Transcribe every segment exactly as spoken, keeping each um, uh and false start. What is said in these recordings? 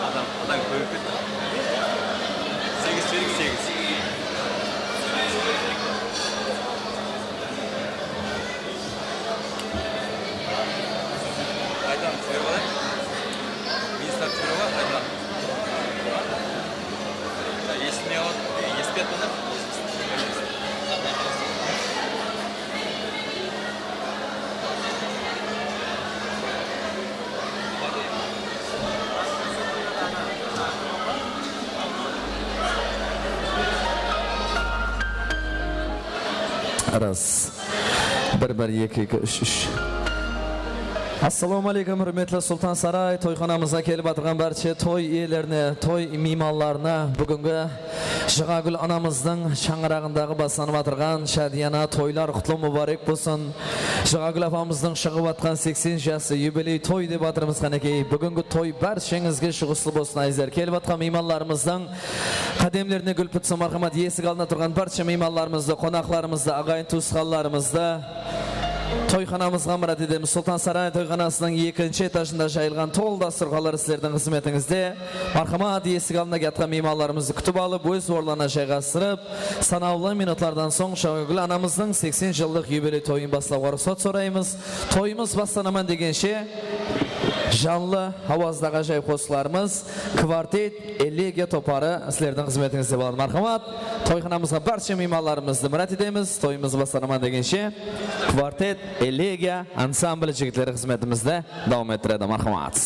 Adam, adam kóbeyip ketti. Segiz, segiz, segiz. Aytam, túsirip alayın. Ministr túsirip al, aytam. Esitpey atır, esitpey atır da. Ras. Bir, bir, eki, eki, úsh, úsh. Assalawma áleykum, húrmetli Sultan Saray toyxanamızǵa kelip atırǵan bárshe toy iyelerine, toy miymanlarına, búgingi Jıǵagúl anamızdıń shańaraǵındaǵı baslanıp atırǵan shádiyana toylar qutlı múbárek bolsın. Jıǵagúl apamızdıń shıǵıp atqan seksen jası yubiley toy dep atırmız, qánekey. Búgingi toy bársheńizge juǵıslı bolsın, ázizler. Kelip atqan miymanlarımızdıń qádemlerine gúl pitsin, marhamat. Esik aldında turǵan bárshe miymanlarımızdı, qonaqlarımızdı, aǵayin-tuwısqanlarımızdı toyxanamızǵa mirát etemiz. Sultan Saray toyxanasınıń ekinshi etajında jayılǵan tolı dasturxanlar sizlerdiń xızmetińizde. Marhamat, esik aldında kiyatqan miymanlarımızdı kútip alıp, óz orınlarına jayǵastırıp, sanawlı minutlardan soń Jıǵagúl anamızdıń seksen jıllıq yubiley toyın baslawǵa ruxsat soraymız. Toyımız baslanaman degenshe, Janlı hawazdaǵı ájayıp qosıqlarımız Kvartet Elegiya toparı sizlerdiń xızmetińizde boladı. Marhamat, toyxanamızǵa barshe miymanlarımızdı mirát etemiz. Toyımız baslanaman degenshe Kvartet Elegiya ansambli jigitleri xızmetimizdi dawam ettiredi. Marhamat.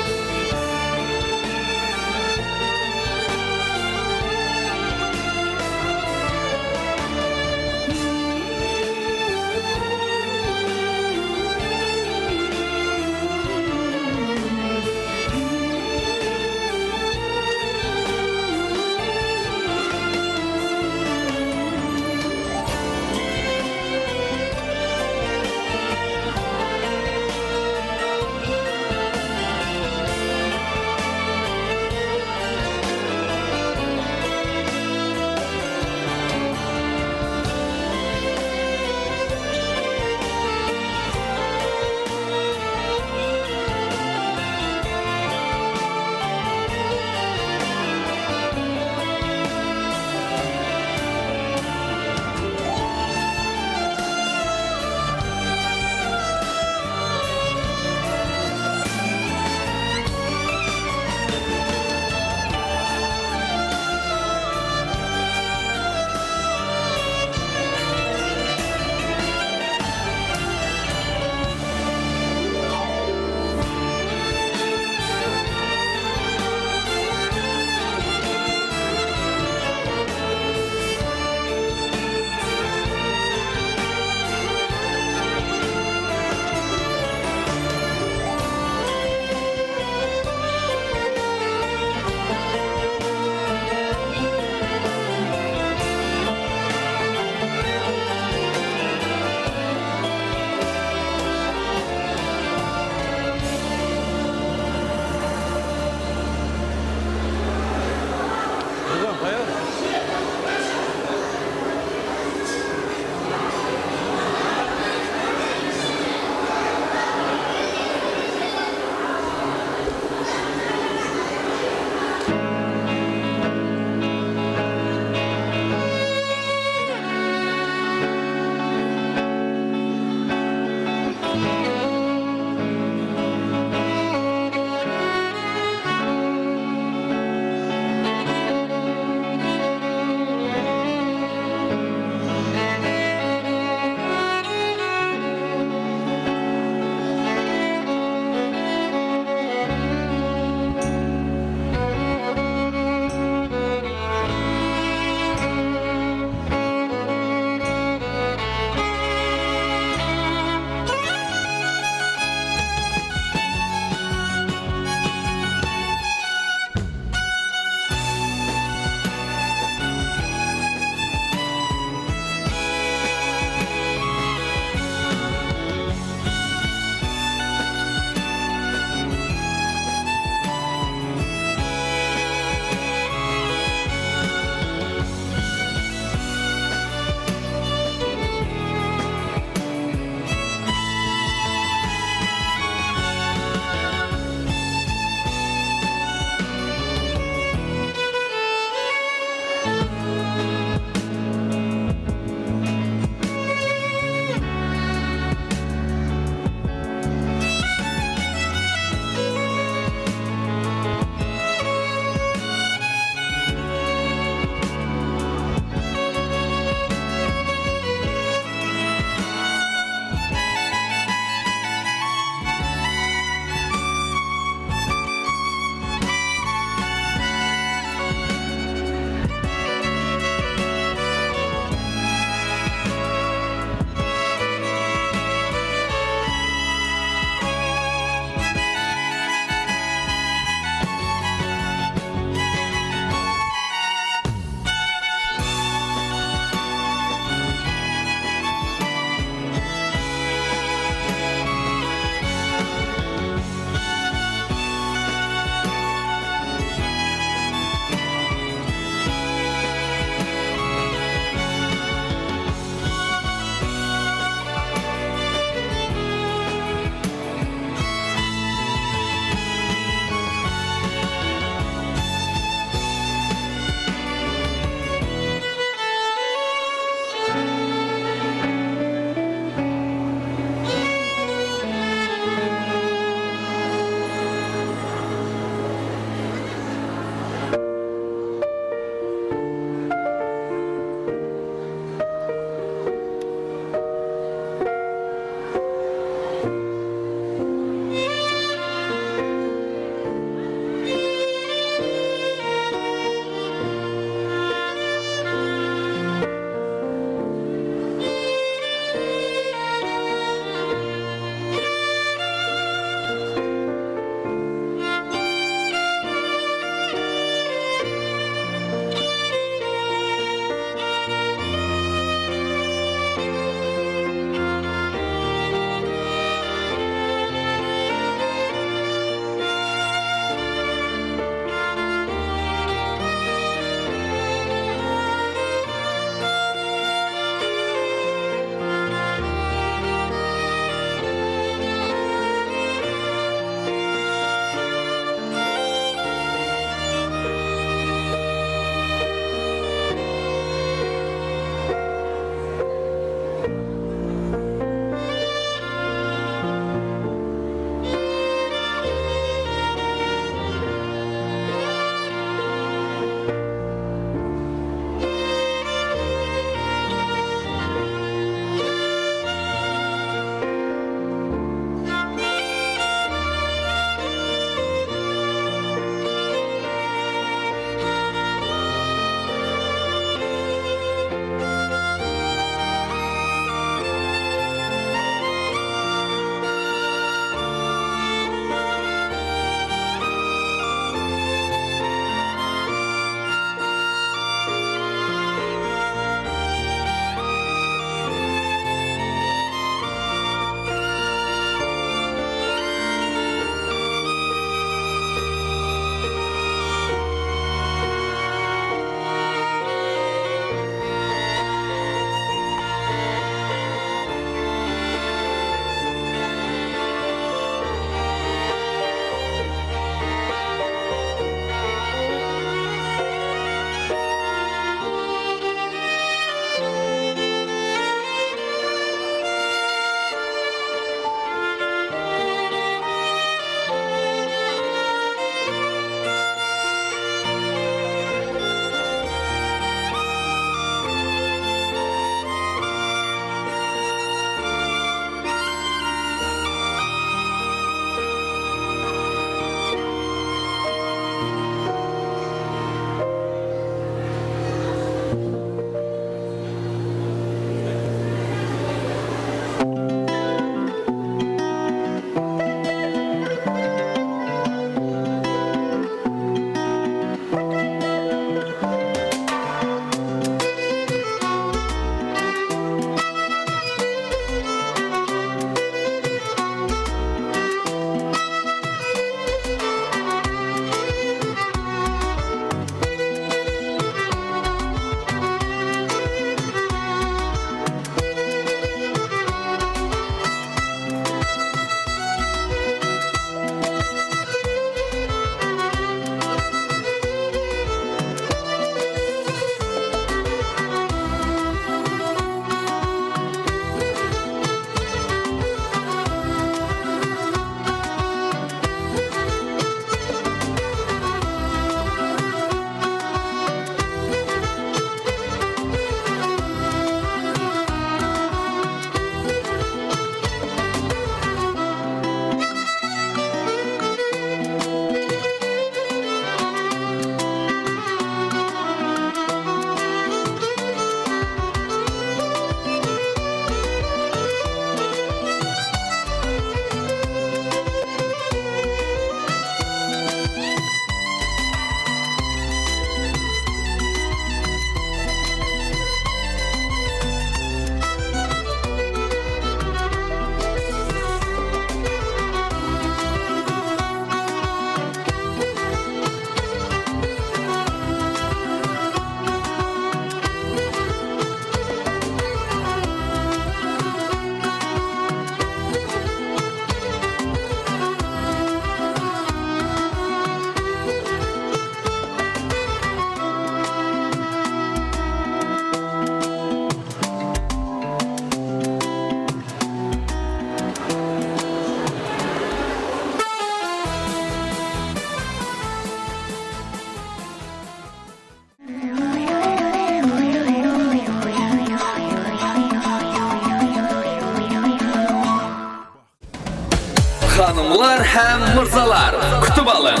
Aǵalar hám mırzalar, kútip alıń.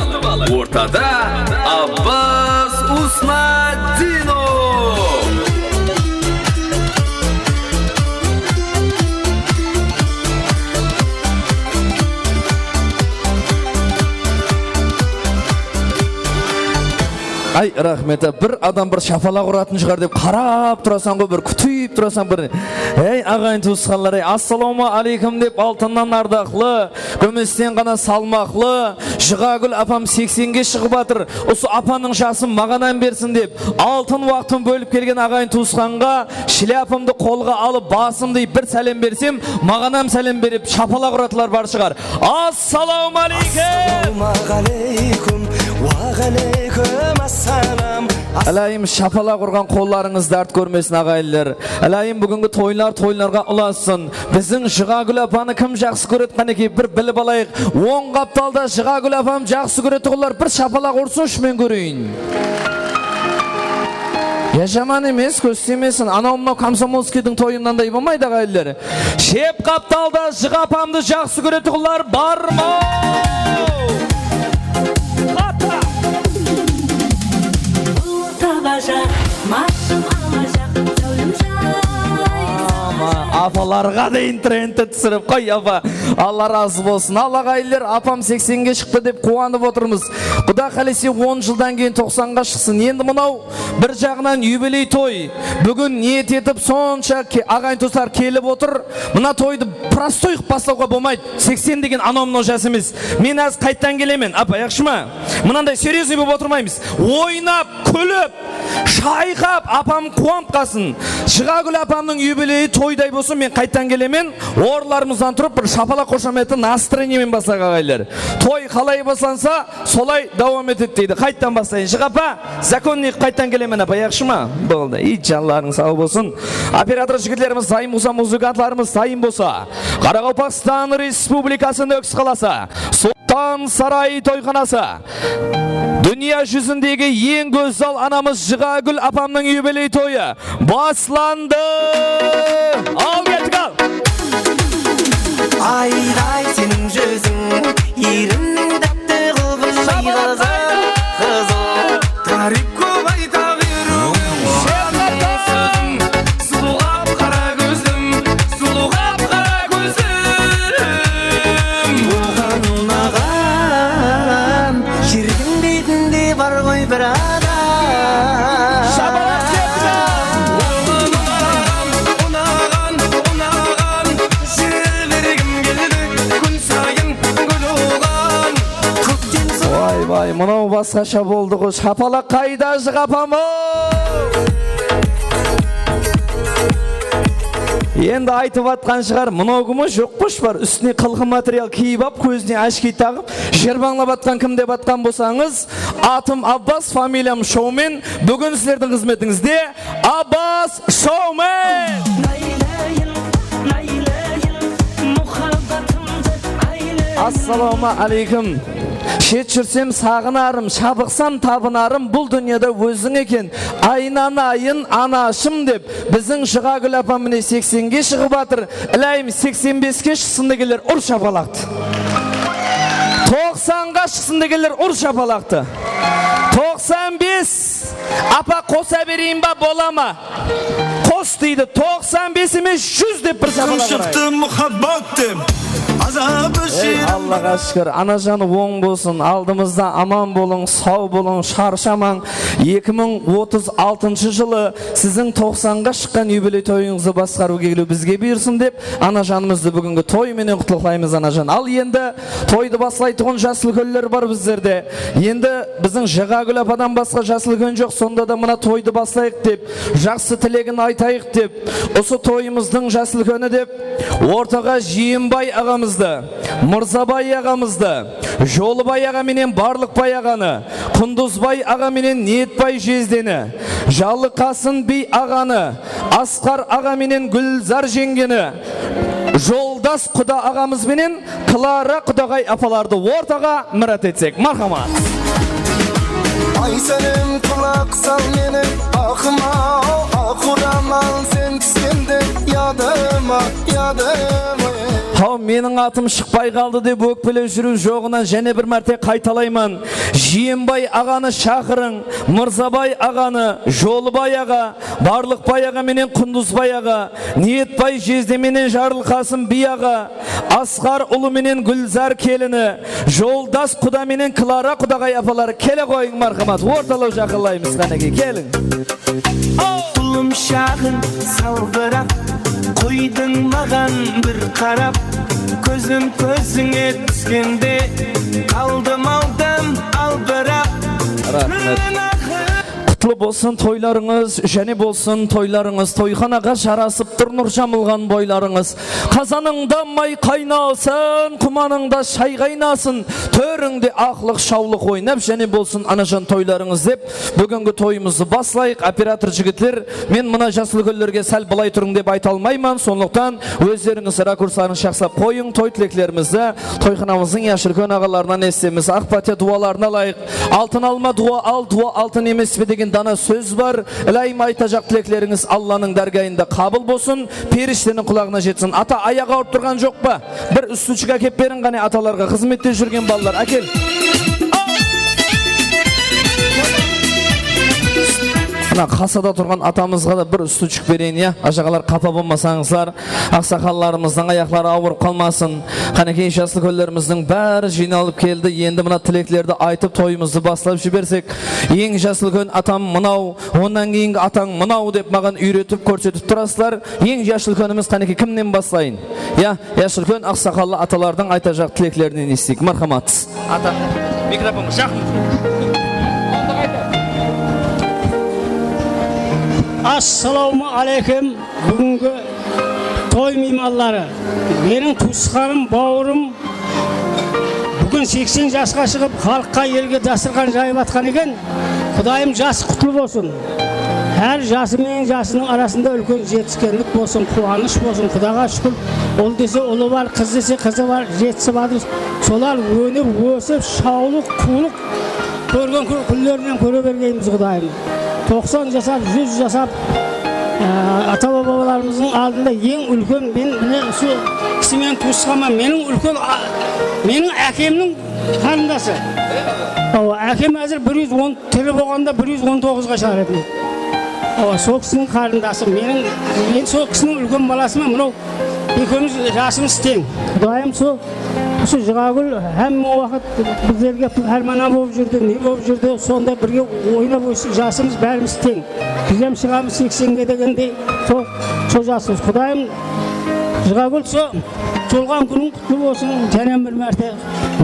Ortada Abbas Usnatdinov. Ay, raxmet, a, bir adam bir shapalaq uratın shıǵar dep qarap turasań ǵoy, bir kútip turasań, bir. Ey, aǵayin tuwısqanlar, ey, assalawma aleykum dep altınnan ardaqlı, gúmisten ǵana salmaqlı Jıǵagúl apam seksenge shıǵıp atır. Usı apanıń jasın maǵan hám bersin dep, altın waqtın bólip kelgen aǵayin tuwısqanǵa shlyapamdı qolǵa alıp, basımdı iyip bir sálem bersem, maǵan hám sálem berip, shapalaq uratılar bar shıǵar. Assalawma aleykum! Assalawma aleykum, wa aleykum assalam. Ilayım, shapalaq urǵan qollarıńız dárt kórmesin, aǵayinler. Ilayım, búgingi toylar toylarǵa ulassın. Biziń Jıǵagúl apanı kim jaqsı kóredi, qánekey, bir bilip alayıq. Oń qaptalda Jıǵagúl apam jaqsı kóretuǵınlar bir shapalaq ursınshı, men kóreyin. Ya jaman emes, kóz tiymesin. Anaw-mınaw Komsomolskiydiń toyındanday bolmaydı, aǵayinler. Shep qaptalda Jıǵa apamdı jaqsı kóretuǵınlar bar ma? Bul tabajaq, mashım alajaq, záwlim jay. Ama, apalarǵa deyin trendti túsirip qoy, apa. Alla razı bolsın. Al, aǵayinler, apam seksenge shıqtı dep quwanıp otırmız. Quda qálese, on jıldan keyin toqsanǵa shıqsın. Endi mınaw bir jaǵınan yubiley toy. Búgin niyet etip sonsha ke-, aǵayin tuwıslar kelip otır. Mına toydı prostoy qılıp baslawǵa bolmaydı. Seksen degen anaw-mınaw jas emes. Men házir qayttan kelemen, apa, yaqshı ma? Mınanday серьёзный bolıp otırmaymız. Oynap, kúlip, shayqap, apam quwanıp qalsın. Jıǵagúl apamnıń yubileyi toyday bolsın, men qayttan kelemen. Orınlarımızdan turıp, bir shapalaq, xoshametti, настроениемен baslayıq, aǵayinler. Toy qalay baslansa, solay dawam etedi deydi. Qayttan baslayın, Jıǵa apa. Законный qılıp qayttan kelemen, apa, yaqshı ma? Boldı. Ey, janlarıń saw bolsın. Operator jigitlerimiz dayın bolsa, muzıkantlarımız dayın bolsa, Qaraqalpaqstan Respublikası, Nókis qalası, Sultan Saray toyxanası. Dúnya júzindegi eń gózzal anamız Jıǵagúl apamnıń yubiley toyı baslandı. Al, kettik, al. Ayday, seniń júziń, erinniń dátti qılǵın. Shapalaq, ayday! Qızıl, qızıl. Táriyp kóp ayta beriw. Seni sózim, sulıwǵa qara kózim, sulıwǵa qara kózim. Oǵan unaǵan jerdiń betinde bar ǵoy bir adam. Shapalaq, kettik! Oǵan unaǵan, unaǵan, unaǵan, jibergim keldi kún sayın gúl oǵan. Kókten suw. Vay, vay, mınaw basqasha boldı ǵoy. Shapalaq qayda, Jıǵa apam-aw? Endi aytıp atqan shıǵar, mınaw kim joq pa, shıbar, ústine qılqı material kiyip ap, kózine áshke taǵıp, jırbańlap atqan kim dep atqan bolsańız, atım Abbas, familiyam Shoumen, búgin sizlerdiń xızmetińizde Abbas Shoumen! Aylayın, aylayın, muhabbatımdı aylayın. Assalawma aleykum. Shet júrsem saǵınarım, shabıqsam tabınarım, bul dúnyada óziń eken, aynanayın anashım dep, biziń Jıǵagúl apam mine seksenge shıǵıp atır. Ilayım, seksen beske shıqsın degenler ur shapalaqtı. Toqsanǵa shıqsın degenler ur shapalaqtı. Toqsan bes. Apa, qosa bereyin ba, bola ma? Qos deydi, toqsan bes emes, júz dep bir shapalaq urayıq. Kún shıqtı muhabbat dep, azabı jerim. Ey, Allaǵa shúkir, anajan oń bolsın, aldımızda aman bolıń, saw bolıń, sharshamań. Eki mıń otız altınshı jılı siziń toqsanǵa shıqqan yubiley toyıńızdı basqarıwǵa keliw bizge buyırsın dep, anajanımızdı búgingi toy menen qutlıqlaymız, anajan. Al endi toydı baslaytuǵın jas úlkenler bar bizlerde. Endi biziń Jıǵagúl apadan basqa jas úlken joq, sonda da mına toydı baslayıq dep, jaqsı tilegin aytayıq dep, usı toyımızdıń jas úlkeni dep, ortaǵa Jıyınbay aǵamızdı, Mırzabay aǵamızdı, Jolıbay aǵa menen Barlıqbay aǵanı, Qundızbay aǵa menen Niyetbay jezdeni, Jallıqasın biy aǵanı, Asqar aǵa menen Gúlzar jeńgeni, Joldas quda aǵamız benen Klara qudaǵay apalardı ortaǵa mirát etsek. Marhamat. Ay Sálem, qulaq sal meni, aqım-aw, aq oramal sen túskende yadıma, yadıma. Haw, meniń atım shıqpay qaldı dep ókpelep júriw joǵınan jáne bir márte qaytalayman. Jıyınbay aǵanı shaqırıń, Mırzabay aǵanı, Jolbay aǵa, Barlıqbay aǵa menen Qundızbay aǵa, Niyetbay jezde menen Jarılqasım biy aǵa, Asqar ulı menen Gúlzar kelini, Joldas quda menen Klara qudaǵay apalar kele qoyıń, marhamat, ortalaw jaqınlaymız, qánekey, keliń. Ulım shaǵın salbırap, qoydıń maǵan bir qarap, kózim kózińe túskende, qaldım-aw dám albırap. Raxmet. Qutlı bolsın toylarıńız, jáne bolsın toylarıńız. Toyxanaǵa jarasıp tur nur jamılǵan boylarıńız. Qazanıńda may qaynasın, qumanıńda shay qaynasın. Tórinde aqlıq, shawlıq oynap, jáne bolsın anajan toylarıńız dep, búgingi toyımızdı baslayıq. Operator jigitler, men mına jas úlkenlerge sál bılay turıń dep ayta almayman. Sonlıqtan ózlerińiz rakurslarıńızdı jaqsılap qoyıń. Toy tileklerimizdi toyxanamızdıń yash úlken aǵalarınan esitemiz. Aq pátiya duwaların alayıq. Altın alma duwa al, duwa altın emes pe degen dana sóz bar. Ilayım, aytajaq tileklerińiz Allanıń dárgayında qabıl bolsın, perishteniń qulaǵına jetsin. Ata, ayaǵı awırıp turǵan joq pa? Bir stuchka ákep beriń qáne atalarǵa, xızmette júrgen balalar, ákel. Mına qasada turǵan atamızǵa da bir stuchka bereyin, ya, ajaǵalar, qapa bolmasańızlar. Aqsaqallarımızdıń ayaqları awırıp qalmasın. Qánekey, jas úlkenlerimizdiń bári jıynalıp keldi. Endi mına tileklerdi aytıp, toyımızdı baslap jibersek. Eń jas úlken atam mınaw, onnan keyingi atań mınaw dep maǵan úyretip, kórsetip turasızlar. Eń jas úlkenimiz, qánekey, kimnen baslayın? Ya, jas úlken aqsaqallı atalardıń aytajaq tileklerinen esiteyik. Marhamat. Ata, mikrofon jaqın. Assalawma áleykum. Búgingi toy miymanları, meniń tuwısqanım, bawırım, búgin seksen jasqa shıǵıp, xalıqqa, elge dastırxan jayıp atqan eken. Qudayım, jası qutlı bolsın. Hár jası menen jasınıń arasında úlken jetiskenlik bolsın, quwanısh bolsın. Qudaǵa shúkir, ul dese ulı bar, qız dese qızı bar, jetisip atır. Solar ónip, ósip, shawlıq, quwlıq kórgen kún-, kúnlerinen kóre bergeymiz, Qudayım. Toqsan jasap, júz jasap, á, ata-babalarımızdıń aldında eń úlken men, mine, usı kisi menen tuwısqanman. Meniń úlken a-, meniń ákemniń qarındası. Awa, ákem házir bir júz on, tiri bolǵanda bir júz on toǵızǵa shıǵar edi. Awa, sol kisiniń qarındası. Meniń, men sol kisiniń úlken balasıman. Mınaw ekewimiz jasımız teń. Qudayım, sol Usı Jıǵagúl hámme waqıt bizlerge pármana bolıp júrdi, ne bolıp júrdi, sonda birge oynap ósip, jasımız bárimiz teń. Biz hám shıǵamız seksenge degendey, sol, sol jasımız. Qudayım, Jıǵagúl, sol tuwılǵan kúniń qutlı bolsın, jáne bir márte.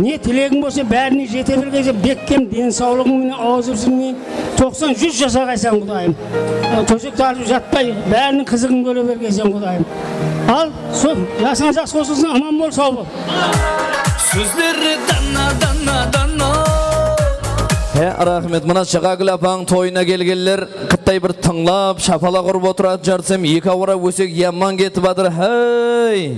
Ne tilegiń bolsa, bárine jete bergeysen, bekkem densawlıǵıń menen, awızıp zilmey, toqsan, júz jasa qaysań, Qudayım. Tósek tartıp jatpay, báriniń qızıǵın kóre bergeysen, Qudayım. Al, sol, jasıńa jas qosılsın, aman bol, saw bol. Sózleri dana, dana, dana. He, raxmet. Mına Jıǵagúl apań toyına kelgenler qıttay bir tıńlap, shapalaq urıp otıratın jarıtsam, eki awara ósek yaman ketip atır. Hey!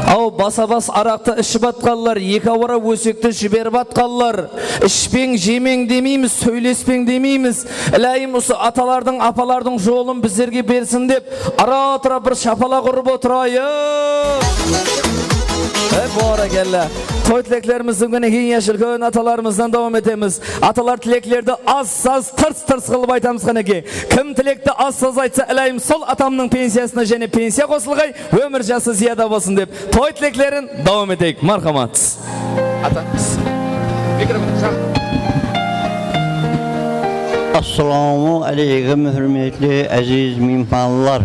Aw, basa-bas araqtı iship atqanlar, eki awara ósekti jiberip atqanlar. Ishpeń, jemeń demeymiz, sóylespeń demeymiz. Ilayım, usı atalardıń, apalardıń jolın bizlerge bersin dep, ara-tura bir shapalaq urıp otırayıq. Ey, bárekella. Toy tileklerimizdi mine keyin yash úlken atalarımızdan dawam etemiz. Atalar tileklerdi az-saz, tırs-tırs qılıp aytamız, qánekey. Kim tilekti az-saz aytsa, ilayım, sol atamnıń pensiyasına jáne pensiya qosılǵay, ómir jası zıyada bolsın dep. Toy tileklerin dawam eteyik. Marhamat. Ata, mikrofon jaq. Assalawma áleykum, húrmetli, áziz miymanlar.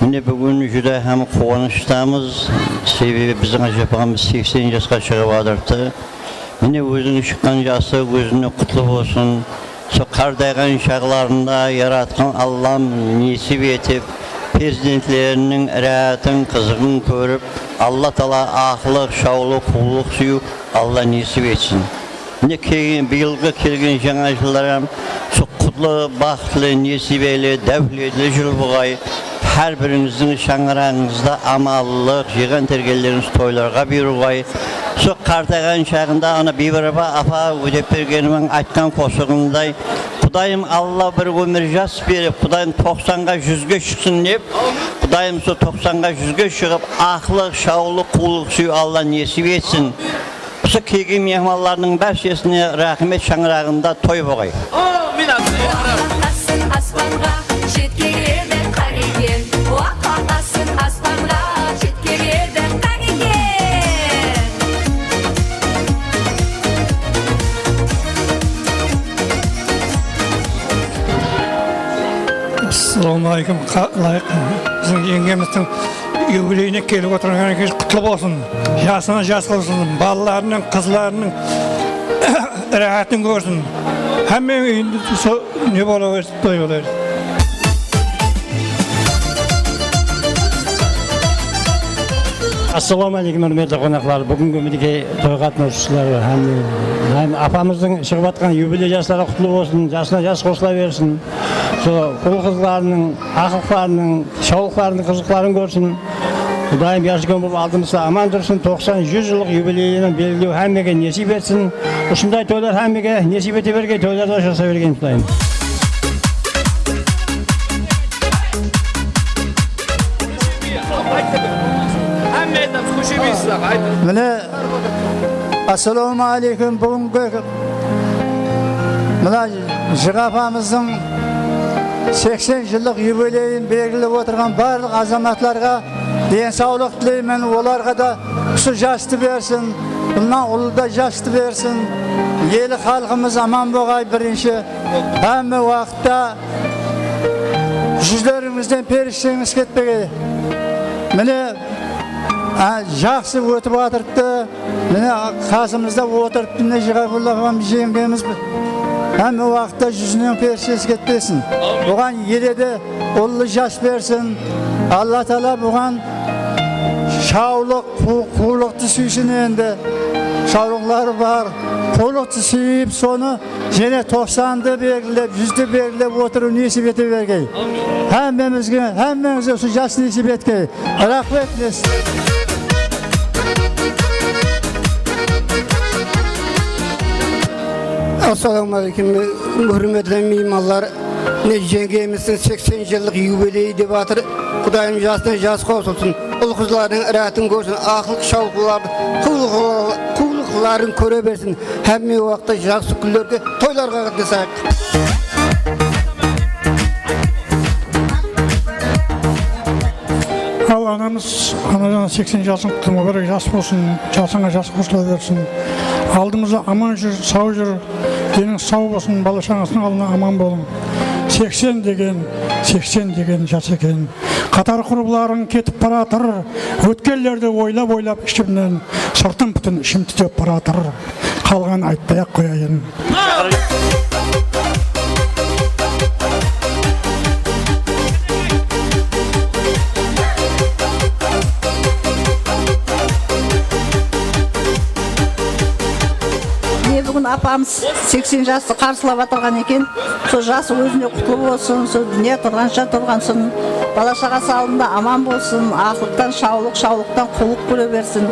Mine, búgin júdá hám quwanıshtamız, sebebi biziń ájapaǵamız seksen jasqa shıǵıp atırıptı. Mine, óziń shıqqan jası ózińe qutlı bolsın. Sol qartayǵan shaǵlarında Yaratqan Allam nesip etip, perzentleriniń ráátin, qızıǵın kórip, Alla taala aqlıq, shawlıq, quwlıq súyiw Alla nesip etsin. Mine, kelgen, bıyılǵı kelgen jańa jıllar hám sol qutlı, baxıtlı, nesibeli, dáwletli jıl boǵay. Hár birińizdiń shańaraǵıńızda amanlıq, jıyǵan tergenlerińiz toylarǵa buyırǵay. Usı qartayǵan shaǵında ana Biybarapa apa Ótepbergenovanıń aytqan qosıǵınday, Qudayım Alla bir ómir jas berip, Qudayım toqsanǵa, júzge shıqsın dep, Qudayım usı toqsanǵa, júzge shıǵıp, aqlıq, shawlıq, quwlıq súyiw Alla nesip etsin. Usı kelgen miymanlardıń bárshesine raxmet shańaraǵında toy boǵay. Ámin, ámin. Asın aspanǵa jetken edi qáregen, waqqa asın aspanǵa jetken edi qáregen. Assalawma aleykum, qa-, layıq, biziń jeńgemizdiń yubileyine kelip otırǵan ekensiz, qutlı bolsın. Jasına jas qosılsın, balalarınıń, qızlarınıń ráhátin kórsin. Hámme úyinde so-, ne bola bersin, toy bola bersin. Assalawma aleykum, húrmetli qonaqlar. Búgingi minekey toy qatnasıwshıları hám, hám apamızdıń shıǵıp atqan yubiley jasları qutlı bolsın, jasına jas qosıla bersin. Sol ul-qızlarınıń, aqlıqlarınıń, shawlıqlarınıń qızıqların kórsin. Qudayım yasúlken bolıp aldımızda aman tursın, toqsan, júz jıllıq yubileyini belgilew hámmege nesip etsin. Usınday toylar hámmege nesip ete bergey, toylarda jasa bergey, Qudayım. Hámme aytamız, kóshe biysiz, aytıń. Mine, assalawma aleykum, búgingi mına Jıǵa apamızdıń seksen jıllıq yubileyin belgilep otırǵan barlıq azamatlarǵa densawlıq tileymen, olarǵa da usı jastı bersin, bunnan ulı da jastı bersin. Eli, xalqımız aman boǵay birinshi. Hámme waqıtta júzlerińizden perishteńiz ketpegey. Mine, á, jaqsı ótip atırıptı. Mine, qasımızda otırıptı, mine, Jıǵabulla aǵam, jeńgemiz. Hámme waqıtta júzinen perishtesi ketpesin. Buǵan ele de ullı jas bersin. Alla taala buǵan shawlıq, qu-, quwlıqtı súysin endi. Shawlıqları bar. Quwlıqtı súyip, sonı jáne toqsandı belgilep, júzdi belgilep otırıw nesip ete bergey. Hámmemizge, hámmeńizge usı jas nesip etgey. Raxmet, mes. Assalawma aleykum, húrmetli miymanlar. Mine, jeńgemizdiń seksen jıllıq yubileyi dep atır. Qudayım jasına jas qosılsın. Ul-qızlarınıń ráhátin kórsin, aqlıq-shawlıqlar, quwlıqlar, quwlıqların kóre bersin. Hámme waqıtta jaqsı kúnlerge, toylarǵa qatnasayıq. Al, anamız, anajan seksen jasıń qutlı múbárek, jas bolsın, jasıńa jas qosıla bersin. Aldımızda aman júr, saw júr, deniń saw bolsın, bala-shaǵasınıń aldında aman bolıń. Seksen degen, seksen degen jas eken. Qatar qurıwlarıń ketip baratır, ótkenlerdi oylap-oylap ishimnen, sırtım pútin, ishim tútep baratır. Qalǵanın aytpay-aq qoyayın. Mine, búgin apamız seksen jastı qarsılap atırǵan eken. Sol jası ózine qutlı bolsın, sol dúnya turǵansha turǵansın. Bala-shaǵası aldında aman bolsın, aqlıqtan shawlıq, shawlıqtan qullıq kóre bersin.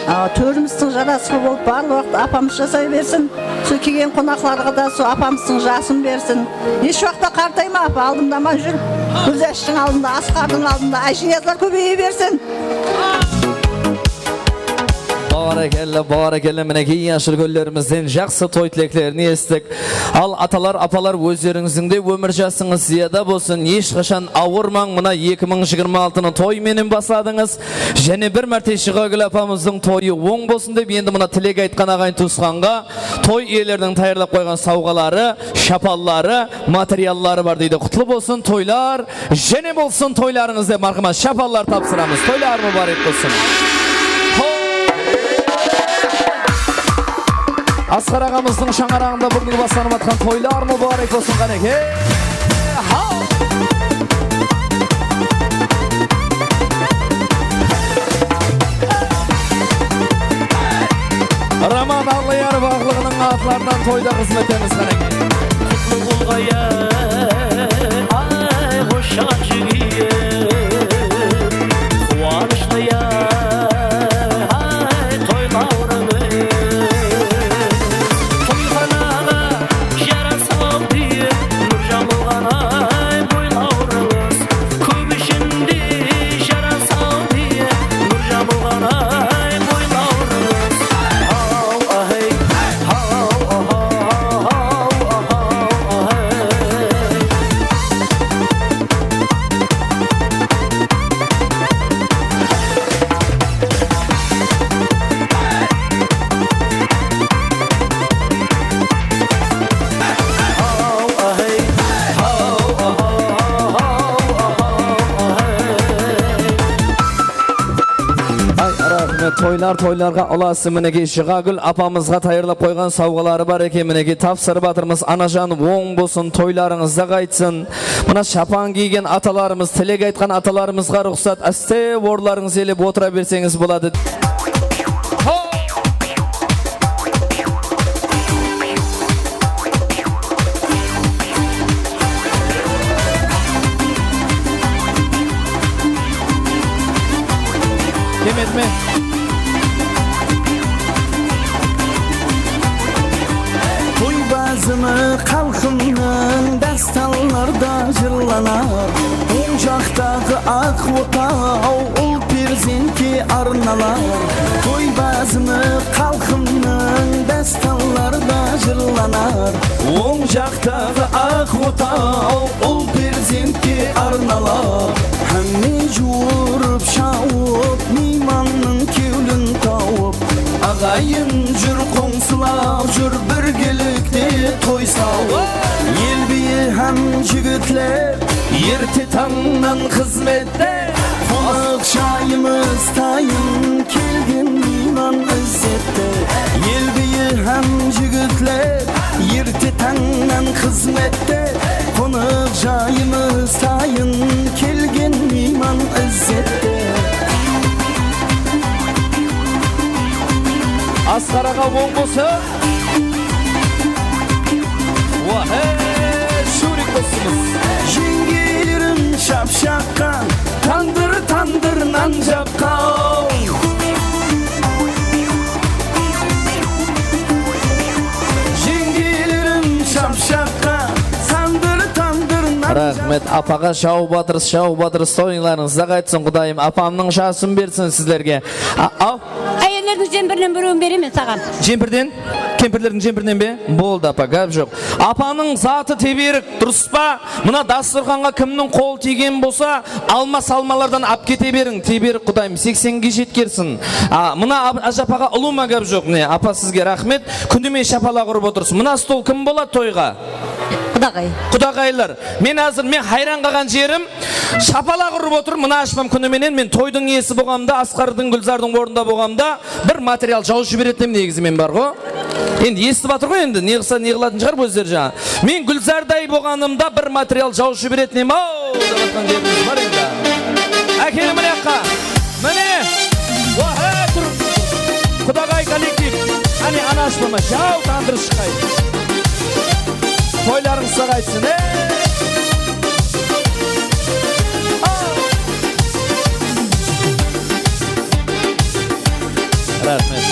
A, tórimistiń jarasıǵı bolıp, barlıq waqıt apamız jasay bersin. Sol kelgen qonaqlarǵa da sol apamızdıń jasın bersin. Hesh waqıtta qartayma, apa, aldımda aman júr. Gúlzashtıń aldında, Asqardıń aldında ájiniyazlar kóbeye bersin. Bárekella, bárekella, minekey, jası úlkenlerimizden jaqsı toy tileklerin esittik. Al, atalar, apalar, ózlerińizdiń de ómir jasıńız zıyada bolsın, hesh qashan awırmań, mına eki mıń jigirma altını toy menen basladıńız. Jáne bir márte Jıǵagúl apamızdıń toyı oń bolsın dep, endi mına tilek aytqan aǵayin tuwısqanǵa toy iyeleriniń tayarlap qoyǵan sawǵaları, shapanları, materialları bar deydi. Qutlı bolsın toylar, jáne bolsın toylarıńız dep, marhamat, shapanlar tapsıramız. Toylar múbárek bolsın. Ho! Asqar aǵamızdıń shańaraǵında búgingi baslanıp atqan toylar múbárek bolsın, qánekey. Ha! Roman Allayarov aqlıǵınıń atlarınan toyda xızmet etemiz, qánekey. Qutlı bolǵay, ay, xoshal jigiyim, quwanıshlı, ay, toylawıń Toylar toylarǵa ulasın. Minekey, Jıǵagúl apamızǵa tayarlap qoyǵan sawǵaları bar eken. Minekey, tapsırıp atırmız. Anajan oń bolsın, toylarıńızda qaytsın. Mına shapan kiygen atalarımız, tilek aytqan atalarımızǵa ruxsat, áste orınlarıńızdı elep otıra berseńiz boladı. Kemedi me? Toy bazımı xalqımnıń dástanlarda jırlanar. Oń jaqtaǵı aq otaw ul perzentke arnalar. Toy bazımı xalqımnıń dástanlarda jırlanar. Oń jaqtaǵı aq otaw ul perzentke arnalar. Hámme juwırıp shawıp miymannıń kewlin tawıp. Aǵayin júr qońsılar júr birgelikte toy sawıp. El biyi hám jigitler erte tańnan xızmette. Qonaq jayımız tayın kelgen miyman izzette. El biyi hám jigitler erte tańnan xızmette. Qonaq jayımız tayın kelgen miyman izzette. Asqar aǵa oń bolsın. Wah, hey, shurik bolsın. Jeńgelerim shapshaqqan, tandır, tandır nan jaqqan. Jeńgelerim shapshaqqan, tandır, tandır nan. Raxmet, apaǵa shawıp atırız, shawıp atırız, toylarıńızda qaytsın, Qudayım, apamnıń jasın bersin sizlerge. A-, aw. Áyellerdiń jempirinen birewin beremen saǵan. Jempirden? Kempirlerdiń jempirinen be? Boldı, apa, gáp joq. Apanıń zatı teberik, durıs pa? Mına dasturxanǵa kimniń qol tiygen bolsa, alma-salmalardan ap kete beriń, teberik Qudayım, seksenge jetkersin. A, mına ap-, ájapaǵa ulıwma gáp joq, mine, apa, sizge raxmet. Kúnde men shapalaq urıp otırsız. Mına stol kim boladı toyǵa? Qudaǵay. Qudaǵaylar. Men házir, men hayran qalǵan jerim, shapalaq urıp otır, mına ashpam kúni menen men toydıń iyesi bolǵanımda, Asqardıń, Gúlzardıń ornında bolǵanımda bir material jawıp jiberetin em, negizi men bar ǵo. Endi esitip atır ǵoy endi, ne qılsa, ne qılatın shıǵar ózleri jańa. Men Gúlzarday bolǵanımda bir material jawıp jiberetin em-aw, dep atqan jerimiz bar endi. Ákeliń mına jaqqa. Mine! Wah, tur! Qudaǵay kollektiv! Áne, ana ashpama, jaw tandır shıqqay! Toylarıńızda qaytsın, ey! Raxmet.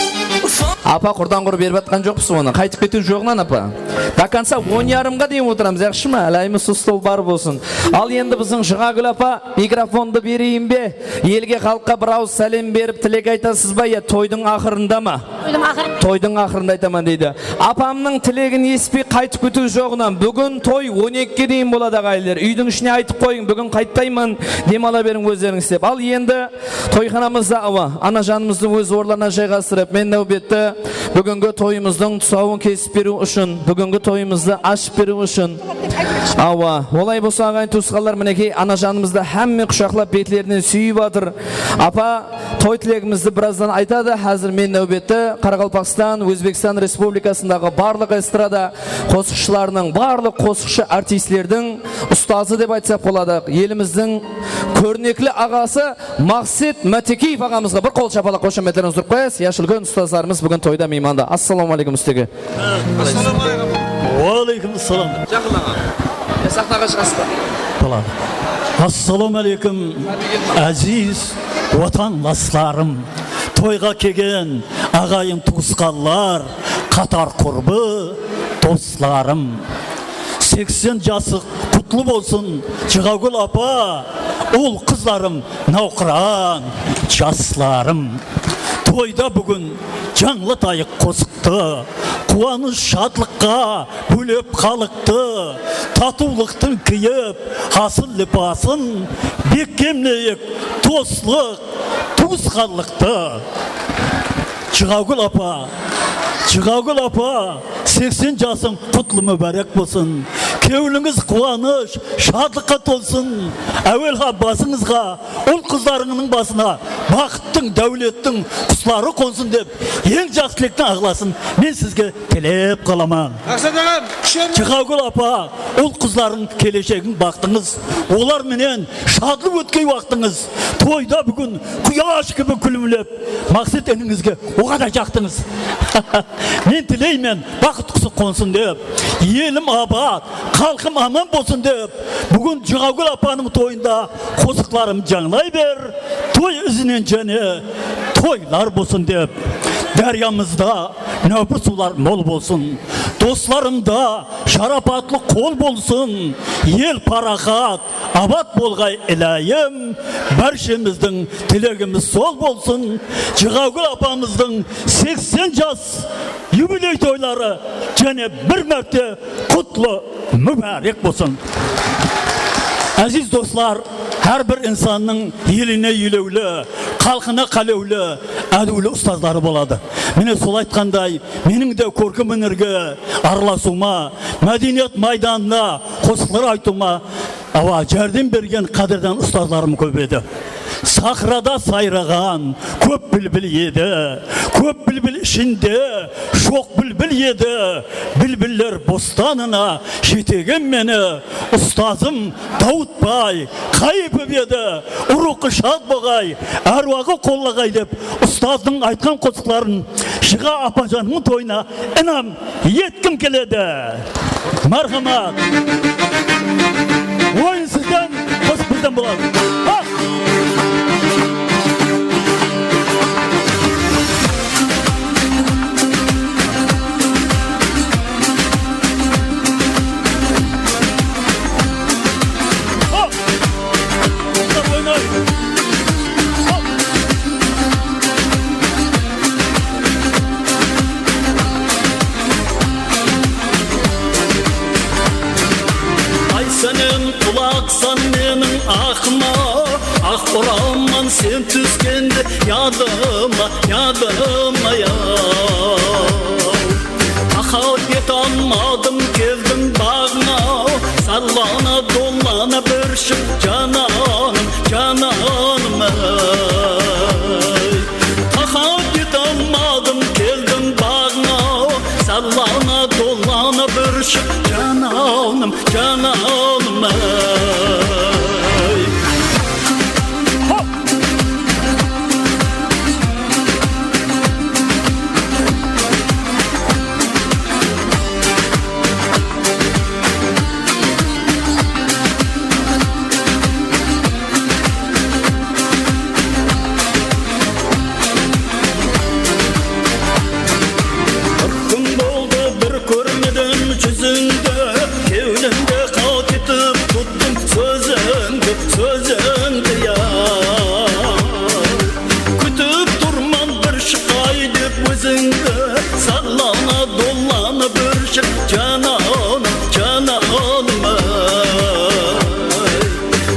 Apa, qurdan-qur berip atqan joqpız onı. Qaytıp ketiw joǵınan, apa. До конца on yarımǵa deyin otıramız, yaqshı ma? Álayımız usı stol bar bolsın. Al endi biziń Jıǵagúl apa, mikrofondı bereyin be? Elge, xalıqqa bir awız sálem berip, tilek aytasız ba, ya toydıń aqırında ma? Toydıń aqırı. Toydıń aqırında aytaman deydi. Apamnıń tilegin esitpey qaytıp ketiw joǵınan. Búgin toy on ekige deyin boladı, aǵayinler. Úydiń ishine aytıp qoyıń, búgin qaytpayman, dem ala beriń ózleriń istep. Al endi toyxanamızda, awa, anajanımızdı óz orınlarına jayǵastırıp, men náwbetti búgingi toyımızdıń tusawın kesip beriw ushın, búgingi toyımızdı ashıp beriw ushın. Awa, olay bolsa, aǵayin tuwısqanlar, minekey, anajanımızdı hámme qushaqlap, betlerinen súyip atır. Apa, toy tilegimizdi birazdan aytadı. Házir men náwbetti Qaraqalpaqstan, Ózbekstan Respublikasındaǵı barlıq estrada qosıqshılarınıń, barlıq qosıqshı artistlerdiń ustazı dep aytsaq boladı, elimizdiń kórnekli aǵası Maqset Mátekeev aǵamızǵa bir qol shapalaq, xoshametlerińizdi urıp qoyasız. Yashulken ustazlarımız búgin toyda miymanda. Assalawma áleykum, ustage. Assalawma áleykum. Wa áleykum assalam. Jaqınlań. Ya, saxnaǵa shıǵasız ba? Boladı. Assalawma áleykum, áziz watanlaslarım, toyǵa kelgen aǵayin tuwısqanlar, qatar qurbı doslarım. Seksen jası qutlı bolsın, Jıǵagúl apa, ul-qızlarım, nawqıran jaslarım. Toyda búgin jańlatayıq qosıqtı, quwanısh shadlıqqa bólep xalıqtı. Tatıwlıqtıń kiyip hasıl lipasın, bekkemleyik doslıq, tuwısqanlıqtı. Jıǵagúl apa, Jıǵagúl apa, seksen jasıń qutlı múbárek bolsın. Kewlińiz quwanısh, shadlıqqa tolsın. Áwelha basıńızǵa, ul-qızlarıńnıń basına baxıttıń, dáwlettiń qusları qonsın dep, eń jaqsı tilektiń aǵlasın men sizge tilep qalaman. Maqset aǵam, kúshler. Jıǵawgúl apa, ul-qızlarıń keleshegiń, baxtıńız. Olar menen shadlı ótkey waqtıńız. Toyda búgin quyash kibi kúlimlep, Maqset inińizge oǵada jaqtıńız. Men tileymen, baxıt qusı qonsın dep. Elim abat, xalqım aman bolsın dep. Búgin Jıǵawgúl apanıń toyında qosıqlarım jańlay ber. Toy izinen jáne toylar bolsın dep. Dáryamızda náwpir suwlar mol bolsın. Doslarımda sharapatlı qol bolsın. El paraxat, abat bolǵay, ilayım, bárshemizdiń tilegimiz sol bolsın. Jıǵawgúl apamızdıń seksen jas yubiley toyları jáne bir márte qutlı, múbárek bolsın. Áziz doslar, hár bir insannıń eline elewli, xalqına qálewli, ádiwli ustazları boladı. Mine, sol aytqanday, meniń de kórkem ónerge aralasıwıma, mádeniyat maydanına qosıqlar aytıwıma, awa, járdem bergen qádirdan ustazlarım kóp edi. Sahrada sayraǵan kóp bilbil edi. Kóp bilbil ishinde shoq bilbil edi. Bilbiller bostanına jetegen meni ustazım Dawıtbay Qayıpov edi. Ruwxı shad bolǵay, árwaǵı qollaǵay dep, ustazdıń aytqan qosıqların Jıǵa apajanımnıń toyına inam etkim keledi. Marhamat. Oyın sizden, qosıq bizden boladı. Haq! Hop! Qosıqlar oynaydı. Hop! Ay, senem qulaqsan meniń aqıma, aq uraman sen túskende yadıma, yadıma, yaw. Taqat etalmadım, keldim baǵıńa, sallana, dollana bir shıq, jananım, jananım, ey. Taqat etalmadım, keldim baǵıńa, sallana, dollana bir shıq, jananım, jananım, ey. Hop! Bir kún boldı, bir kórmedim júzińdi, kewlimde qat etip tutdım sózińdi, sózińdi, ya. Kútip turman bir shıqay dep ózińdi, sallana, dollana bir shıq, jananım, jananım, ey.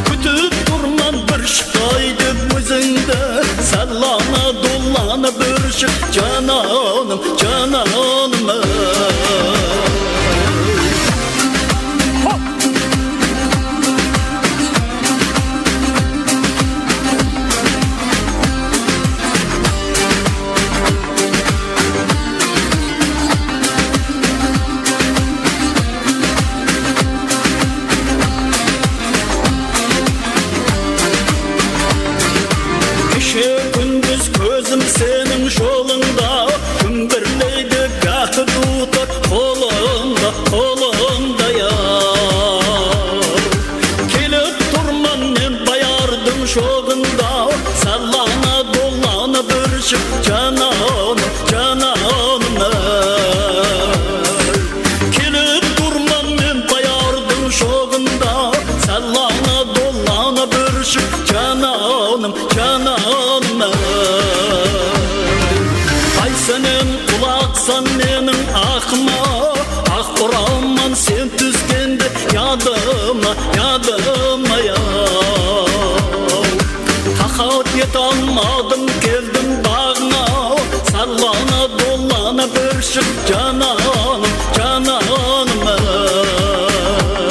Kútip turman bir shıqay dep ózińdi, sallana, dollana bir shıq, jananım, jananım, ey. Hop! Keshe kúndiz kózim seniń jolıńda, kúmbirleydi gáhi duwtar qolıńda, qolıńda, ya. Kelip turman men bayardıń joǵında, sallana, dollana bir shıq, jananım, jananım, ey. Kelip turman men bayardıń joǵında, sallana, dollana bir shıq, jananım, jananım, ey. Ay, senem qulaqsan meniń aqıma, aq uraman sen túskende yadıma, yadıma, yaw. Taqat etalmadım, keldim baǵıńa, sallana, dollana bir shıq, jananım, jananım, ey.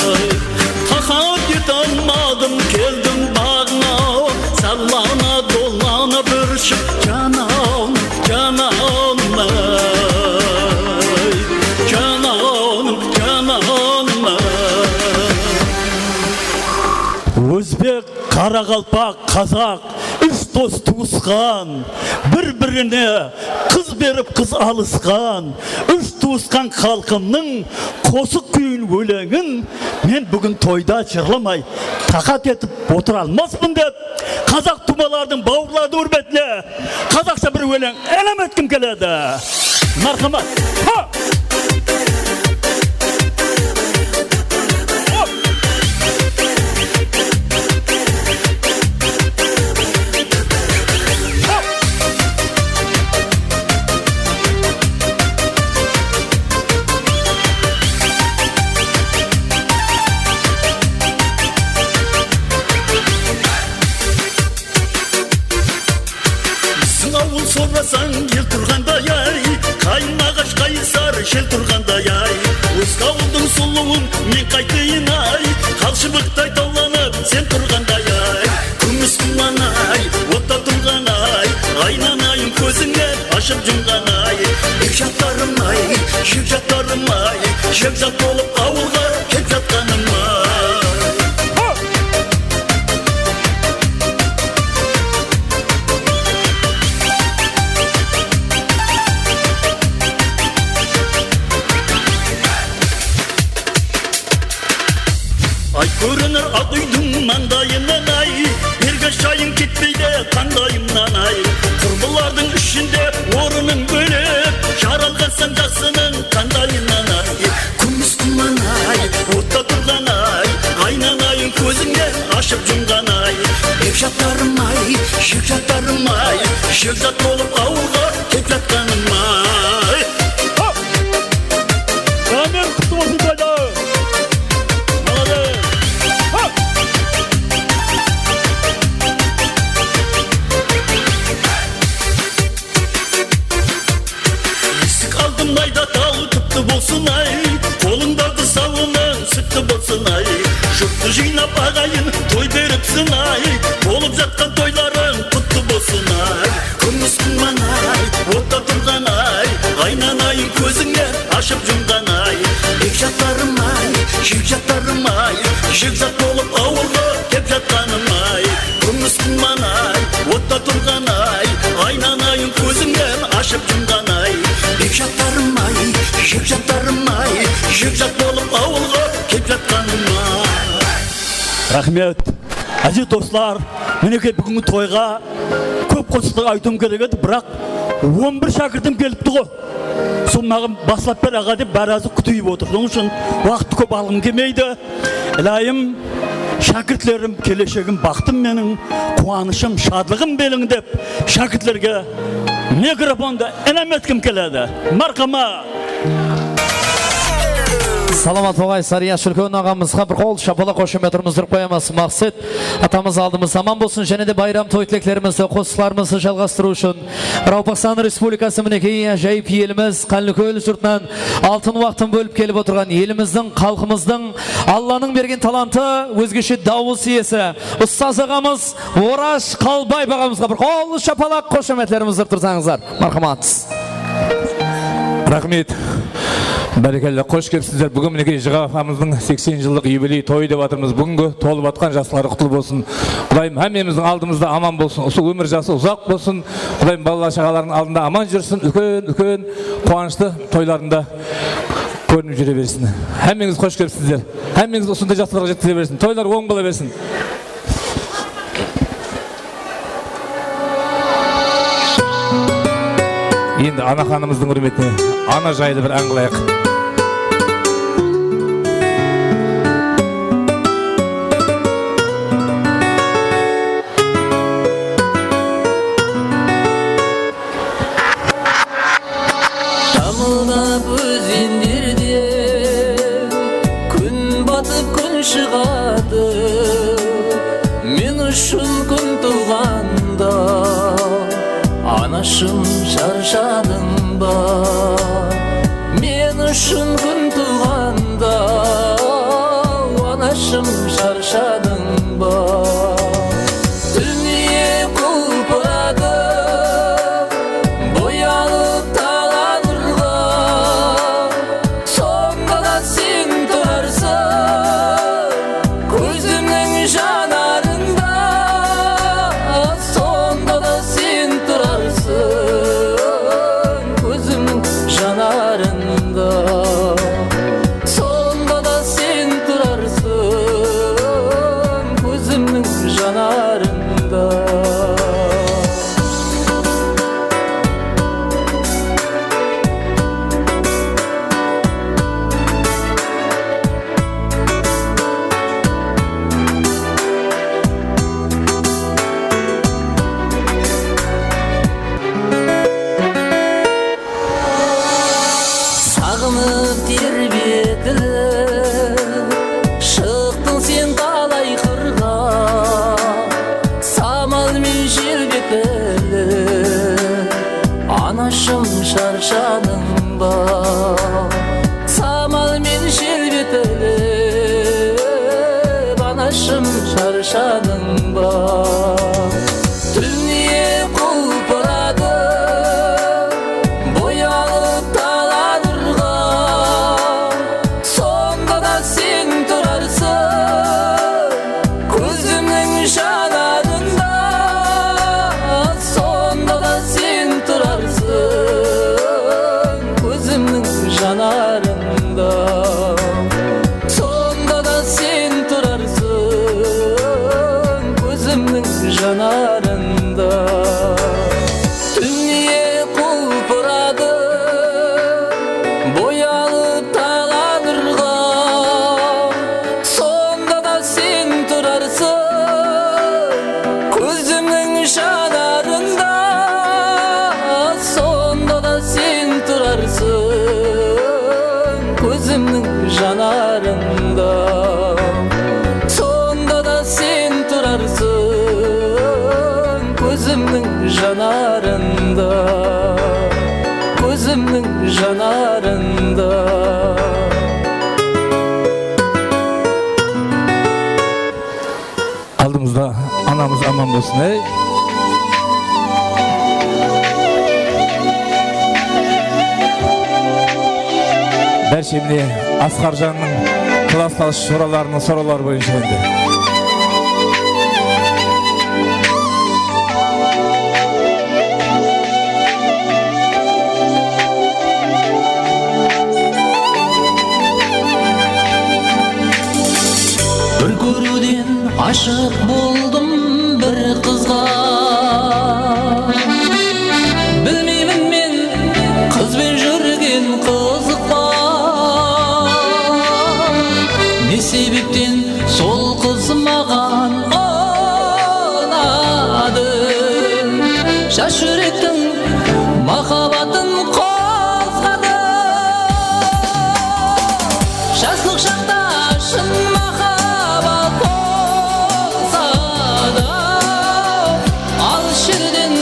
Qaraqalpaq, qazaq, úsh dos tuwısqan, bir-birine qız berip qız alısqan, úsh tuwısqan xalqımnıń qosıq kúyin óleńin men búgin toyda jırlamay taqat etip otıra almaspın dep, qazaq tuwmalardıń bawırlardıń húrmetine qazaqsha bir óleń inam etkim keledi. Marhamat. Ha! Biziń awıl sorasań el turǵanday-ay, qayın aǵash qayısar jel turǵanday-ay. Ózge awıldıń sulıwın men qaytayın-ay, talshıbıqtay tawlanıp sen turǵanday-ay. Kúmis qumman-ay, otta turǵan-ay, aynanayın kózińe ashıp jumǵan-ay. Bekjatlarım-ay, jekjatlarım-ay, jekjat bolıp awılǵa kelip jatqanım-ay. Ay kórinir aq úydiń mańdayınan-ay, bergen shayıń ketpeydi tańdayımnan-ay. Qurbılardıń ishinde orınıń bólek, jaralǵansań jaqsınıń tańdayınan-ay. Kúmis qumman-ay, otta turǵan-ay, aynanayın kózińe ashıp jumǵan-ay. Bekjatlarım-ay, jekjatlarım-ay, jekjat bolıp awılǵa kelip jatqanım-ay. Raxmet, qutlı bolsın, toyda! Молодец! Esik aldım ayda tal, qutlı bolsın-ay, qolıńdaǵı sawınıń sútti bolsın-ay. Jurttı jıynap aǵayın toy beripsiń-ay, bolıp jatqan toylarıń qutlı bolsın-ay. Kúmis qumman-ay, otta turǵan-ay, aynanayın kózińe ashıp jumǵan-ay. Bekjatlarım-ay, jekjatlarım-ay, jekjat bolıp awılǵa kelip jatqanım-ay. Kúmis qumman-ay, otta turǵan-ay, aynanayın kózińe ashıp jumǵan-ay. Bekjatlarım-ay, jekjatlarım-ay, jekjat bolıp awılǵa kelip jatqanım-ay. Raxmet. Áziz doslar, minekey, búgingi toyǵa kóp qosıqtı aytıwım kerek edi, biraq on bir shákirtim kelipti ǵo. Sol maǵan baslap ber, aǵa, dep, bári házir kútip otır. Sonıń ushın waqıttı kóp alǵım kelmeydi. Ilayım, shákirtlerim, keleshegim, baxtım meniń, quwanıshım, shadlıǵım beliń dep, shákirtlerge mikrofondı inam etkim keledi. Marhama! Salamat bolǵay, Sáriyas úlken aǵamızǵa bir qol shapalaq, xoshamet urıp qoyamız. Maqset atamız aldımızda aman bolsın, jáne de bayram toy tileklerimizdi, qosıqlarımızdı jalǵastırıw ushın Qaraqalpaqstan Respublikası, minekey, ájayıp elimiz Qánlikól jurtınan altın waqtın bólip kelip otırǵan elimizdiń, xalqımızdıń, Allanıń bergen talantı, ózgeshe dawıs iyesi, ustaz aǵamız Orash Qalbaev aǵamızǵa bir qol shapalaq, xoshametlerimizdi urıp tursańızlar. Marhamat. Raxmet. Bárekella, xosh kelipsizler. Búgin, minekey, Jıǵa apamızdıń seksen jıllıq yubiley toyı dep atırmız. Búgingi tolıp atqan jasları qutlı bolsın. Qudayım hámmemizdiń aldımızda aman bolsın. Usı ómir jası uzaq bolsın. Qudayım balalar-shaǵalardıń aldında aman júrsin. Úlken, úlken quwanıshlı toylarında kórinip júre bersin. Hámmeńiz xosh kelipsizler. Hámmeńizdi usınday jaqsılarǵa jetkize bersin. Toylar oń bola bersin. Endi Ana xanımızdıń húrmetine ana jaylı bir án qılayıq. Tamıldap ózenlerde kún batıp, kún shıǵadı. Men ushın kún tuwǵanda, anashım, sharshadıń ba? Men ushın kún tuwǵanda, anashım, sharshadıń ba? Dúnya qulpıradı, boyalıp talanırǵa. Sońǵıda sen turarsań kózimniń janarında. Terbetilip shıqtıń sen talay qırǵa, samal men shelbetilip, anashım, sharshadıń ba? Samal men shelbetilip, anashım, sharshadıń ba? Dúnya qulpıradı boyalıp taladırǵa, sonda da sen turarsıń kózimniń janarında. Sonda da sen turarsıń kózimniń janarında. Sonda da sen turarsıń kózimniń janarında. Dúnya qulpıradı boyalıp taladırǵa, sonda da sen turarsıń kózimniń janarında. Sonda da sen turarsıń kózimniń janarında. Sonda da sen turarsıń kózimniń janarında, kózimniń janarında. Aldımızda anamız aman bolsın, ey. Bárshe mine Asqarjannıń klasstash joralarınıń sorawları boyınsha endi. Bir kóriwden ashıq boldım bir qızǵa. Bilmeymen men qız ben júrgen qızıq pa? Ne sebepten sol qız maǵan unadı? Jas júrektiń mahabbatın qozǵadı. Jaslıq shaqta shın mahabbat bolsa da, alıs jerden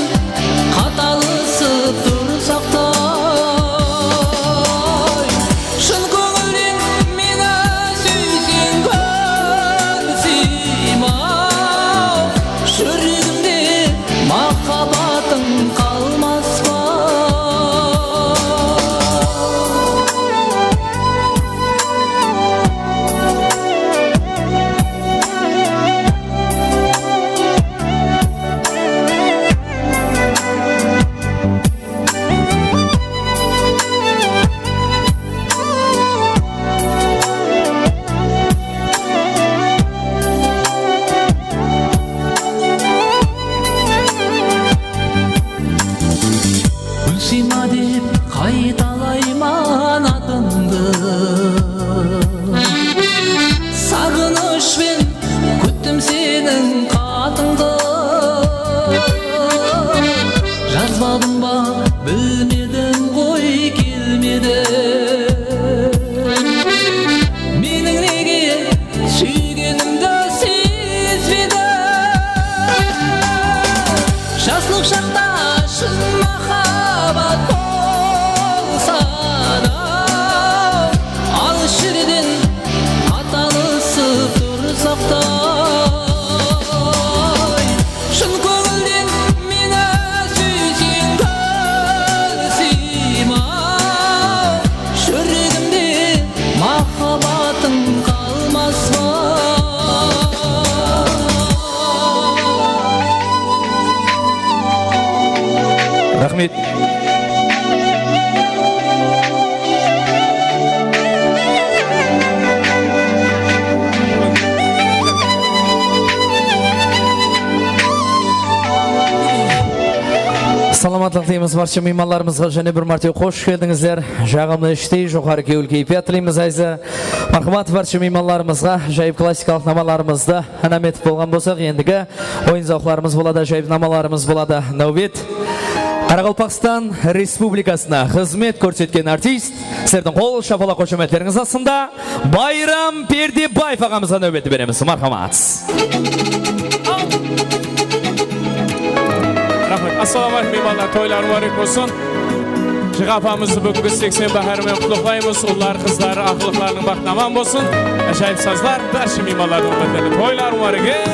qat alısıp tursaq ta. Shın kóńilden meni súyseń, kórsem-aw, júregimde mahabbatıń qalmas pa? Gúlsiyma dep qaytalayman atıńdı. Saǵınıshpen kúttim seniń xatıńdı. Jazbadıń ba, bilmedim ǵoy, kelmedi. Meniń nege súygenimdi sezbedi. Jaslıq shaqta shın mahabbat bolsa da, alıs jerden qat alısıp tursaq ta. Shın kóńilden meni súyseń, kórsem-aw, júregimde mahabbatıń qalmas pa? Raxmet. Salamatlıq tileymiz barshı miymanlarımızǵa, jáne bir márte xosh keldińizler. Jaǵımlı ishtey, joqarı kewil keypiyat tileymiz, Ayza. Marhamat, barshı miymanlarımızǵa ájayıp klassikalıq namalarımızdı ánam etip bolǵan bolsaq, endigi oyın-zawıqlarımız boladı, ájayıp namalarımız boladı. Náwbet Qaraqalpaqstan Respublikasına xızmet kórsetken artist, sizlerdiń qol shapalaq xoshametlerińiz astında Bayram Perdebaev aǵamızǵa náwbetti beremiz. Marhamat. Raxmet. Assalawma áleykum, miymanlar. Toylar múbárek bolsın. Jıǵa apamızdı búgingi seksen báhári menen qutlıqlaymız. Ulları, qızları, aqıllıqlarınıń baxtı aman bolsın. Ájayıp sazlar, bárshe miymanlardıń húrmetlerine. Toylar múbárek, ey!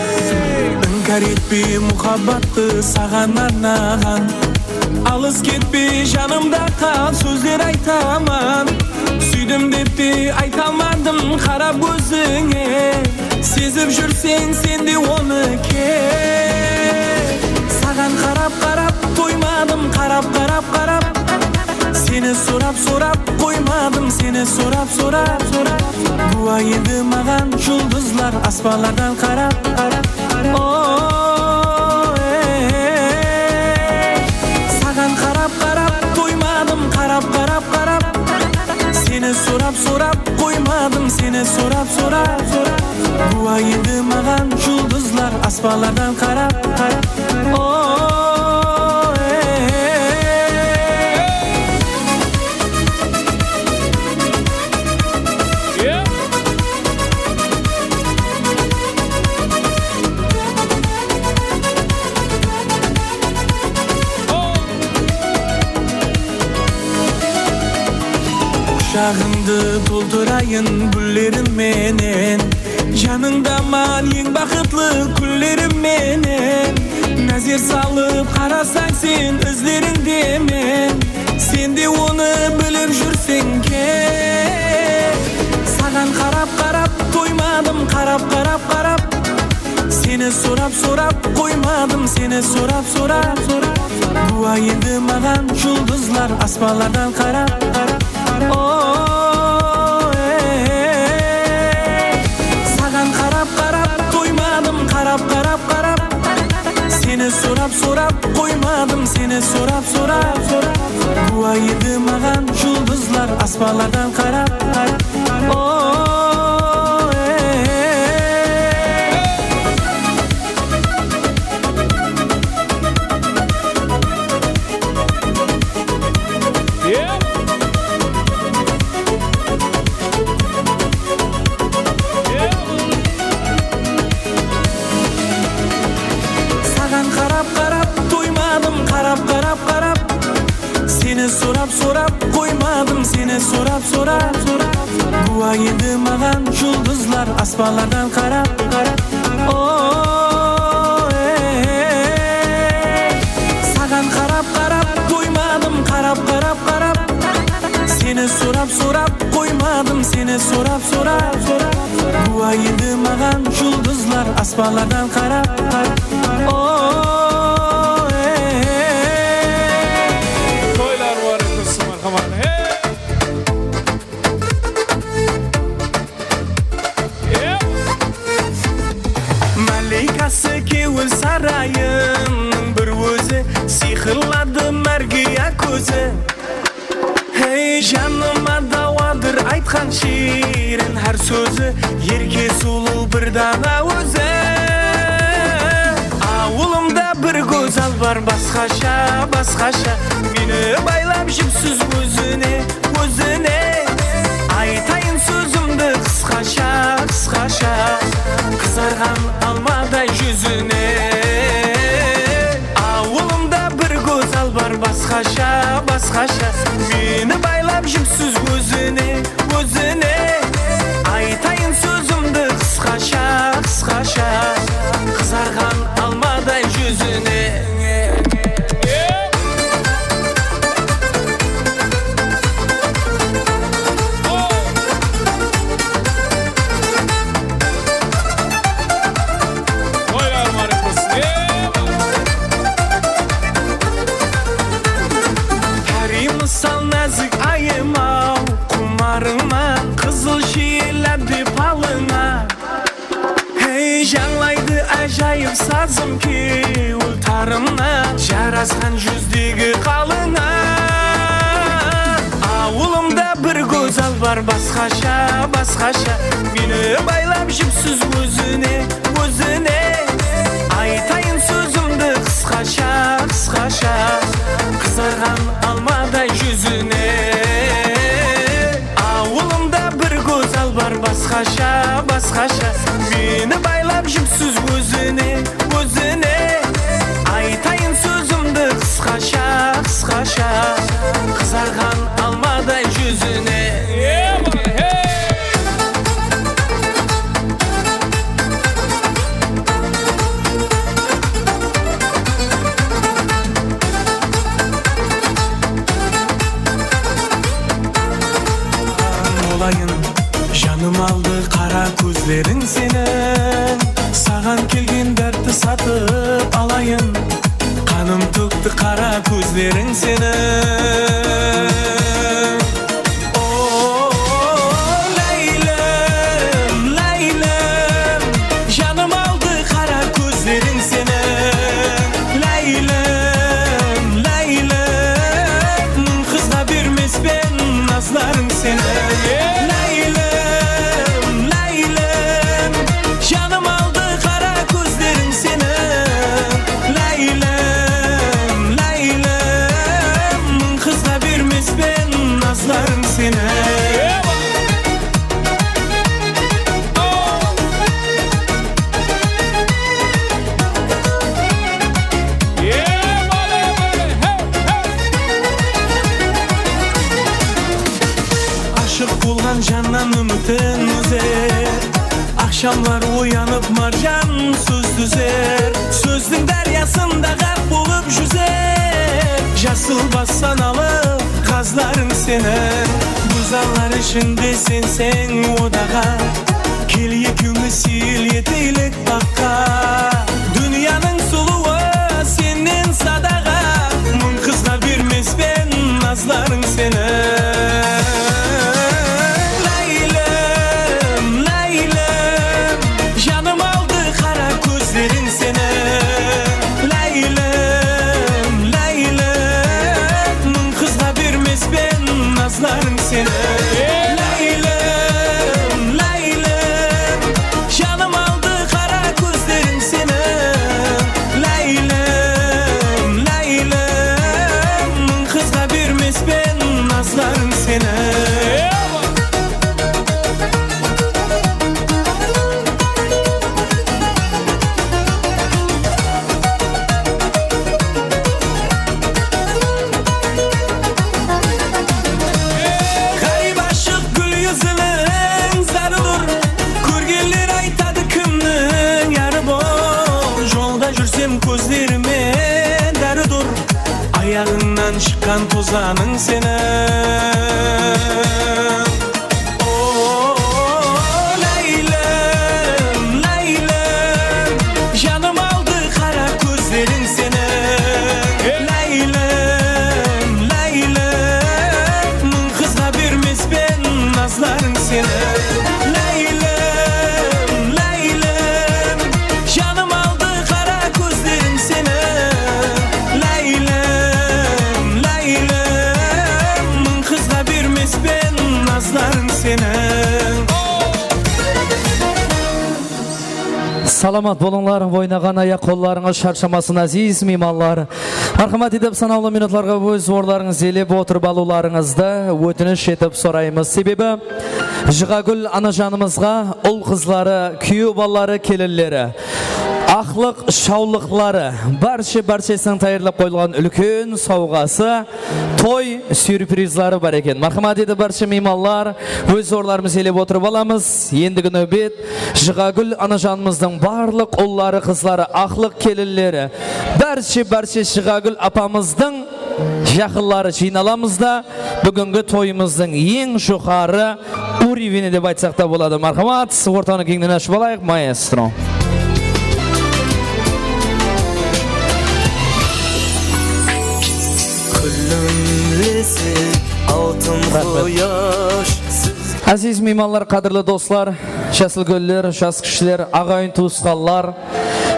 Inkar etpe muhabbattı saǵan arnaǵan. Alıs ketpe, janımda qal, sózler aytaman. Súydim dep te ayta almadım qarap kózińe. Sezip júrseń sen de onıki. Saǵan qarap-qarap toymadım, qarap-qarap qarap. Seni sorap-sorap qoymadım, seni sorap-sorap. Gúwa edi maǵan juldızlar aspanlardan qarap. O, ey. Saǵan qarap-qarap toymadım, qarap-qarap qarap. Seni sorap-sorap qoymadım, seni sorap-sorap. Gúwa edi maǵan juldızlar aspanlardan qarap. O, ey. Qushaǵıńdı toltırayın gúllerim menen. Janıńdaman eń baxıtlı kúnlerim menen. Názer salıp qarasań sen izlerińdemen. Sen de onı bilip júrseń kel. Saǵan qarap-qarap toymadım, qarap-qarap qarap. Seni sorap-sorap qoymadım, seni sorap-sorap. Gúwa edi maǵan juldızlar aspanlardan qarap. O, ey. Saǵan qarap-qarap toymadım, qarap-qarap qarap. Seni sorap-sorap qoymadım, seni sorap-sorap. Gúwa edi maǵan juldızlar aspanlardan qarap. O, ey. Saǵan qarap-qarap toymadım, qarap-qarap qarap. Seni sorap-sorap qoymadım, seni sorap-sorap. Gúwa edi maǵan juldızlar aspanlardan qarap. O, ey. Saǵan qarap-qarap toymadım, qarap-qarap qarap. Seni sorap-sorap qoymadım, seni sorap-sorap. Gúwa edi maǵan juldızlar aspanlardan qarap. O, ey. Toylar múbárek bolsın, marhamat. Hey! Máleykası kewil sarayınıń bir ózi, sıyqırladı márgiya kózi. Hey, janıma dawadır aytqan shiyrin hár sózi, erke sulıw bir dana ózi. Awılımda bir gózzal bar, basqasha, basqasha, meni baylap jipsiz ózine. Ózine aytayın sózimdi qısqasha, qısqasha, qızarǵan almaday júzine. Awılımda bir gózzal bar, basqasha, basqasha, meni baylap jipsiz ózine, ózine. Aytayın sózimdi qısqasha, qısqasha, qızarǵan almaday júzine. Pári mısal názik ayım-aw, qumarıńman qızıl shiyelláp de palıńa. Hey, jańlaydı ájayıp sazım kewil tarıńnan, jarasqan júzdegi qalıńa. Awılımda bir gózzal bar, basqasha, basqasha, meni baylap jipsiz ózine, ózine. Aytayın sózimdi qısqasha, qısqasha, qızarǵan almaday júzine. Awılımda bir gózzal bar basqasha, basqasha, meni baylap júpsiz ózine, ózine. Aytayın sózimdi qısqasha, qısqasha, qızarǵan almaday júzine. Olayın, janım aldı qara kózleriń seniń. Saǵan kelgen dártti satıp alayın. Qanım tókti qara kózleriń seniń. O, láylim, láylim, janım aldı qara kózleriń seniń. Láylim, láylim, mıń qızǵa bermespen nazlarıń seniń. Láylim, láylim, janım aldı qara kózleriń seniń. Láylim, láylim, mıń qızǵa bermespen nazlarıń seniń. Ashıq bolǵan jannan úmitin úzer. Aqshamlar oyanıp marjan sóz dúzer. Sózdiń dáryasında ǵarq bolıp júzer. Jasıl bas sanalı qazlarıń seniń. Gózzallar ishinde senseń odaǵa. Kel ekewmiz seyil eteylek baǵqa. Dúnyanıń sulıwı sennen sadaǵa. Mıń qızǵa bermespen nazlarıń seniń. Láylim, láylim, janım aldı qara kózleriń seniń. Láylim, láylim, mıń qızǵa bermespen nazlarıń seniń. Láylim, láylim, janım aldı qara kózleriń seniń. Láylim, láylim, mıń qızǵa bermespen nazlarıń seniń. Ǵárip ashıq gúl júziniń zarıdur. Kórgenler aytadı, kimniń yarı bol. Jolda júrsem, kózlerime dáridur. Ayaǵıńnan shıqqan tozanıń seniń. O, láylim, láylim, janım aldı qara kózleriń seniń. Láylim, láylim, mıń qızǵa bermespen nazlarıń seniń. Láylim, láylim, janım aldı qara kózleriń seniń. Láylim, láylim, mıń qızǵa bermespen nazlarıń seniń. Salamat bolıńlar, oynaǵan ayaq-qollarıńız sharshamasın, áziz miymanlar. Marhamat etip, sanawlı minutlarǵa óz orınlarıńızdı iyelep otırıp alıwlarıńızdı ótinish etip soraymız. Sebebi, Jıǵagúl anajanımızǵa ul-qızları, kúyew balaları, kelinleri, aqlıq, shawlıqları, bárshe-bárshesiniń tayarlap qoyılǵan úlken sawǵası, toy syurprizleri bar eken. Marhamat etip, bárshe miymanlar, óz orınlarımızdı iyelep otırıp alamız. Endigi náwbet Jıǵagúl anajanımızdıń barlıq ulları, qızları, aqlıq kelinleri, bárshe-bárshe Jıǵagúl apamızdıń jaqınları jıynalamız da, búgingi toyımızdıń eń joqarı úroveni dep aytsaq ta boladı. Marhamat, ortanı keńnen ashıp alayıq, maestro. Kúlimlese altın quyash. Áziz miymanlar, qádirli doslar, jas úlkenler, jas kishiler, aǵayin tuwısqanlar,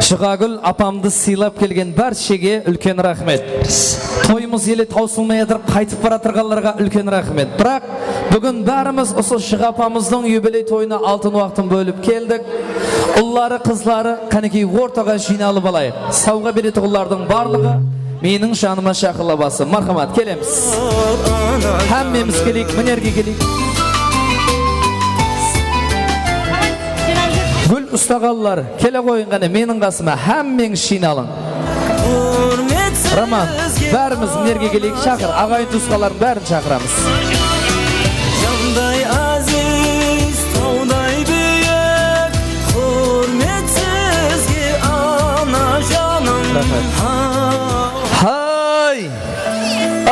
Jıǵagúl apamdı sıylap kelgen bárshege úlken raxmet. Toyımız ele tawsılmay atır, qaytıp baratırǵanlarǵa úlken raxmet. Biraq Búgin bárimiz usı Jıǵa apamızdıń yubiley toyına altın waqtın bólip keldik. Ulları, qızları, qánekey, ortaǵa jıynalıp alayıq. Sawǵa beretuǵınlardıń barlıǵı meniń janıma shaqırıla bastı. Marhamat, kelemiz. Hámmemiz keleyik, minerge keleyik. Gúl ustaǵanlar, kele qoyıń qáne meniń qasıma, hámmeńiz jıynalıń. Roman, bárimiz minerge keleyik, shaqır, aǵayin tuwısqanlardıń bárin shaqıramız. Janday áziz, tawday búyik, húrmet sizge, ana janım. Raxmet. Hay!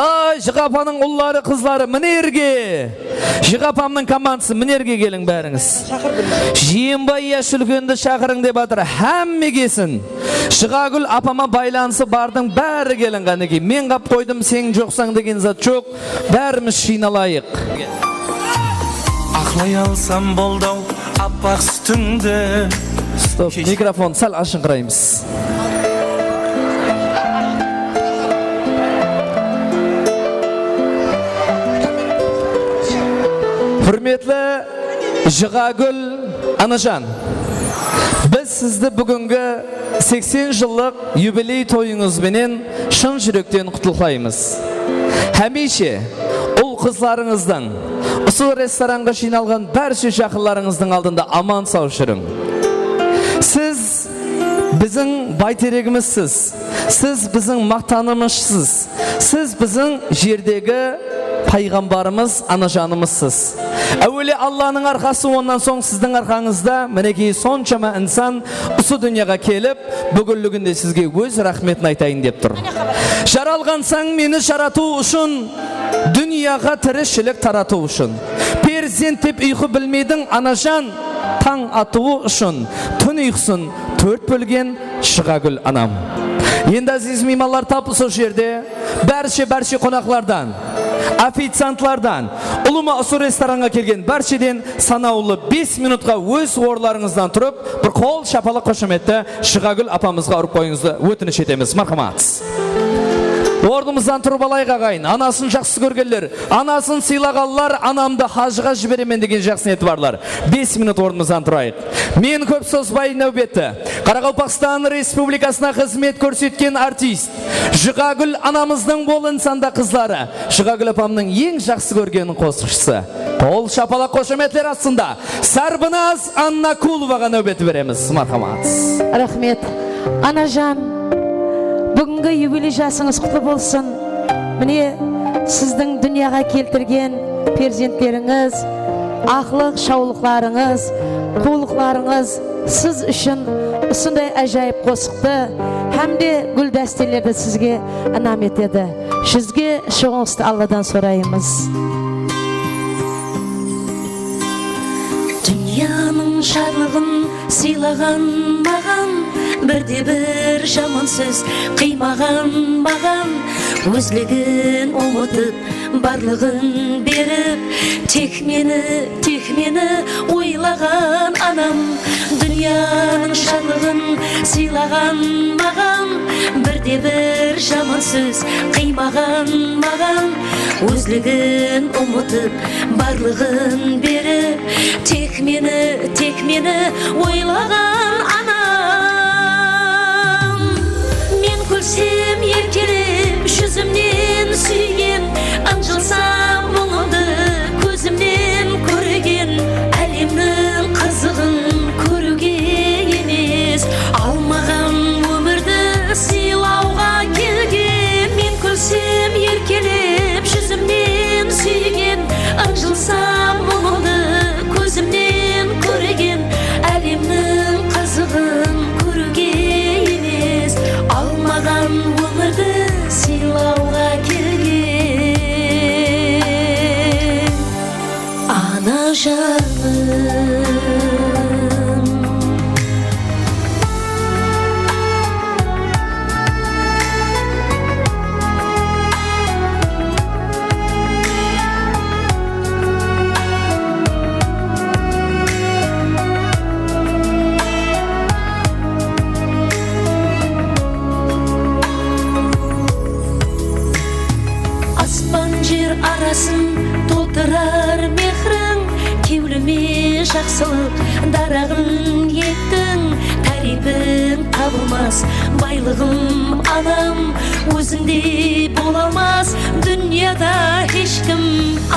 Ay, Jıǵa apanıń ulları, qızları, minerge! Jıǵa apamnıń komandası, minerge keliń bárińiz. Jıyınbay yash úlkendi shaqırıń dep atır, hámme kelsin. Jıǵagúl apama baylanısı bardıń bári keliń qánekey. Men qap qoydım, sen joqsań degen zat joq. Bárimiz jıynalayıq. Aqlay alsam boldı-aw appaq sútińdi. Stop, mikrofon sál ashıńqıraymız. Húrmetli Jıǵagúl anajan, biz sizdi búgingi seksen jıllıq yubiley toyıńız benen shın júrekten qutlıqlaymız. Hámiyshe ul-qızlarıńızdıń, usı restoranǵa jıynalǵan bárshe jaqınlarıńızdıń aldında aman-saw júriń. Siz biziń bayteregimizsiz, siz biziń maqtanımızsız, siz biziń jerdegi payǵambarımız, anajanımızsız. Áwele Allanıń arqası, onnan soń siziń arqańızda, minekey, sonshama insan usı dúnyaǵa kelip, búginliginde sizge óz raxmetin aytayın dep tur. Jaralǵansań meni jaratıw ushın, dúnyaǵa tirishilik taratıw ushın. Perzent dep uyqı bilmeydiń, anajan, tań atıwı ushın. Tún uyqısın tórt bólgen Jıǵagúl anam. Endi, áziz miymanlar, tap usı jerde bárshe, bárshe qonaqlardan, oficiantlardan, ulıwma usı restoranǵa kelgen bársheden sanawlı bes minutqa óz orınlarıńızdan turıp, bir qol shapalaq, xoshametti Jıǵagúl apamızǵa urıp qoyıńızdı ótinish etemiz. Marhamat. Ornımızdan turıp alayıq, aǵayin. Anasın jaqsı kórgenler, anasın sıylaǵanlar, anamdı hajıǵa jiberemen degen jaqsı niyeti barlar. Bes minut ornımızdan turayıq. Men kóp sozbay, náwbetti Qaraqalpaqstan Respublikasına xızmet kórsetken artist, Jıǵagúl anamızdıń, bul insanda qızları, Jıǵagúl apamnıń eń jaqsı kórgen qosıqshısı. Qol shapalaq, xoshametler astında Sarbinaz Annakuluwaǵa náwbetti beremiz. Marhamat. Raxmet. Anajan, búgingi yubiley jasıńız qutlı bolsın. Mine, sizdiń dúnyaǵa keltirgen perzentlerińiz, aqlıq-shawlıqlarıńız, quwlıqlarıńız siz ushın usınday ájayıp qosıqtı hám de gúl dástelerdi sizge inam etedi. Júzge shıǵıwıńızdı Alladan soraymız. Dúnyanıń shadlıǵın sıylaǵan maǵan, birde-bir jaman sóz qıymaǵan maǵan, ózligin umıtıp, barlıǵın berip, tek meni, tek meni oylaǵan anam. Dúnyanıń shadlıǵın sıylaǵan maǵan, birde-bir jaman sóz qıymaǵan maǵan, ózligin umıtıp, barlıǵın berip, tek meni, tek meni oylaǵan anam. Men kúlsem, erkelep, júzimnen súygen, ınjılsam, muńımdı kózimnen kórgen, álemniń qızıǵın kóriwge emes, almaǵan ómirdi sıylawǵa kelgen. Men kúlsem, erkelep, júzimnen súygen, ınjılsam, muńımdı kózimnen kórgen, álemniń qızıǵın kóriwge emes, almaǵan ómirdi sıylawǵa kelgen. Ana janım. Aspan jer arasın toltırar Jaqsılıq daraǵın ektiń, táriypiń tabılmas. Baylıǵım anam, ózińdey bola almas. Dúnyada hesh kim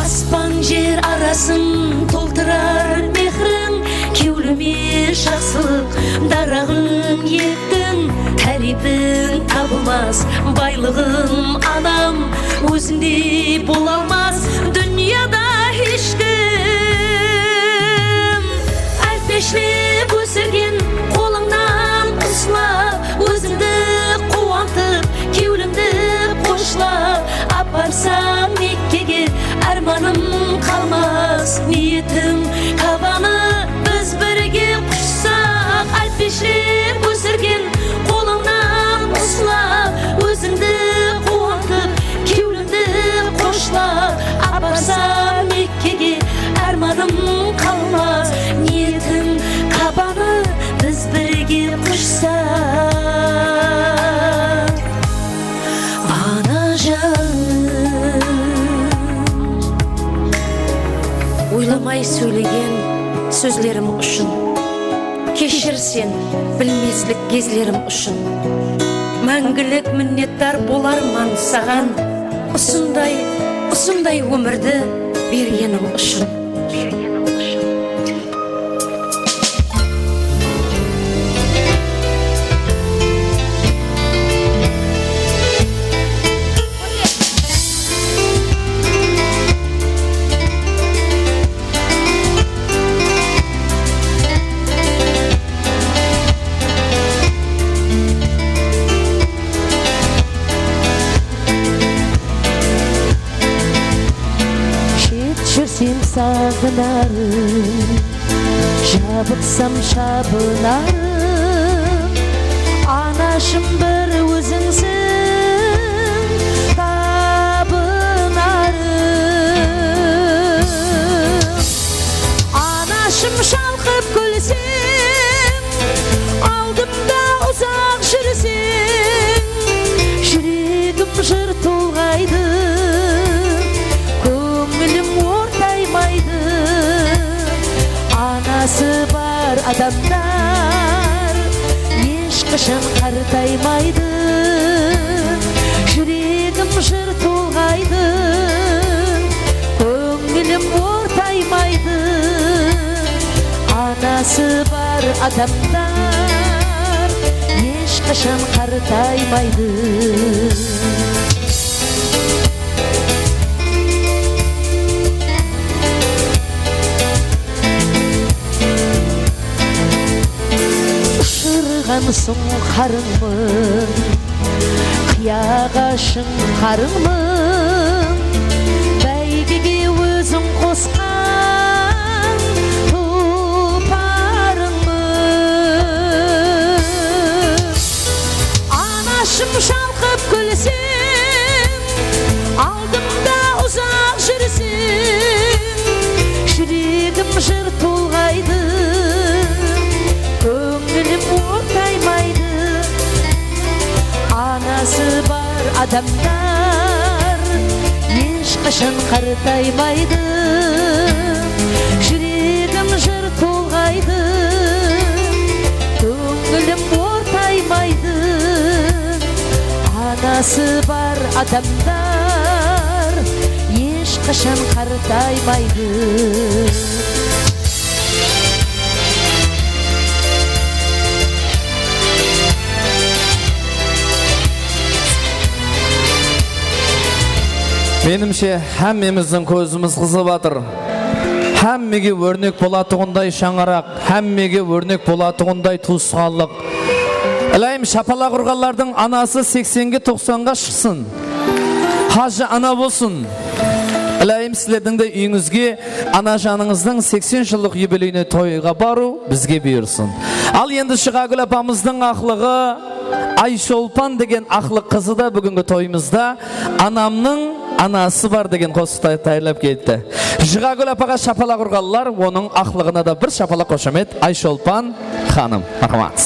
aspan jer arasın toltırar mehriń. Kewlime jaqsılıq daraǵın ektiń, táriypiń tabılmas. Baylıǵım anam, ózińdey bola almas. Dúnyada hesh kim. Álpeshlep ósirgen qolıńnan uslap, ózińdi quwantıp, kewlimdi xoshlap, aparsam Mekkege, ármanım qalmas. Niyetim Kabanı biz birge qushsaq, álpeshlep ósirgen qolıńnan uslap, ózińdi quwantıp, kewlimdi xoshlap, aparsam Mekkege, ármanım qalmas. Niyetim Kabanı biz birge qushsaq. Anajan. Oylamay sóylegen sózlerim ushın, keshir sen bilmeslik gezlerim ushın. Máńgilik minnetdar bolarman saǵan, usınday, usınday ómirdi bergeniń ushın. Shet júrsem saǵınarım, jabıqsam shabınarım. Anashım, bir ózińsiń tabınarım. Anashım, shalqıp kúlseń, aldımda uzaq júrseń, júregim jır tolǵaydı, kóńilim ortaymaydı. Anası bar adamlar hesh qashan qartaymaydı. Júregim jır tolǵaydı, kóńilim ortaymaydı. Anası bar adamlar hesh qashan qartaymaydı. Ushırǵan suńqarıńmın, qıyaǵa shıńqarıńmın, báygege óziń qosqan tulparıńmın. Anashım, shalqıp kúlseń, aldımda uzaq júrseń, júregim jır tolǵaydı, kóńilim ortaymaydı. Anası bar adamlar hesh qashan qartaymaydı. Júregim jır tolǵaydı, kóńilim ortaymaydı. Anası bar adamlar hesh qashan qartaymaydı. Menimshe, hámmemizdiń kózimiz qızıp atır. Hámmege órnek bolatuǵınday shańaraq, hámmege órnek bolatuǵınday tuwısqanlıq. Ilayım, shapalaq urǵanlardıń anası seksenge, toqsanǵa shıqsın. Hajı ana bolsın. Ilayım, sizlerdiń de úyińizge anajanıńızdıń seksen jıllıq yubileyine toyǵa barıw bizge buyırsın. Al endi Jıǵagúl apamızdıń aqlıǵı, Ayshulpan degen aqlıq qızı da búgingi toyımızda Anamnıń anası bar degen qosıqtı tayarlap kelipti. Jıǵagúl apaǵa shapalaq urǵanlar, onıń aqlıǵına da bir shapalaq, xoshamet, Ayshulpan xanım. Marhamat.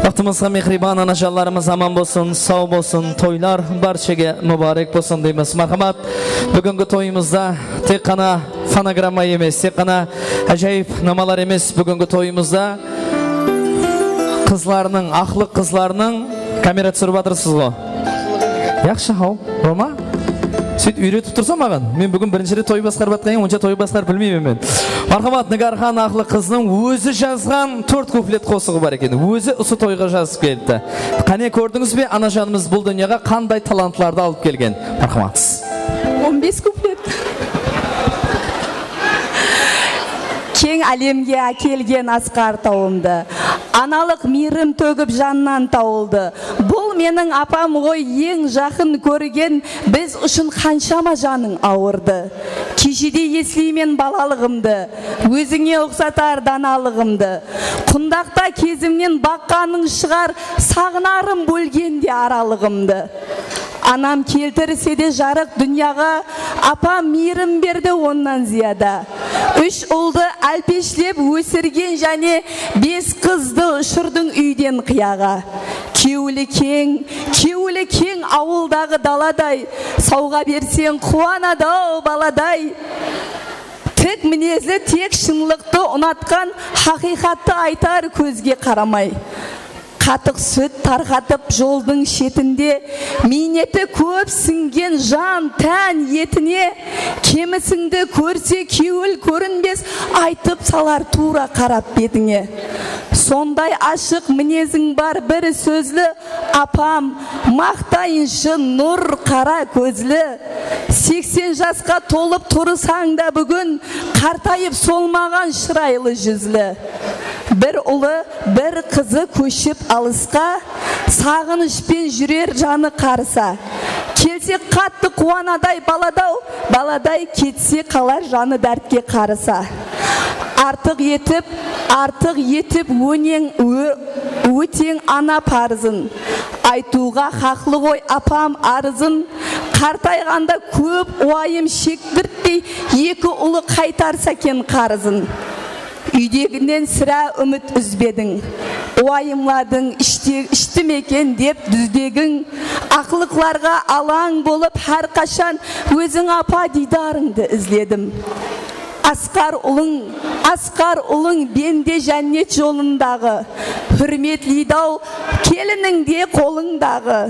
Baxtımızǵa mehriban anajanlarımız aman bolsın, saw bolsın, toylar bárshege múbárek bolsın deymiz. Marhamat, búgingi toyımızda tek ǵana fonogramma emes, tek ǵana ájayıp namalar emes, búgingi toyımızda qızlarınıń, aqlıq qızlarınıń, kamera túsirip atırsız ǵo. Yaqshı, haw, Roma. Sóytip úyretip tursa maǵan. Men búgin birinshi ret toy basqarıp atqan, onsha toy basqarıp bilmeymen men. Marhamat, Nigarxan aqlıq qıznıń ózi jazǵan tórt kuplet qosıǵı bar eken. Ózi usı toyǵa jazıp kelipti. Qáne, kórdińiz be, anajanımız bul dúnyaǵa qanday talantlardı alıp kelgen? Marhamat. On bes kuplet. Keń álemge ákelgen asqar tawımdı, analıq miyrim tógip jannan tawıldı. Bul meniń apam ǵoy, eń jaqın kórgen, biz ushın qanshama janıń awırdı. Keshede esleymen balalıǵımdı, ózińe uqsatar danalıǵımdı. Qundaqta kezimnen baqqanıń shıǵar, saǵınarım bólgende aralıǵımdı. Anam keltirse de jarıq dúnyaǵa, apam miyrim berdi onnan zıyada. Úsh uldı álpeshlep ósirgen jáne bes qızdı ushırdıń úyden qıyaǵa. Kewli keń, kewli keń awıldaǵı daladay, sawǵa berseń quwanadı-aw baladay. Tik minezli, tek shınlıqtı unatqan, haqıyqattı aytar kózge qaramay. Qatıq sút tarqatıp joldıń shetinde, miyneti kóp sińgen jan tán etine. Kemisińdi kórse, kewil kórinbes, aytıp salar tuwra qarap betińe. Sonday ashıq mineziń bar bir sózli, apam, maqtayınshı nur qara kózli. Seksen jasqa tolıp turısań da búgin, qartayıp solmaǵan shıraylı júzli. Bir ulı, bir qızı kóship alısqa, saǵınıshpen júrer janı qarısa. Kelse qattı quwanaday baladaw, baladay ketse qalar janı dártke qarısa. Artıq etip, artıq etip óneń, ó-, óteń ana parızın. Aytıwǵa haqlı ǵoy apam arızın. Qartayǵanda kóp uwayım shektirtpey, eki ulı qaytarsa eken qarızın. Úydeginen sirá úmit úzbediń. Uwayımladıń, ishte-, ishtim eken dep dúzdegiń. Aqlıqlarǵa alań bolıp hár qashan, óziń apa diydarıńdı izledim. Asqar ulıń, asqar ulıń bende jánnet jolındaǵı, húrmetliydi-aw kelinińde qolıńdaǵı.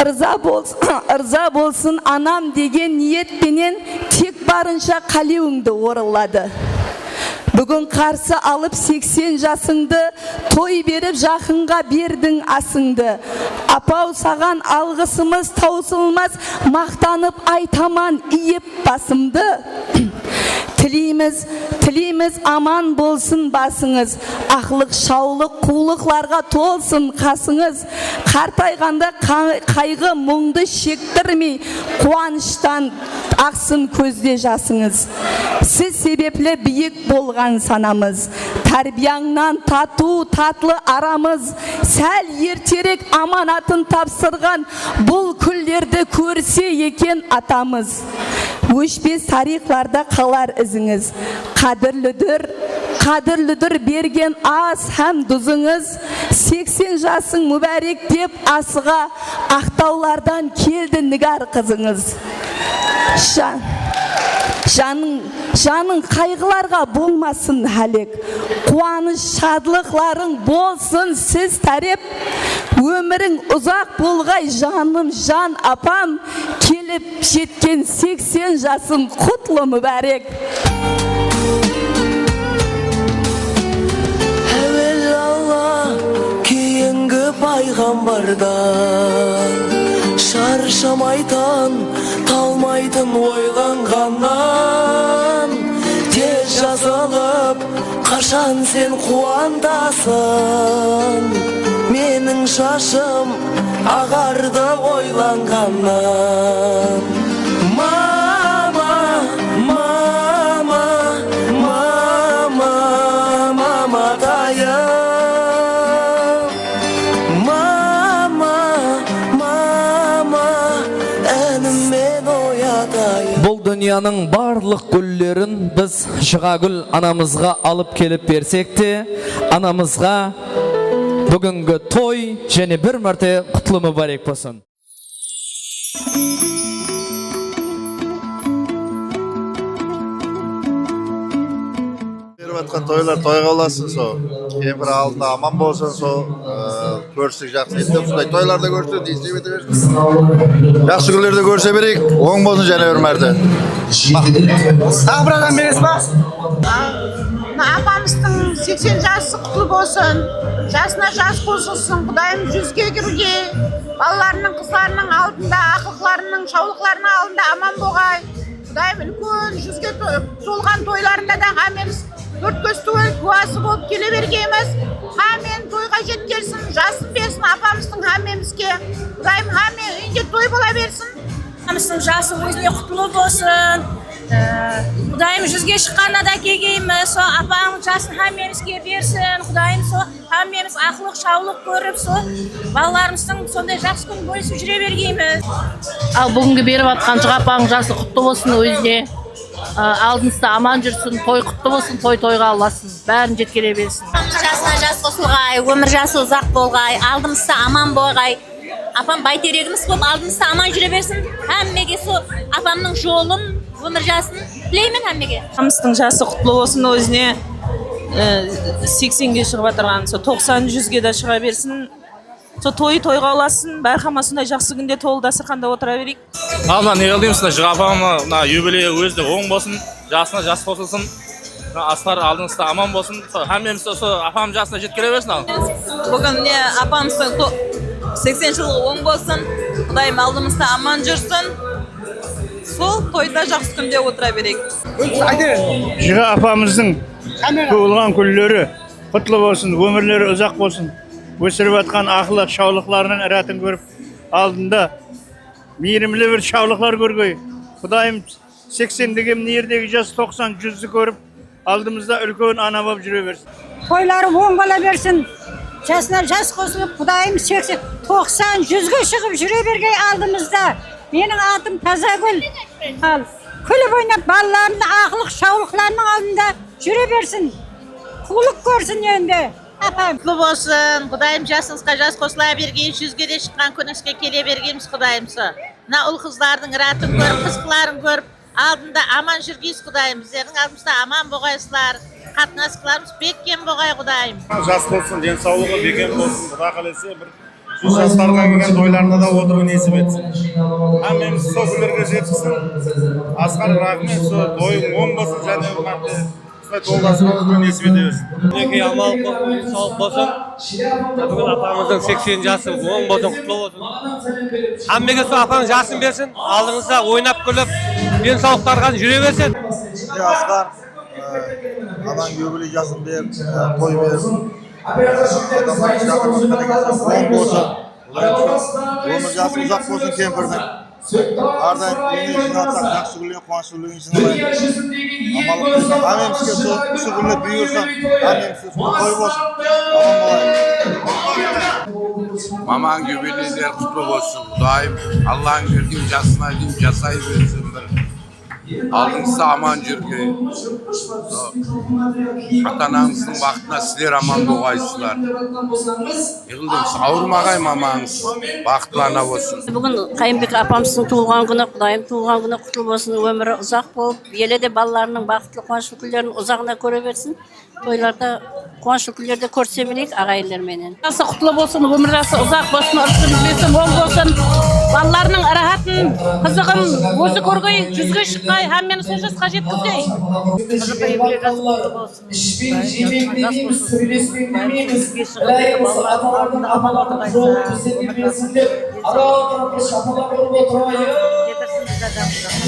Irza bols-, ırza bolsın anam degen niyet penen tek barınsha qálewińdi orınladı. Búgin qarsı alıp seksen jasıńdı, toy berip jaqınǵa berdiń asıńdı. Apaw, saǵan alǵısımız tawsılmaz, maqtanıp aytaman iyip basımdı. Tileymiz, tileymiz aman bolsın basıńız, aqlıq, shawlıq, quwlıqlarǵa tolsın qasıńız. Qartayǵanda qa-, qayǵı-muńdı shektirmey, quwanıshtan aqsın kózde jasıńız. Siz sebepli biyik bolǵan sanamız. Tárbiyańnan tatıw-tatlı aramız. Sál erterek amanatın tapsırǵan, bul kúnlerdi kórse eken atamız. Óshpes tariyxlarda qalar izińiz. Qádirlidur, qádirlidur bergen as hám duzıńız. Seksen jasıń múbárek dep asıǵa Aqtawlardan keldi Nigar qızıńız. Jan-, janıń, janıń qayǵılarǵa bolmasın hálek. Quwanısh, shadlıqlarıń bolsın siz tárep. Ómiriń uzaq bolǵay, janım, jan apam. Kelip jetken seksen jasıń qutlı múbárek. Áwel Alla, keyingi payǵambardan, sharshamaytın, talmaytın oylanǵannan, tez jazılıp, qashan sen quwantasıń, meniń shashım aǵardı oylanǵannan. Mama, mama, mama, mamatayım. Mama, mama, ánim men oyatayın. Bul dúnyanıń barlıq gúllerin biz Jıǵagúl anamızǵa alıp kelip bersek te, anamızǵa Búgingi toy jáne bir márte qutlı múbárek bolsın. Berip atqan toylar toyǵa ulasın, sol kempir aldında aman bolsın, sol, e, kórislik jaqsı etsin, usınday toylarda kórisin, islep ete bersin. Jaqsı kúnlerde kórise bereyik, oń bolsın jáne bir márte. Taǵı bir adam beresiz ba? Mına apamızdıń seksen jası qutlı bolsın, jasına jas qosılsın, Qudayım júzge kirgey, balalarınıń, qızlarınıń aldında, aqlıqlarınıń, shawlıqlarınıń aldında aman bolǵay. Qudayım úlken júzge to-, tolǵan toylarında da hámmemiz tórt kóz túgil gúwası bolıp kele bergeymiz. Hámmeni toyǵa jetkersin, jasın bersin apamızdıń hámmemizge. Qudayım hámme úyinde toy bola bersin. Apamızdıń jası ózine qutlı bolsın. Ee, Qudayım júzge shıqqanına da kelgeymiz. Sol apań jasın hámmemizge bersin. Qudayım sol hámmemiz aqlıq, shawlıq kórip, sol balalarımızdıń sonday jaqsı kún bólisip júre bergeymiz. Al, búgingi berip atqan Jıǵapań jası qutlı bolsın ózine. Aa, aldınısta aman júrsin, toy qutlı bolsın, toy toyǵa ulasın, bárin jetkere bersin. Jasına jas qosılǵay, ómir jası uzaq bolǵay, aldımızda aman bolǵay. Apam báyteregimiz bolıp aldımızda aman júre bersin. Hámmege sol apamnıń jolın, ómir jasın tileymen hámmege. Apamızdıń jası qutlı bolsın, ózine, e, seksenge shıǵıp atırǵan, sol toqsan, júzge de shıǵa bersin. Sol toyı toyǵa ulasın, bárhama sonday jaqsı kúnde tolı dasturxanda otıra bereyik. Alma ne qıldıyım, mına Jıǵapań mına yubileyi ózi de oń bolsın, jasına jas qosılsın. Mına Asqar aldınızda aman bolsın. Sol hámmemiz sol apam jasına jetkere bersin al. Búgin mine apamızdıń to-, seksen jıllıǵı oń bolsın. Qudayım aldımızda aman júrsin. Sol toyda jaqsı kúnde otıra bereyik. Jıǵa apamızdıń tuwılǵan kúnleri qutlı bolsın, ómirleri uzaq bolsın. Ósirip atqan aqlıq, shawlıqlarınıń iratın kórip, aldında miyrimli bir shawlıqlar kórgey. Qudayım seksen degen mına jerdegi jas toqsan, júzdi kórip, aldımızda úlken ana bolıp júre bersin. Toyları oń bola bersin. Jasına jas qosılıp, Qudayım seksen, toqsan, júzge shıǵıp júre bergey aldımızda. Meniń atım Tazagúl. Al, kúlip oynap balalarınıń aqlıq shawlıqlarınıń aldında júre bersin. Qullıq kórsin endi, apam. Qutlı bolsın. Qudayım jasıńızǵa jas qosıla bergey, júzge de shıqqan kúnińizge kele bergeymiz, Qudayım, sol. Mına ul-qızlardıń iratın kórip, qızıqların kórip, aldında aman júrgeysiz, Qudayım. Bizlerdiń aldımızda aman bolǵaysızlar. Qatnasıqlarımız bekkem bolǵay, Qudayım. Jas bolsın, densawlıǵı bekem bolsın. Quday qálese, bir júz jaslarǵa kelgen toylarında da otırıw nesip etsin. Hámmemiz sol kúnlerge jetisin. Asqar, raxmet, sol toyıń oń bolsın, jáne bir márte. Usınday tolıqlasıp otırıw nesip ete bersin. Minekey, amanlıq bolsın, densawlıq bolsın. Búgin apamızdıń seksen jası oń bolsın, qutlı bolsın. Hámmege sol apań jasın bersin, aldıńızda oynap kúlip, densawlıqlarǵan júre bersin. Mine Asqar, e, anań yubiley jasın berip, e, toy berip, e, adamlar jaqın, oń bolsın. Ómir jası uzaq bolsın kempirdiń. Hár dayım kúnine jıynansaq, jaqsı kúnler, quwanıshlı kúnlerge jıynalayıq. Amanlıq bolsın. Hámmemizge sol, usı kúnler buyırsa, hámmemizge sol toy bolsın. Aman bolayıq. Mamań yubileyleri qutlı bolsın, Qudayım. Allań bergen jasına deyin jasay bersin bir. Aldıńızda aman júrgey. Ata-anańızdıń baxtına sizler aman bolǵaysızlar. Yıǵıldıńız, awırmaǵay mamańız. Baxıtlı ana bolsın. Búgin Qayımbek apamızdıń tuwılǵan kúni, Qudayım tuwılǵan kúni qutlı bolsın, ómiri uzaq bolıp, ele de balalarınıń baxıtlı, quwanıshlı kúnlerin uzaǵına kóre bersin. Toylarda quwanıshlı kúnlerde kórise bereyik aǵayinler menen. Jası qutlı bolsın, ómir jası uzaq bolsın, urısı bizlesin, oń bolsın. Balalarınıń ırahatın, qızıǵın ózi kórgey, júzge shıqqay, hámmeni sol jasqa jetkizgey. Qızıǵı jası qutlı bolsın. Jası qutlı bolsın. Júzge shıǵıp, balalarınıń aldında aman otırǵaysa, ómir jası. Ketirsin bizlerden qızıq.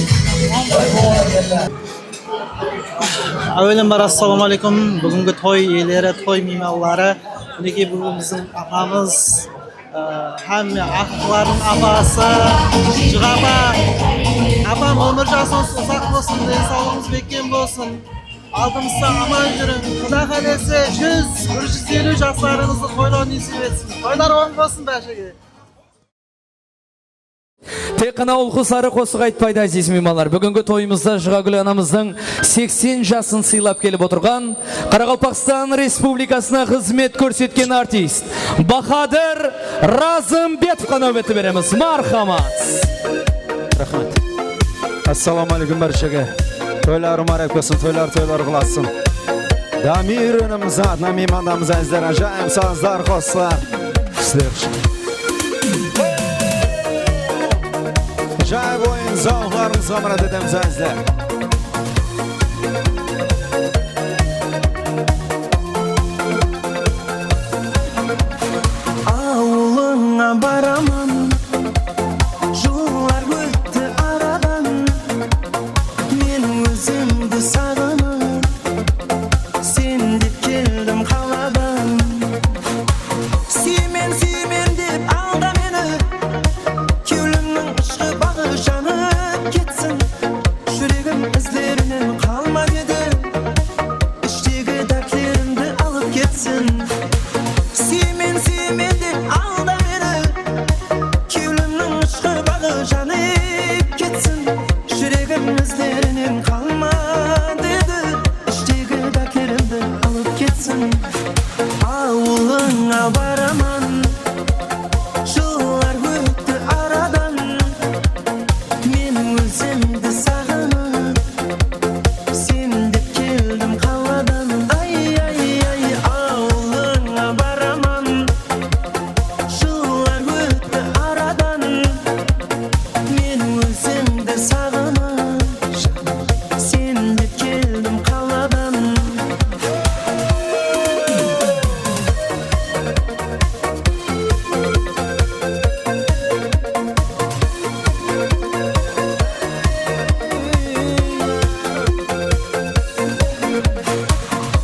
Áwelem bar, assalamu aleykum. Búgingi toy iyeleri, toy miymanları. Minekey, búgin biziń apamız, e, hámme aqlıqlardıń apası, Jıǵapa. Apam, ómir jasıńız uzaq bolsın, densawlıǵıńız bekkem bolsın. Aldımızda aman júriń. Quda qálese, júz, bir júz eliw jaslarıńızdı toylaw nesip etsin. Toylar oń bolsın bárshege. Tek ǵana ul-qızları qosıq aytpaydı, áziz miymanlar. Búgingi toyımızda Jıǵagúl anamızdıń seksen jasın sıylap kelip otırǵan Qaraqalpaqstan Respublikasına xızmet kórsetken artist Bahadır Razımbetovqa náwbetti beremiz. Marhamat. Raxmet. Assalawma áleykum bárshege. Toylar múbárek bolsın, toylar, toylar qılasın. Damir inimiz atına miymanlarımız, ázizler, ájayıp sazlar qosılar. Sizler ushın. Ájayıp oyın zawıqlarıńızǵa murát etemiz, ázizler. Awılıńa baraman, jıllar ótti aradan, men ózimdi saǵınıp, sen dep keldim qaladan. Súyemen, súyemen dep alda meni, kewlimniń ushqı baǵı janıp ketsin. Júregim izlerinen qalma dedi, ishtegi dártlerimdi alıp ketsin. Súyemen, súyemen dep alda meni, kewlimniń ushqı baǵı janıp ketsin. Júregim izlerinen qalma dedi, ishtegi dártlerimdi alıp ketsin. Awılıńa baraman, jıllar ótti aradan, men ózimdi saǵınıp, sen dep keldim qaladan. Ay, ay, ay, awılıńa baraman, jıllar ótti aradan, men ózimdi saǵınıp, sen dep keldim qaladan.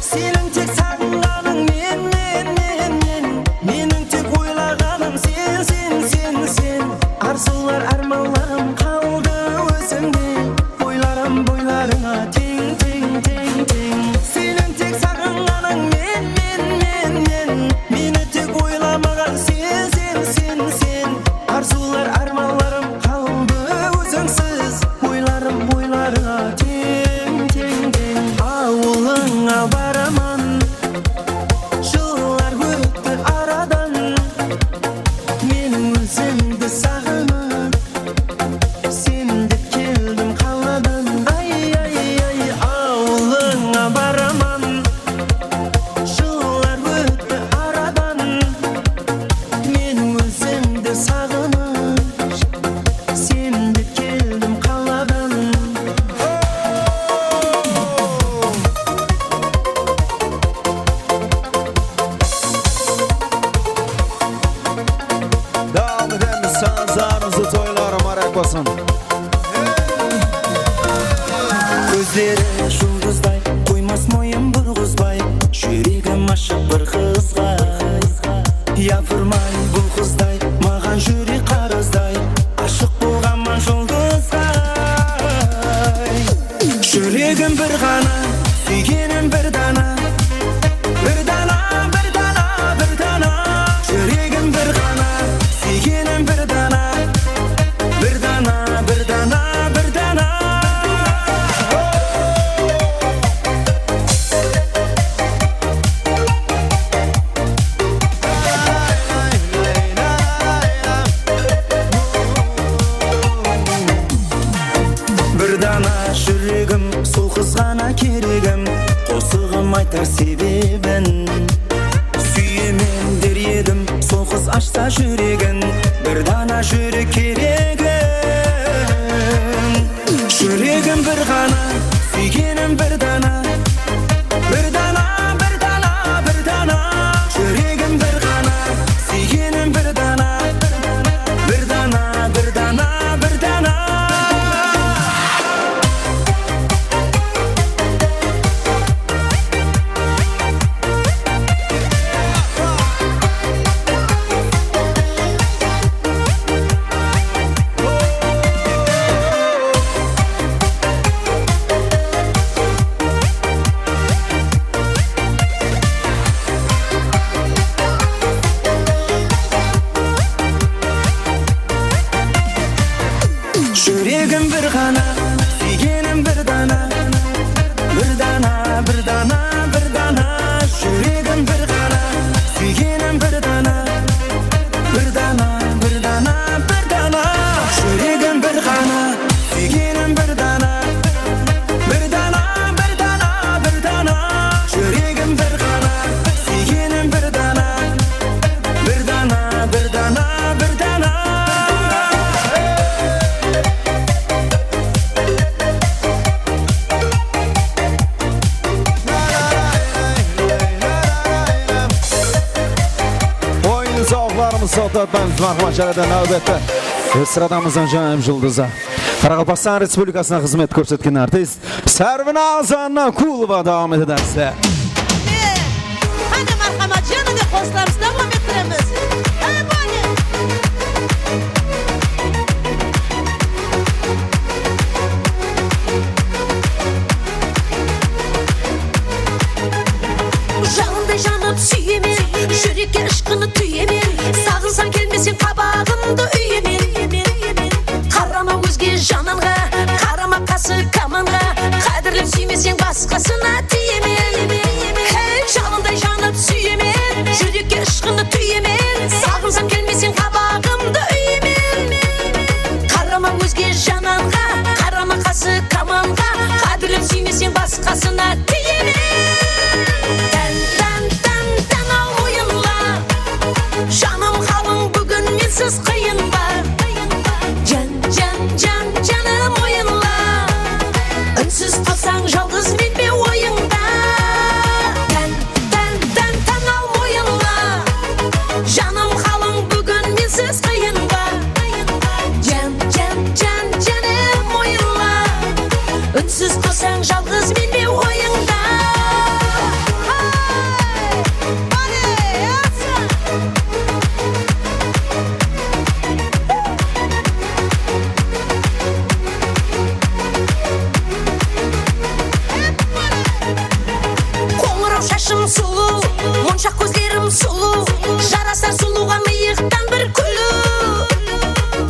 Seniń tek saǵınǵanıń men, men, men, men. Meniń tek oylaǵanım sen, sen, sen, sen. Arzıwlar, ármanlarım qaldı ózińde. Boylarım boylarıńa teń, teń, teń, teń. Seniń tek saǵınǵanıń men, men, men, men. Meni tek oylamaǵan sen, sen, sen, sen. Arzıwlar, ármanlarım qaldı ózińsiz. Boylarım boylarıńa teń, teń, teń. Awılıńa baraman, jıllar ótti aradan. Men ózimdi saǵınıp, sen dep keldim qaladan. Ay, ay, ay, awılıńa baraman, jıllar ótti aradan. Men ózimdi saǵınıp, sen dep keldim qaladan. Dawam etemiz, sazlarımızdı, toylar múbárek bolsın. Kózleri juldızday, qoymas moyın burǵızbay, júregim ashıq bir qızǵa. Yapırmay bul qızday, maǵan júrek qarazday, ashıq bolǵanman juldızǵa. Júregim bir ǵana, súygenim bir dana. Bir dana, bir dana, bir dana. Júregim bir ǵana, súygenim bir dana. Bir dana, bir dana, bir dana. Bir dana júregim, sol qız ǵana keregim, qosıǵım aytar sebebin. Súyemen der edim, sol qız ashsa júregin, bir dana júrek keregim. Júregim bir ǵana, súygenim bir dana. Bir dana, bir dana, bir dana. Júregim bir ǵana, súygenim bir dana. Bir dana, bir dana, bir dana. Júregim bir ǵana, súygenim bir dana. Bir dana, bir dana, bir dana. Júregim bir ǵana, súygenim bir dana. Bir dana, bir dana, bir dana. Júregim bir ǵana, súygenim bir dana. Bir dana, bir dana, bir dana. Júregim bir ǵana, súygenim bir dana. Bir dana, bir dana, bir dana. Oyın-sawıqlarımızdı toqtatpaymız, marhamat, jáne de náwbette. Estradamızdıń jáne juldızı. Qaraqalpaqstan Respublikasına xızmet kórsetken artist Sarbinaz Annakulova dawam etedi, ásle. Mine, qáne, marhamat, jáne de qosıqlarımızdı dawam ettiremiz. Ey, bóle! Jaǵınday janıp súyemen, júrekke ıshqını túyemen. Saǵınsam kelmeseń, qabaǵımdı úyemen. Qarama ózge jananǵa, qarama qası kamanǵa. Qádirlep súymeseń, basqasına tiyemen. Hey, jalınday janıp súyemen, júrekke ıshqını túyemen. Saǵınsam kelmeseń, qabaǵımdı úyemen. Qarama ózge jananǵa, qarama qası kamanǵa. Qádirlep súymeseń, basqasına tiyemen. Tán, tán, tán, tán-aw, moyınla. Janım qalıń, búgin mensiz qıyın ba? Jan, jan, jan, janım, oyınla. Únsiz tursań, jalǵız men be oyıńda? Tán, tán, tán, tán-aw, moyınla. Janım qalıń, búgin mensiz qıyın ba? Jan, jan, jan, janım, oyınla. Únsiz tursań, jalǵız men be oyıńda? Hay! Bale, yaqshı! Qońıraw shashım sulıw, monshaq kózlerim sulıw, jarasar sulıwǵa mıyıqtan bir kúliw.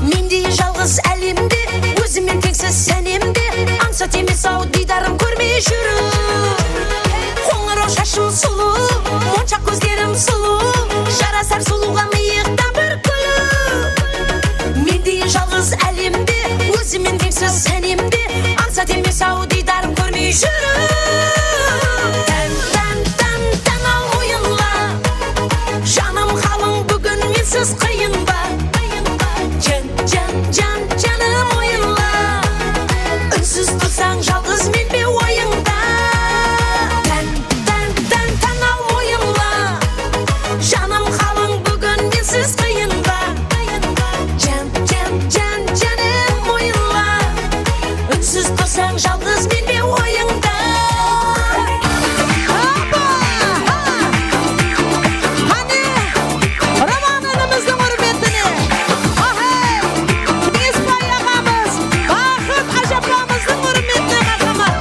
Mendey jalǵız álemde, ózimmen teńsiz sánemde, ańsat emes-aw diydarım kórmey júriw. Qońıraw shashım sulıw, monshaq kózlerim sulıw, jarasar sulıwǵa mıyıqtan bir kúliw. Mendey jalǵız álemde, ózimmen teńsiz sánemde, ańsat emes-aw diydarım kórmey júriw. Tán, tán, tán, tán-aw, moyınla. Janım qalıń, búgin mensiz qıyın ba? Jan, jan, jan, janım, oyınla. Únsiz tursań, jalǵız men be oyıńda? Tán, tán, tán, tán-aw, moyınla. Janım qalıń, búgin mensiz qıyın ba? Jan, jan, jan, janım, oyınla. Únsiz tursań, jalǵız men be oyıńda? Hoppa! Qáne, Roman inimizdiń húrmetine. Ahay! Keńesbay aǵamız, Baxıt ájapamızdıń húrmetine, marhamat.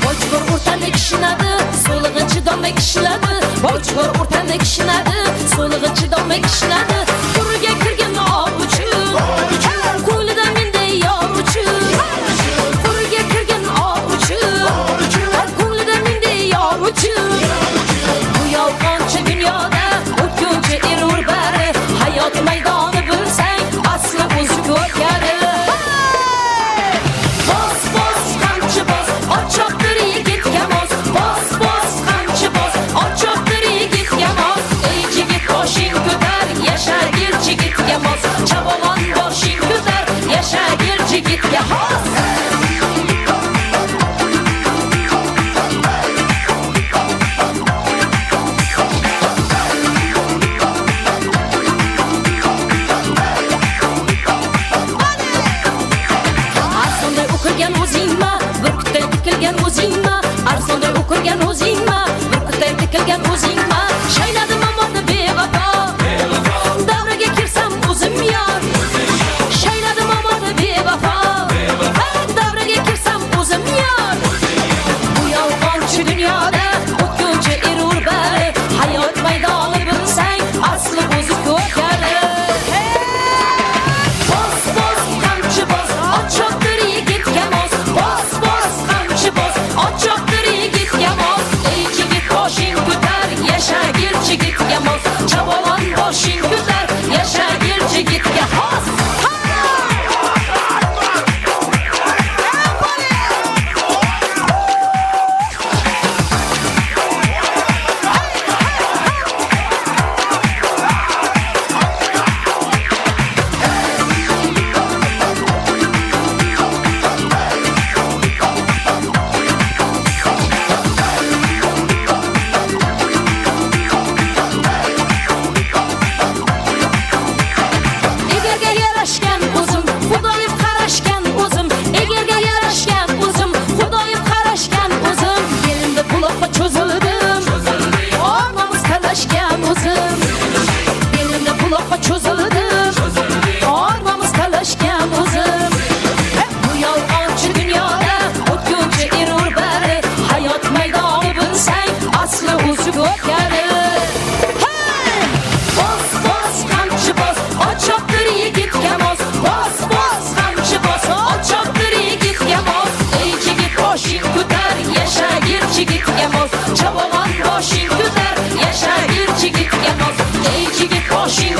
Bochbor urtanı kishinadı, solıǵı chidolmay kishinadı. Bochbor urtanı kishinadı, solıǵı chidolmay kishinadı. Qurıwge kirgen ov uchun, kóńli de mendey yov uchun. Qurıwge kirgen ov uchun, kóńli de mendey yov uchun. Bu yalǵanshı dúnyoda ótkinshi erur bári. Hayot maydonı bilseń, aslı ózi kóp yari. Bos, bos, qamchi bos, ot choptir yigitke mos. Bos, bos, qamchi bos, ot choptir yigitke mos. Ey, jigit, boshing kóter, yashagil jigitke mos. Chaboǵan boshing kóter, yashagil jigitke mos. Arzonday ókirgen ózińma, búrkitday tikilgen ózińma. Arzonday ókirgen ózińma, búrkitday tikilgen ózińma. Shayladı mamardı bevafo. Dáwrege kirsem ózim yar. Shayladı mamardı bevafo. Dáwrege kirsem ózim yar. Bu yalǵanshı dúnyoda ótkinshi erur bári. Hayot maydonı bilseń, aslı ózi kóp yari. Bos, bos,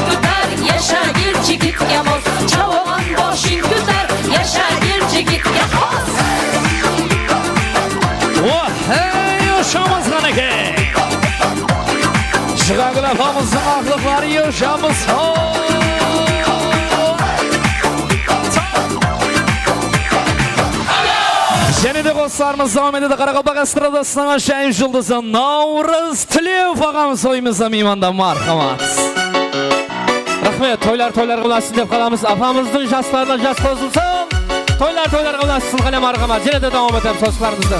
Kútar, yasha, el jigitke xos. Jawǵan boshing kútar, yasha, el jigitke xos. Oh, hey, ushamız qánekey. Jıǵagúl apamızdıń aqlıqları, ushamız. Jáne de qosıqlarımız dawam etedi. Qaraqalpaq estradasınıń ájayıp juldızı Nawrız Tilev aǵamız toyımızda miymanda, marhamat. Raxmet, toylar toylarǵa ulasın dep qalamız. Apamızdıń jaslarına jas qosılsın. Toylar toylarǵa ulasın, qáne, marhamat. Jáne de dawam etemiz qosıqlarımızdı.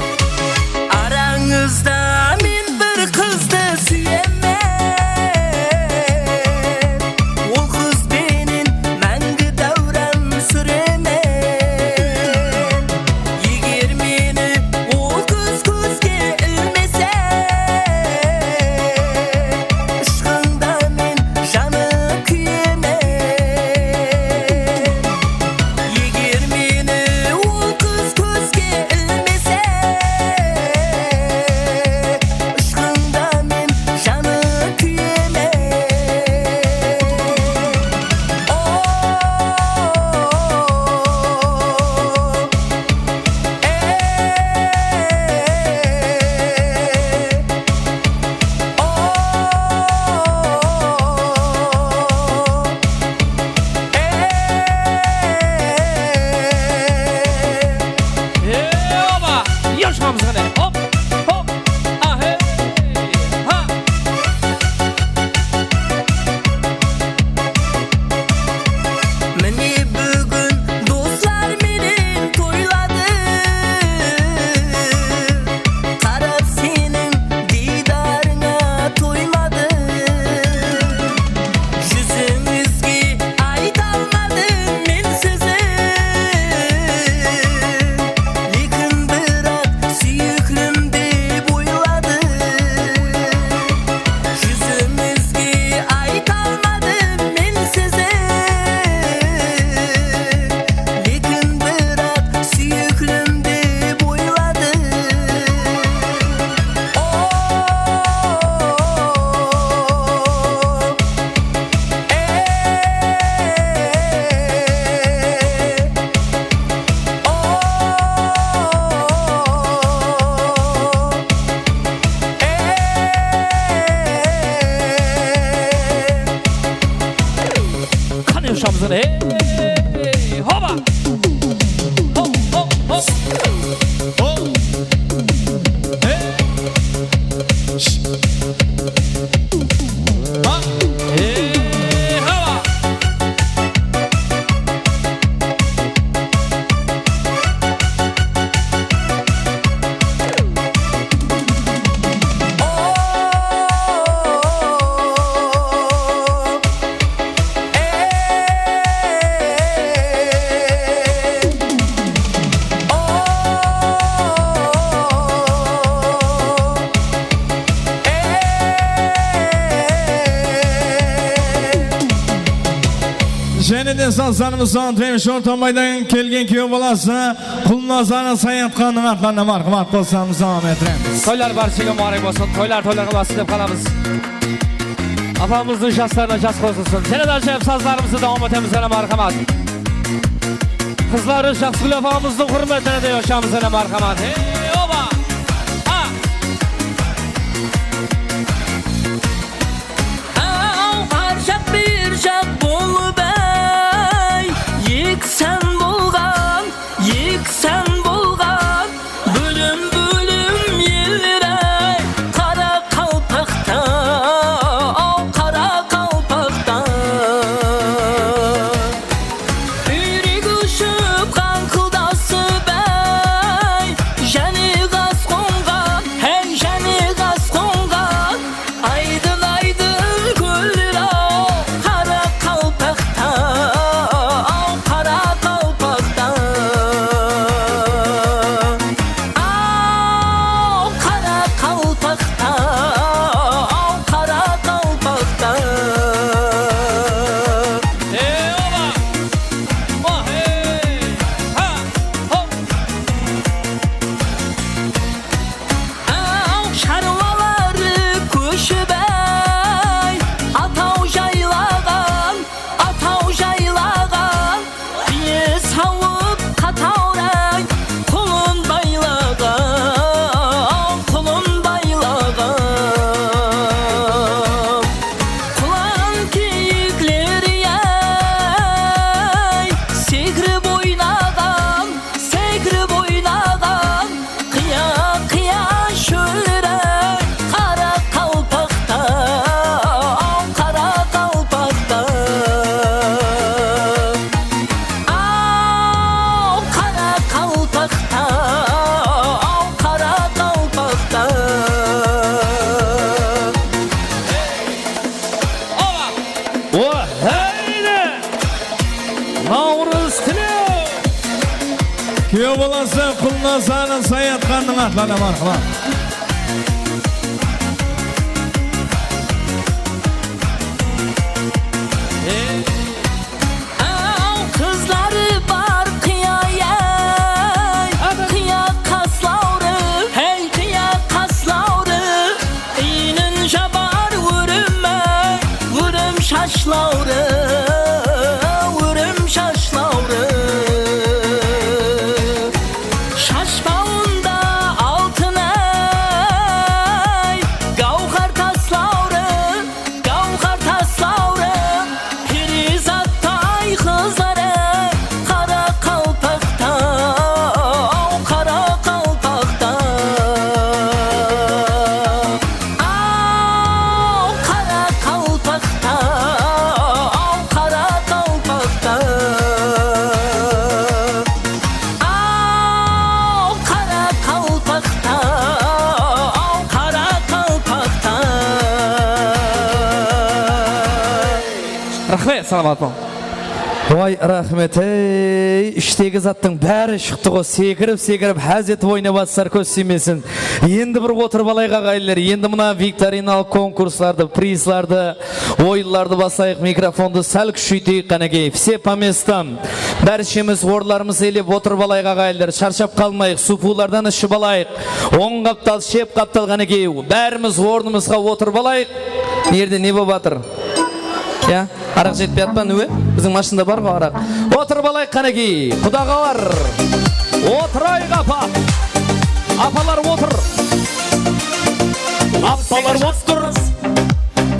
Arańızda men bir qızdı súyemen. Ol qız benen máńgi dáwran súremen. Eger meni ol qız kózge ilmese, ıshqıńda men janıp kúyemen. Eger meni ol qız kózge ilmese, ıshqıńda men janıp kúyemen. Oba! Yol shıǵamız qáne. Hop, hop. Ahey! Ha! Mine, búgin doslar menen toyladım. Qarap seniń diydarıńa toymadım. Júzińizge ayta almadım men sizi. Lekin biraq súyiklim dep oyladım. Júzimizge ayta almadım men sizi. Lekin biraq súyiklim dep oyladım. O, e, o, e. Qáne, ushamız, qáne. Hey, hoba! Hop, hop, hop. Hop. Hey. Sh. Ha. Hey, hoba! Jáne de sazlarımızdan Tremishor Tambaydan kelgen kúyew balası Qulnazardıń Sayatxannıń atlarına marhamat qosılamız, dawam ettiremiz. Toylar bárshege múbárek bolsın, toylar toylarǵa ulasın dep qalamız. Apamızdıń jaslarına jas qosılsın. Jáne de ájayıp sazlarımızdı dawam etemiz, qáne, marhamat. Qızları Jaqsıgúl apamızdıń húrmetine de ushamız, qáne, marhamat. Ey, oba! A! Aw, ar jaq, bir jaq bolıp, áy, eki sán bolǵan, eki sán bolǵan, bólim-bólim eller-áy, qaraqalpaqta, aw, qaraqalpaqta. Úyrek ushıp qańqıldasıp, áy, jáne Kúye balası Qulnasanıń Sayatxannıń atlarına marhamat. Aw, qızları bar qıya, ey, qıya qaslawrı, hey, qıya qaslawrı. Iynin jabar órim, ey, órim shashlawrı, órim shashlawrı. Shashpawında altın, ey, gáwhar taslawrı, gáwhar taslawrı. Perizattay qızları, qaraqalpaqta, aw, qaraqalpaqta. Aw, qaraqalpaqta, aw, qaraqalpaqta. Aw, qaraqalpaqta, aw, qaraqalpaqta. Raxmet, salamat bolıń. Way, raxmet, ey, ishtegi zattıń bári shıqtı ǵo, sekirip-sekirip, ház etip oynap atsızlar, kóz tiymesin. Endi bir otırıp alayıq, aǵayinler, endi mına viktorinalıq konkurslardı, prizlardı, oyınlardı baslayıq, mikrofondı sál kúsheyteyik, qánekey, все по местам. Bárshemiz orınlarımızdı iyelep otırıp alayıq, aǵayinler, sharshap qalmayıq, suwpıwlardan iship alayıq. Oń qaptal, shep qaptal, qánekey, bárimiz ornımızǵa otırıp alayıq. Nerde ne bolıp atır? Ya, araq jetpey atpa, ne? Biziń mashinada bar ǵo araq. Otırıp alayıq, qánekey, qudaǵalar. Otırayıq, apa. Apalar, otır. Apalar, otır.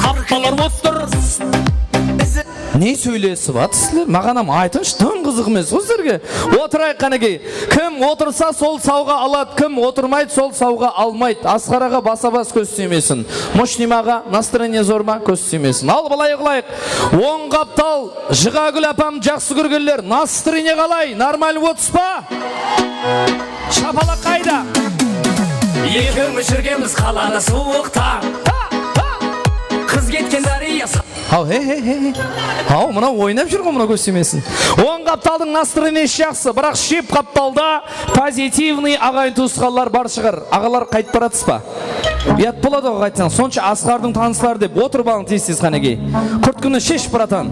Apalar, otır. Ne sóylesip atırsızlar? Maǵan hám aytıńshı, dım qızıq emes ǵo sizlerge. Otırayıq, qánekey. Kim otırsa, sol sawǵa aladı, kim otırmaydı, sol sawǵa almaydı. Asqar aǵa basa-bas, kóz tiymesin. Moshniyma aǵa, nastroenie zor ma? Kóz tiymesin. Al, bılay qılayıq. Oń qaptal, Jıǵagúl apam jaqsı kórgenler, nastroenie qalay? Normal otız pa? Shapalaq qayda? Ekewimiz júrgenbiz qalada suwıqta. Qız ketken dáriya sa- Haw, he, he, he, he. Haw, mına oynap júr ǵo, mına kóz tiymesin. Oń qaptaldıń nastroeniesi jaqsı, biraq shep qaptalda pozitivnıy aǵayin tuwısqanlar bar shıǵar. Aǵalar, qaytıp baratıs pa? Uyat boladı ǵo, qaytsań. Sonsha Asqardıń tanısları dep otırıp alıń tez-tez, qánekey. Kurtkini shesh, bratan.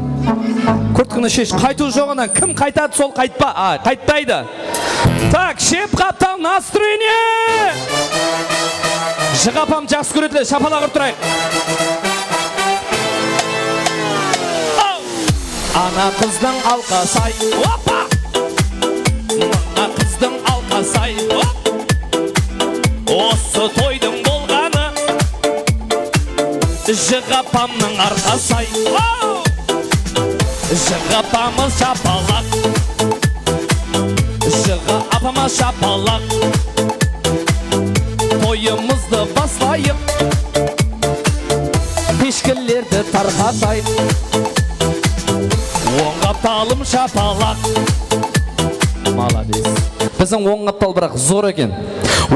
Kurtkini shesh. Qaytıw joq, anan kim qaytadı, sol qaytpa-, a, qaytpaydı. Tak, shep qaptal, nastroenie! Jıǵa apam jaqsı kórediler, shapalaq urıp turayıq. Ana qızdıń alqasay, opa! Mına qızdıń alqasay, op! Usı toydıń bolǵanı Jıǵa apamnıń arqasay, o! Jıǵa apamız shapalaq, Jıǵa apama shapalaq. Toyımızdı baslayıq, peshkelerdi tarqatayıq. Oń qaptalım shapalaq. Молодец. Biziń oń qaptal biraq zor eken.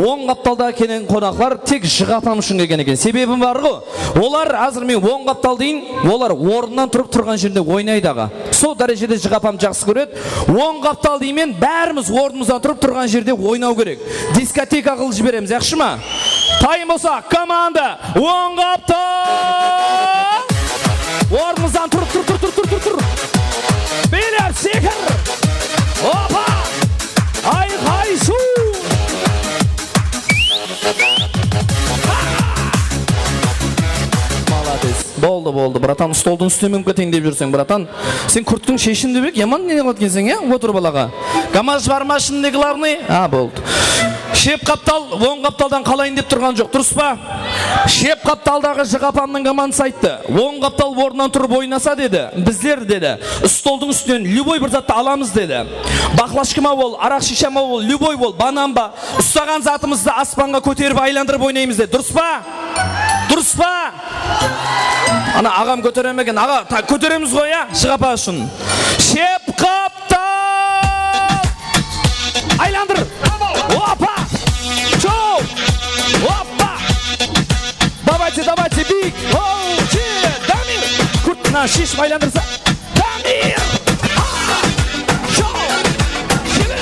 Oń qaptaldaǵı kelgen qonaqlar tek Jıǵa apam ushın kelgen eken. Sebebi bar ǵo. Olar, házir men oń qaptal deyin, olar ornınan turıp, turǵan jerinde oynaydı, aǵa. Sol dárejede Jıǵa apam jaqsı kóredi. Oń qaptal deymen, bárimiz ornımızdan turıp, turǵan jerde oynaw kerek. Diskoteka qılıp jiberemiz, yaqshı ma? Tayın bolsa, komanda, oń qaptal! Ornıńızdan tur, tur, tur. Beyler, sekir! Opa! Ayqay, shu! Молодец. Boldı, boldı, bratan, stoldıń ústine minip keteyin dep júrseń, bratan. Sen kurtktiń sheshin dep edi, yaman ne qıladı ekenseń, ya? Otırıp al, aǵa. Gamaj bar ma ishinde, главный? A, boldı. Shep qaptal, oń qaptaldan qalayın dep turǵan joq, durıs pa? Shep qaptaldaǵı Jıǵa apamnıń komandası ayttı. Oń qaptal ornınan turıp oynasa, dedi, bizler, dedi, stoldıń ústinen любой bir zattı alamız, dedi. Baqlashka ma ol, araq shisha ma ol, любой ol, banan ba, ustaǵan zatımızdı aspanǵa kóterip aylandırıp oynaymız, dedi. Durıs pa? Durıs pa? Ana, aǵam kóteremegen, aǵa, ta, kóteremiz ǵoy, ya, Jıǵa apa ushın. Shep qaptal! Aylandır! Opa! Chop! Opa! Давайте, давайте, big! Ho, che, Damir! Kurtkini sheship aylandırsa. Damir! Ha! Chop! Sheber!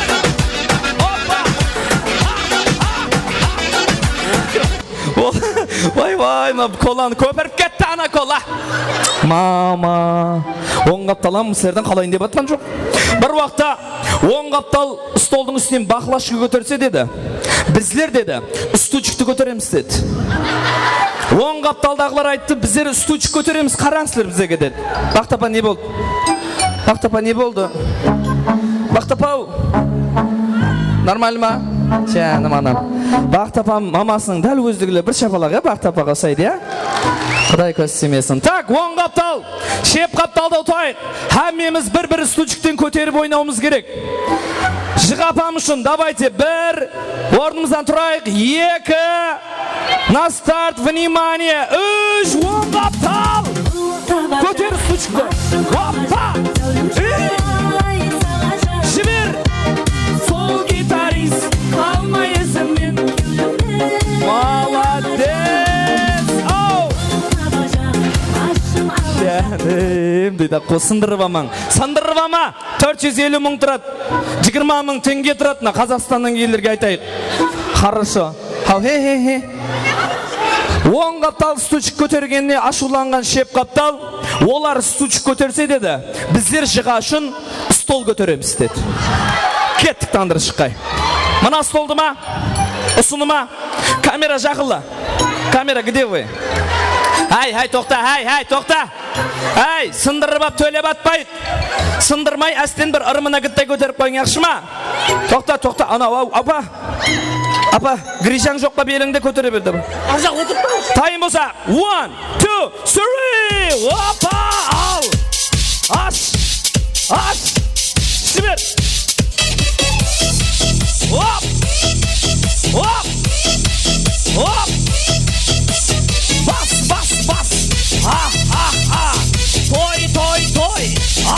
Kolanı kóperip ketti, ana kola. Mama. Oń qaptalam sizlerden qalayın dep atqan joq. Bir waqıtta oń qaptal stoldıń ústinen baklashka kóterse dedi, bizler dedi, stuchikti kóteremiz dedi. Oń qaptaldaǵılar ayttı, bizler stuchik kóteremiz, qarań sizler bizlerge dedi. Baxtapa ne boldı? Baxtapa ne boldı? Baxtapaw. Normalma? Janım anam. Baxtapam mamasınıń dál ózligile bir shapalaq, ya, Baxtapaǵa usaydı, ya. Quday kóstermesin. Tak, oń qaptal, shep qaptaldı utayıq. Hámmemiz bir-bir stuchikten kóterip oynawımız kerek. Jıǵa apam ushın, davayte, bir, ornımızdan turayıq, eki, na start, vnimanie, úsh, oń qaptal. Kóter stuchikti. Hoppa! Ey! Jiber! Sol gitarist, qalmay izimnen. Molodec! Au! Jánim, deydi, qo-, sındırıp almań. Sındırıp alma! Tórt júz elliw mıń turadı. Jigirma mıń tenge turadı, mına Qazaqstannan kelgenlerge aytayıq. Хорошо. Haw, he, he, he. Oń qaptal stuchik kótergenine ashıwlanǵan shep qaptal, olar stuchik kóterse dedi, bizler jıǵa ushın stol kóteremiz dedi. Kettik, tandır shıqqay. Mına stoldı ma? Usını ma? Kamera jaqınla. Kamera, где вы? Háy, háy, toqta, háy, háy, toqta. Áy, sındırıp ap, tólep atpayıq. Sındırmay, ásten bir ırımına gıttay kóterip qoyıń, yaqshı ma? Toqta, toqta, anaw, aw, apa. Apa, grijań joq pa, belińde kótere ber de. Arjaq otırıp tur. Tayın bolsa, one, two, three, opa, al. As, as. Jiber. Hop! Hop! Hop! Bas, bas, bas! Ha, ha, ha! Toy, toy, toy!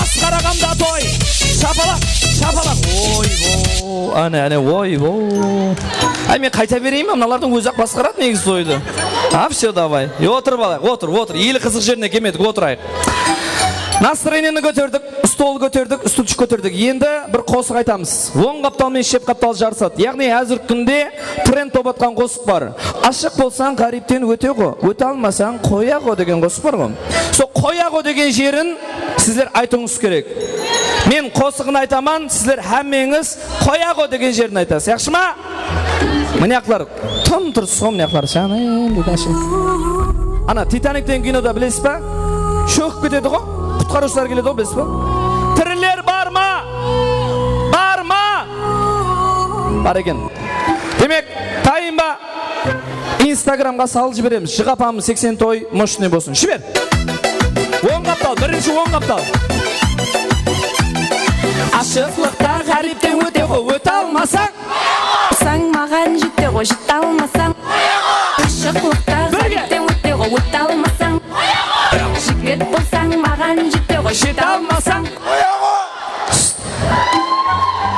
Asqar aǵamda toy! Shapalaq, shapalaq! Oy, bo! Áne, áne, oy, bo! Ay, men qayta bereyin be? Mınalardıń ózi-aq basqaradı negizi toydı. A, всё, давай. E, otırıp alayıq, otır, otır. Eli qızıq jerine kelmedik, otırayıq. Настроениeni kóterdik. Stol kóterdik, stuchik kóterdik. Endi bir qosıq aytamız. Oń qaptal menen shep qaptal jarısadı. Yaǵnıy házirgi kúnde trend bolıp atqan qosıq bar. Ashıq bolsań, ǵáripten óte ǵo, óte almasań, qoya ǵo degen qosıq bar ǵo. Sol qoya ǵo degen jerin sizler aytıwıńız kerek. Men qosıǵın aytaman, sizler hámmeńiz qoya ǵo degen jerin aytasız. Yaqshı ma? Mınaqlar, tım turıpsız ǵo, mınaqlar, janım, deydi, áshek. Ana, Titanik degen kinoda bilesiz ba? Shókip ketedi ǵo, qutqarıwshılar keledi ǵo, bilesiz ba? Tiriler bar ma? Bar ma? Bar eken. Demek, tayın ba? Instagramǵa salıp jiberemiz. Jıǵa apamız seksen toy, мощный bolsın. Jiber! Oń qaptal, birinshi oń qaptal. Ashıqlıqta ǵáripten óte ǵo, óte almasań. Sań maǵan jete ǵo, jete almasań. Ashıqlıqta ǵáripten óte ǵo, óte almasań. Jigit bolsań, maǵan jete ǵo, jete almasań.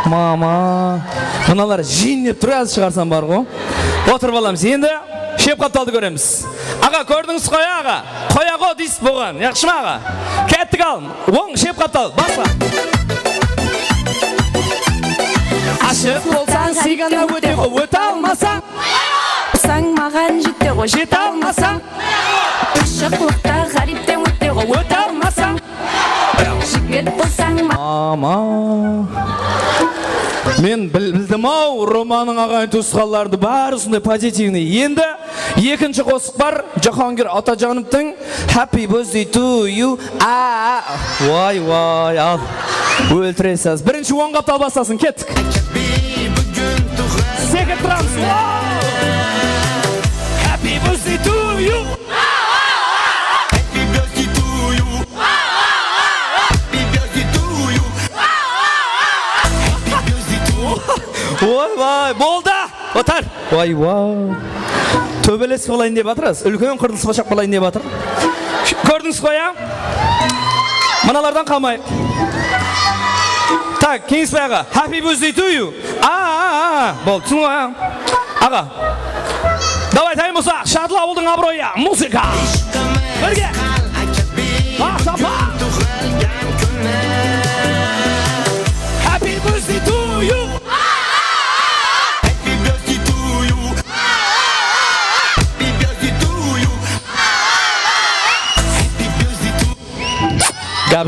Mama, mınalar jiyin dep tur, házir shıǵarsam bar ǵo. Otır, balam, endi shep qaptaldı kóremiz. Aǵa, kórdińiz ǵoy, aǵa. Qoya ǵo deysiz buǵan, yaqshı ma, aǵa? Kettik al. Oń, shep qaptal, basla. Ashıq bolsań, sıyǵana óte ǵo, óte almasań. Sań maǵan jete ǵo, jete almasań. Ashıqlıqta ǵáripten óte ǵo, óte almasań. Jigit bolsań ma- Ama. Men bil-, bildim-aw, Romanıń aǵayin tuwısqanlardı bári usınday pozitivnıy. Endi ekinshi qosıq bar, Jahongir Otajonovtıń Happy Birthday to You. A, a, a. Way, way, al. Óltiresiz. Birinshi oń qaptal baslasın, kettik. Sekirip turamız. Wow! Happy birthday to you. Happy birthday to you. Happy birthday to you. Happy birthday to you. Oy, vay, boldı. Otar. Vay, vay. Tóbelesip alayın dep atırız. Úlken qırılıspa shaqpalayın dep atır. Kórdińiz ǵoy, ya? Mınalardan qalmayıq. Tak, Keńesbay aǵa. Happy birthday to you. A, a, a, a. Boldı, túsindiń ǵoy, a? Aǵa. Davay, tayın bolsaq, Shadlı awıldıń abıroyı, muzıka. Birge. Aqsapa. Happy birthday to you. Happy birthday to you. Happy birthday to you.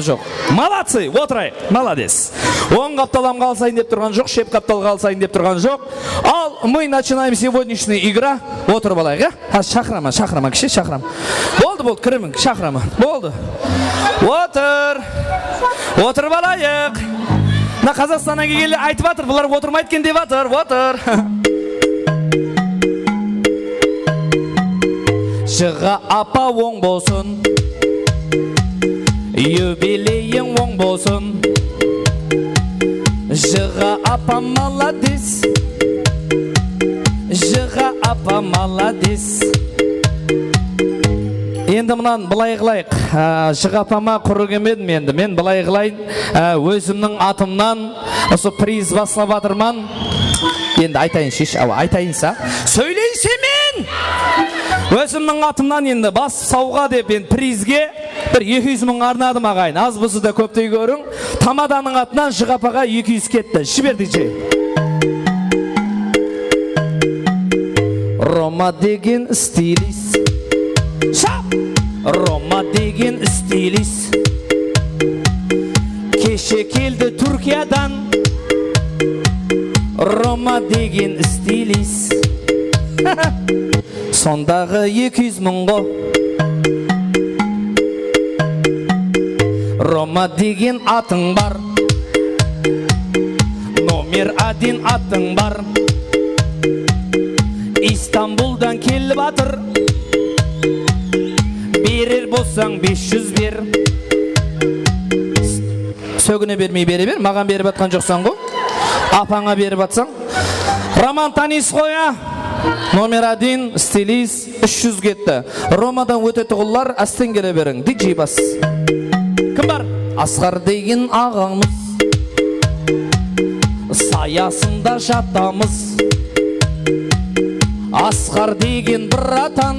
Joq. Молодцы, otırayıq. Молодец. Oń qaptal hám qalsayın dep turǵan joq, shep qaptal qalsayın dep turǵan joq. Al, мы начинаем сегодняшний игра. Otırıp alayıq, ya? Házir shaqıraman, shaqıraman, kishi shaqıraman. Boldı, boldı, kiremiń, shaqıraman. Boldı. Otır. Otırıp alayıq. Mına Qazaqstannan kelgenler aytıp atır, bular otırmaydı eken dep atır. Otır. Jıǵa apa oń bolsın. Yubileyiń oń bolsın. Jıǵa apa, malades. Jıǵa apa, malades. Endi mınan bılay qılayıq. Á, Jıǵa apama qurı kelmedim endi. Men bılay qılayın. Á, ózimniń atımnan usı priz baslap atırman. Endi aytayınshesh, awa, aytayınsa. Sóyleyinshi men! Ózimniń atımnan endi bas sawǵa dep endi prizge bir eki júz mıń arnadım, aǵayin. Az buzı da kóptey kóriń. Tamadanıń atınan Jıǵa apaǵa eki júz ketti. Jiber, D J. Roma degen stilist. Shap! Roma degen stilist. Keshe keldi Túrkiyadan. Roma degen stilist. Sondaǵı eki júz mıń ǵo. Roma degen atıń bar. Nomer один atıń bar. Istanbuldan kelip atır. Berer bolsań, bes júz ber. Sógine bermey bere ber, maǵan berip atqan joqsań ǵo. Apańa berip atsań. Roman tanıysız ǵoy, ya? Nomer один, stilist, úsh júz ketti. Romadan ótetuǵınlar ásten kele beriń. D J bas. Kim bar? Asqar degen aǵamız. Sayasında jatamız. Asqar degen bratan.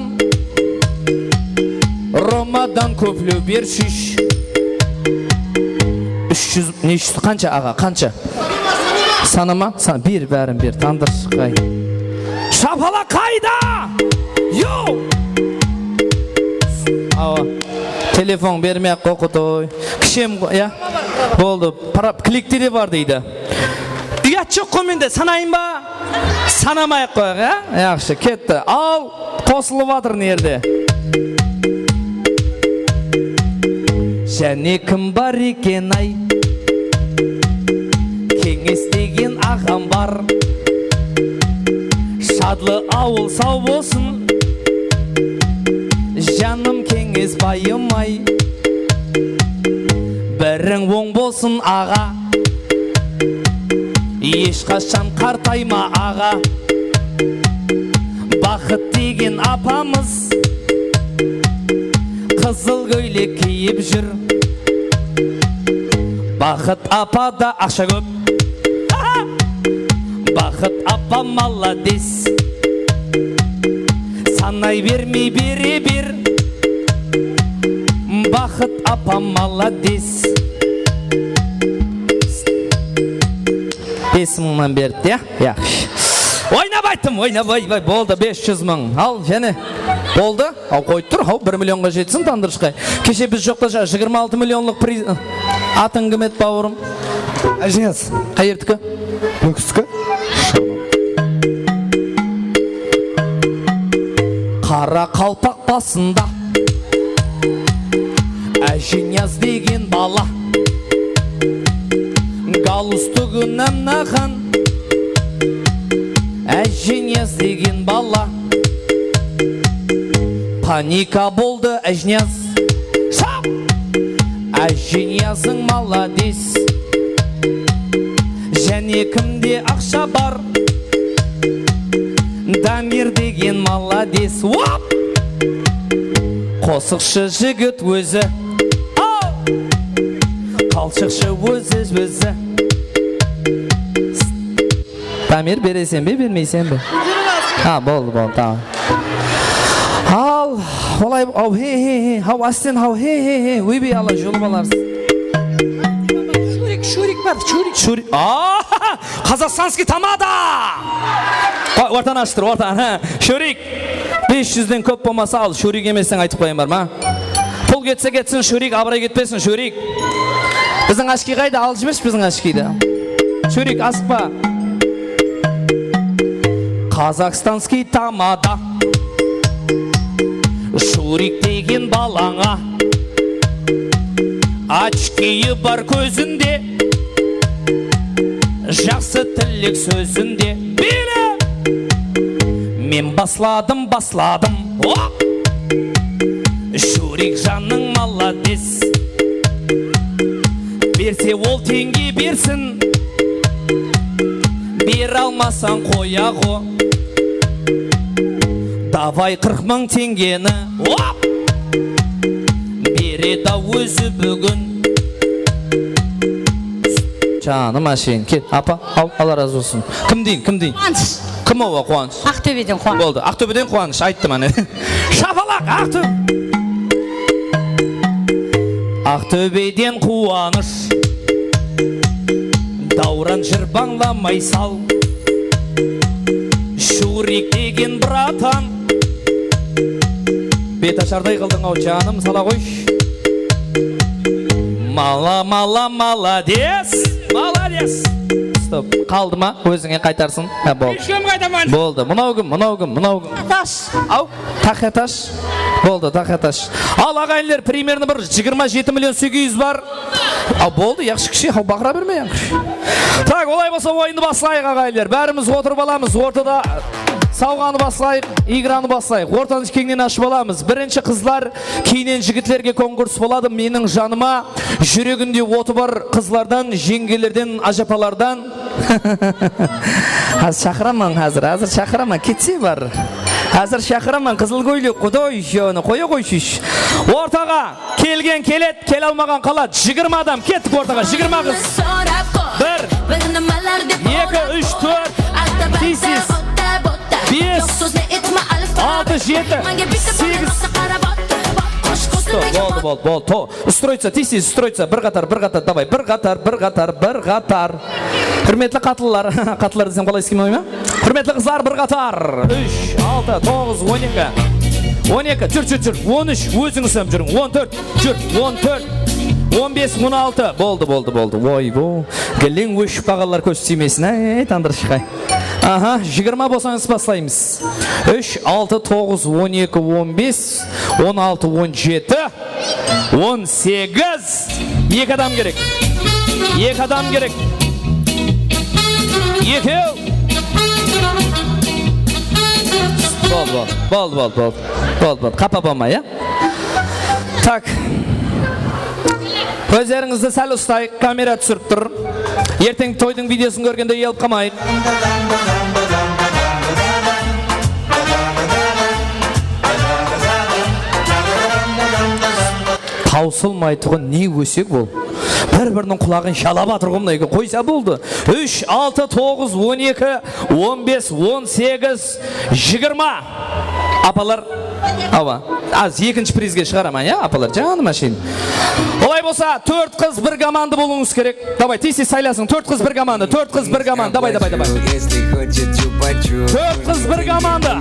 Romadan kóplew bershi. Úsh júz, ne júz, qansha, aǵa, qansha? Sanama, san, ber, bárin ber, tandır shıǵay. Shapalaq qayda? Yo! Awa. Telefon bermey-aq qoqıtoy. Kishem, ya? Boldı. Parap, klikte de bar deydi. Uyat joq ǵo mende, sanayın ba? Sanamay-aq qoyaq, ya? Yaqshı, ketti. Al, qosılıp atır mına jerde. Jáne kim bar eken-ay? Keńes degen aǵam bar. Shadlı awıl saw bolsın. Janım Keńes bayım-ay. Biriń oń bolsın, aǵa. Esh qashan qartayma, aǵa. Baxıt degen apamız qızıl kóylek kiyip júr. Baxıt apada aqsha kóp. Baxıt apa, malades. Sanay bermey bere ber. Baxıt apa, malades. Bes mıńnan berdi, ya? Yaqshı. Oynap ayttım, oynap, oy, oy, boldı, bes júz mıń. Al, jáne. Boldı. Aw, qoyıp tur, haw, bir millionǵa jetsin, tandırshıqay. Keshe biz joqta ja-, jigirma altı millionlıq priz. Atıń kim edi, bawırım? Ájiniyaz. Qay jertiki? Nókistiki. Qaraqalpaq basında Ájiniyaz degen bala. Galustugın anaǵan Ájiniyaz degen bala. Panika boldı Ájiniyaz. Shap! Ájiniyazıń malades. Jáne kimde aqsha bar? Damir degen malades. Wap! Qosıqshı jigit ózi. Aw! Qalshıqshı ózi, ózi. Damir, bereseń be, bermeyseń be? Ha, boldı, boldı, tamam. Al, olay, aw, he, he, he, haw, ásten, haw, he, he, he, óybey, ala, julıp alarsız. Shurik, shurik bar, shurik. Shurik, aa, qazaqstanskiy tamada! Qoy, ortanı ashıp tur, ortanı, ha, shurik. Bes júzden kóp bolmasa, al, shurik emesseń, aytıp qoyayın, bar ma? Pul ketse ketsin, shurik, abıray ketpesin, shurik. Biziń ochki qayda? Alıp jibershi biziń ochkiydi. Churik, asıqpa. Казахстанский тамада. Churik degen balańa. Ochkiyi bar kózinde. Jaqsı tilek sózinde. Bili! Men basladım, basladım. Hop! Churik janıń malades. Berse ol teńge bersin. Beralmasań qoya ǵo. Davay qırq mıń teńgeni. Hop! Beredi-aw ózi búgin. Janım ásheyim, kel, apa, al, Alla razı bolsın. Kim deyin, kim deyin? Quwanısh. Kim oǵo Quwanısh? Aqtóbeden Quwanısh. Boldı, Aqtóbeden Quwanısh, ayttım áne. Shapalaq, Aqtó-, Aqtóbeden Quwanısh. Dawran jır bańlamay sal. Churik degen bratan. Bet asharday qıldıń-aw, janım, sala qoysh. Mala, mala, malades. Malades. Stop. Qaldı ma? Ózińe qaytarsın. Ha, boldı. Hesh kim qaytarman. Boldı. Mınaw kim, mınaw kim, mınaw kim? Tash. Aw, taqıya tash. Boldı, taqıya tash. Al, aǵayinler, primerno bir jigirma jeti million segiz júz bar. A, boldı, yaqshı kishi, haw, baqıra berme, yaqshı. Tak, olay bolsa, oyındı baslayıq, aǵayinler. Bárimiz otırıp alamız, ortada sawǵanı baslayıq, igranı baslayıq. Ortanı keńnen ashıp alamız. Birinshi qızlar, keyninen jigitlerge konkurs boladı. Meniń janıma júreginde otı bar qızlardan, jeńgelerden, ájapalardan. Házir shaqıraman, házir, házir shaqıraman, ketse bar. Házir shaqıraman, qızıl kóylek, quday, onı qoya qoyshısh. Ortaǵa kelgen keledi, kele almaǵan qaladı. Jigirma adam kettik ortaǵa, jigirma qız. Bir, eki, úsh, tórt, tiysiz. Bes, altı, jeti, segiz. Stop, boldı, boldı, boldı. To-, Stroyca, tez-tez, stroyca, bir qatar, bir qatar, davay, bir qatar, bir qatar, bir qatar. Húrmetli qatlılar, qatlılar desem qalay eskemen ma? Húrmetli qızlar, bir qatar. Úsh, altı, toǵız, on eki. On eki, júr, júr, júr. On úsh, ózińiz hám júriń. On tórt, júr. On tórt, on bes, on altı. Boldı, boldı, boldı. Oy, bu. Gileń óship qalǵanlar kóz tiymesin, áy, tandırshıqay. Aha, jigirma bolsańız, baslaymız. Úsh, altı, toǵız, on eki, on bes, on altı, on jeti. On segiz. Eki adam kerek. Eki adam kerek. Ekew. Boldı, boldı. Boldı, boldı, boldı. Boldı, boldı. Qapa bolma, ya? Tak. Kózlerińizdi sál ustayıq, kamera túsirip tur. Erteń toydıń videosın kórgende uyalıp qalmayıq. Tawsılmaytuǵın ne ósek ol. Bir-biriniń qulaǵın jalap atır ǵo mına eki. Qoysa boldı. Úsh, altı, toǵız, on eki, on bes, on segiz, jigirma. Apalar, awa. Az ekinshi prizge shıǵaraman, ya, apalar, janım ásheyim. Olay bolsa, tórt qız bir komanda bolıwıńız kerek. Davay, tez-tez saylasın. Tórt qız bir komanda, tórt qız bir komanda. Davay, davay, davay. Tórt qız bir komanda.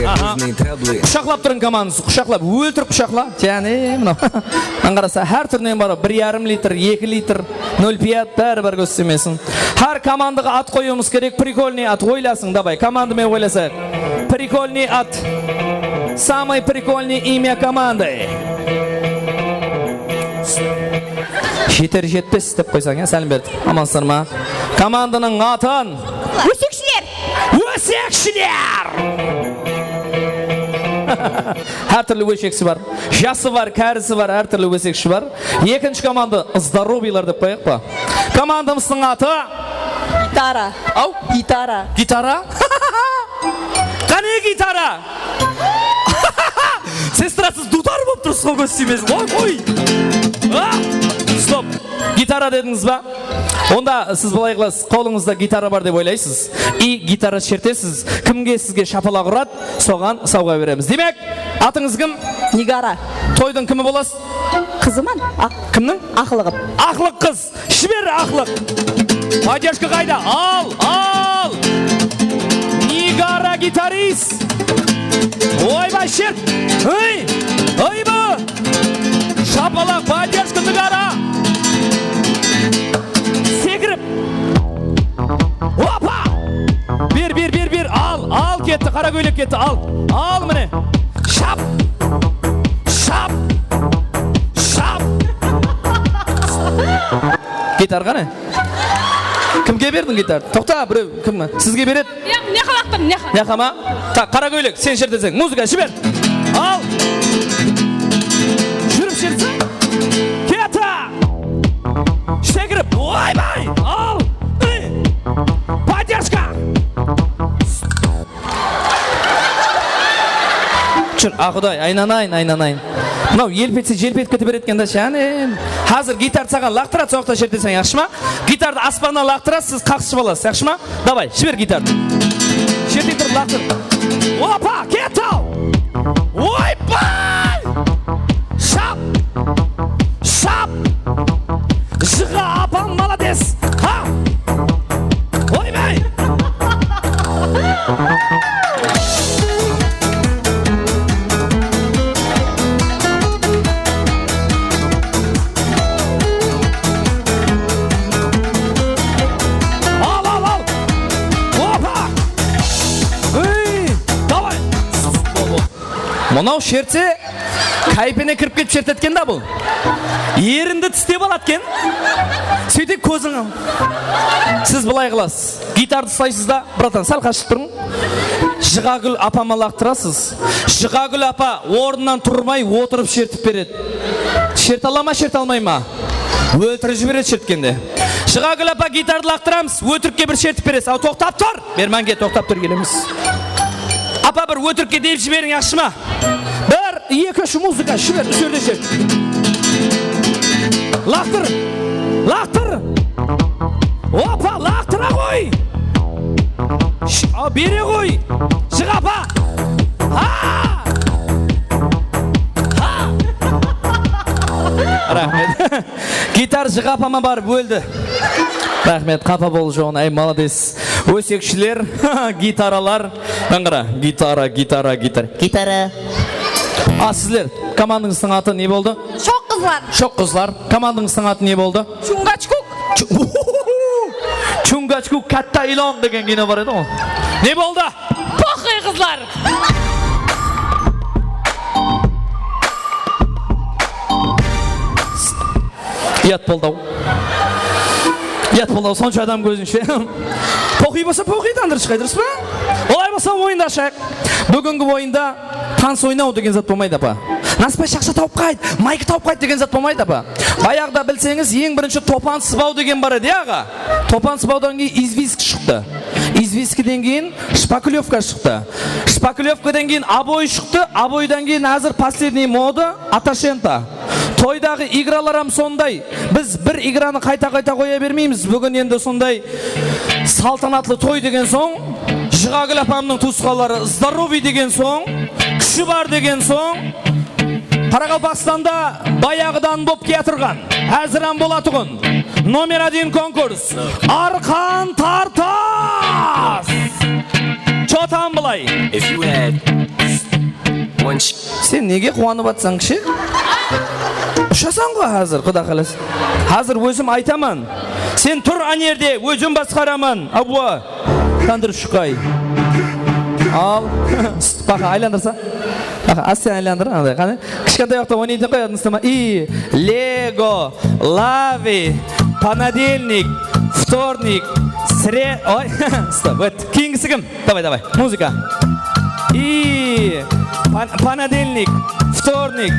Aha. Qushaqlap turıń komandanızdı, qushaqlap, óltirip qushaqla. Jáne mınaw. Ańǵarasa, hár túrinen bar, bir yarım litr, eki litr. Nol piyat, bári bir kóz tiymesin. Hár komandaǵa at qoyıwımız kerek, prikolnıy at, oylasıń, davay, komanda menen oylasayıq. Prikolnıy at. Samıy prikolnıy imya komandı. Jeter jetpes dep qoysań, ya, sálim berdik. Amansızlar ma? Komandanıń atın. Ósekshiler. Ósekshiler! Hár túrli óseksi bar. Jası bar, kárisi bar, hár túrli ósekshi bar. Ekinshi komanda Zdorovylar dep qoyayıq pa? Komandamızdıń atı? Gitara. Aw? Gitara. Gitara? Qáne gitara? Sestra, siz dutar bolıp tursız ǵo, kóz tiymesiz. Oy, oy! Ah! Stop! Gitara dedińiz ba? Onda siz bılay qılasız, qolıńızda gitara bar dep oylaysız. I gitara shertesiz. Kimge sizge shapalaq uradı, soǵan sawǵa beremiz. Demek, atıńız kim? Nigara. Toydıń kimi bolasız? Qızıman. Aq-, kimniń? Aqlıǵım. Aqlıq qız. Jiber aqlıq. Podderjka qayda? Al, al. Nigara gitarist. Oybay, shert. Ey, ey bu. Shapalaq, podderjka, nigara. Sekirip. Opa! Ber, ber, ber, ber. Al, al, ketti. Qara kóylek ketti. Al. Al, mine. Shap! Shap! Shap! Gitar qane? Kimge berdiń gitardı? Toqta, birew, kim? Sizge beredi. Mına jaqqa laqtır, mına jaqqa. Mına jaqqa ma? Taq, qara kóylek, sen sherteseń. Muzıka, jiber. Al. Júrip shertseń. Ketti. Sekirip. Oybay. Al. Ey. Podderjka. Júr, a, Quday, aynanayın, aynanayın. Mınaw elp etse, jelp etip kete beredi eken da, jánem. Házir gitardı saǵan laqtıradı, soqta sherteseń, yaqshı ma? Gitardı aspannan laqtırasız, siz qaqsıshıp alasız, yaqshı ma? Davay, jiber gitardı. Shertey turıp laqtır. Opa, ketti-aw! Oybay! Shap! Shap! Jıǵa apam, malades! Ha! Oybay! Al, al, al! Opa! Ey, davay! Bol, bol. Mınaw shertse, káypine kirip ketip shertetken da bul. Erińdi tistep aladı eken. Sóytip kóziń. Siz bılay qılasız. Gitardı uslaysız da, bratan, sál qashıp turıń. Jıǵagúl apama laqtırasız. Jıǵagúl apa ornınan turmay otırıp shertip beredi. Sherte ala ma, sherte almay ma? Óltirip jiberedi shertkende. Jıǵagúl apa, gitardı laqtıramız, ótirikke bir shertip beresiz. Aw, toqtap tur! Bermánge, toqtap tur, kelemiz. Apa, bir ótirikke deyip jiberiń, yaqshı ma? Bir, eki, úsh, muzıka, jiber, úserde shert. Laqtır! Laqtır! Opa, laqtıra ǵoy! Sh-, a, bere ǵoy! Jıǵ, apa! Ha! Ha! Raxmet. Gitar Jıǵ apama barıp óldi. Raxmet, qapa bol joǵına, áy, malades. Ósekshiler, gitaralar. Mına qara, gitara, gitara, gitara. Gitara. A, sizler, komandıńızdıń atı ne boldı? Shoq qızlar. Shoq qızlar. Komandıńızdıń atı ne boldı? Chungachkuk. Chu-, Chungachkuk, katta ilon degen kino bar edi ǵoy. Ne boldı? Poxıy qızlar. Uyat boldı-aw. Uyat boldı-aw, sonsha adam kózinshe. Poxıy bolsa, poxıy tandırıp shıǵay, durıs pa? Olay bolsa, oyındı ashayıq. Búgingi oyında tanıs oynaw degen zat bolmaydı, apa. Nasıbay, shaqsha tawıp qayt, mayka tawıp qayt degen zat bolmaydı, apa. Bayaǵıda bilseńiz, eń birinshi topan sıbaw degen bar edi, ya, aǵa? Topan sıbawdan keyin izvisk shıqtı. Izviskiden keyin shpaklevka shıqtı. Shpaklevkadan keyin oboy shıqtı. Oboydan keyin házir последний moda atashenta. Toydaǵı igralar hám sonday. Biz bir igranı qayta-qayta qoya bermeymiz. Búgin endi sonday saltanatlı toy degen soń, Jıǵagúl apamnıń tuwısqanları, здоровый degen soń, kúshi bar degen soń, Qaraqalpaqstanda bayaǵıdan bolıp kiyatırǵan, házir hám bolatuǵın, номер один konkurs, Arqan Tartas! Chotam bılay. If you had one sh- Sen nege quwanıp atsań, kishi? Ushasań ǵo házir, Quda qálese. Házir ózim aytaman. Sen tur, anerde ózim basqaraman. Awwa. Tandır shuqay. Al. Baqa, aylandırsa. Baqa, ásten aylandır, anday, qáne. Kishkentay waqıtta oynaytın qoyatın, ıslama. I, Lego, Lavi, Ponedelnik, Vtornik, Sre-, oy, stop, óttik. Keyingisi kim? Davay, davay. Muzıka. I, pon-, Ponedelnik, Vtornik.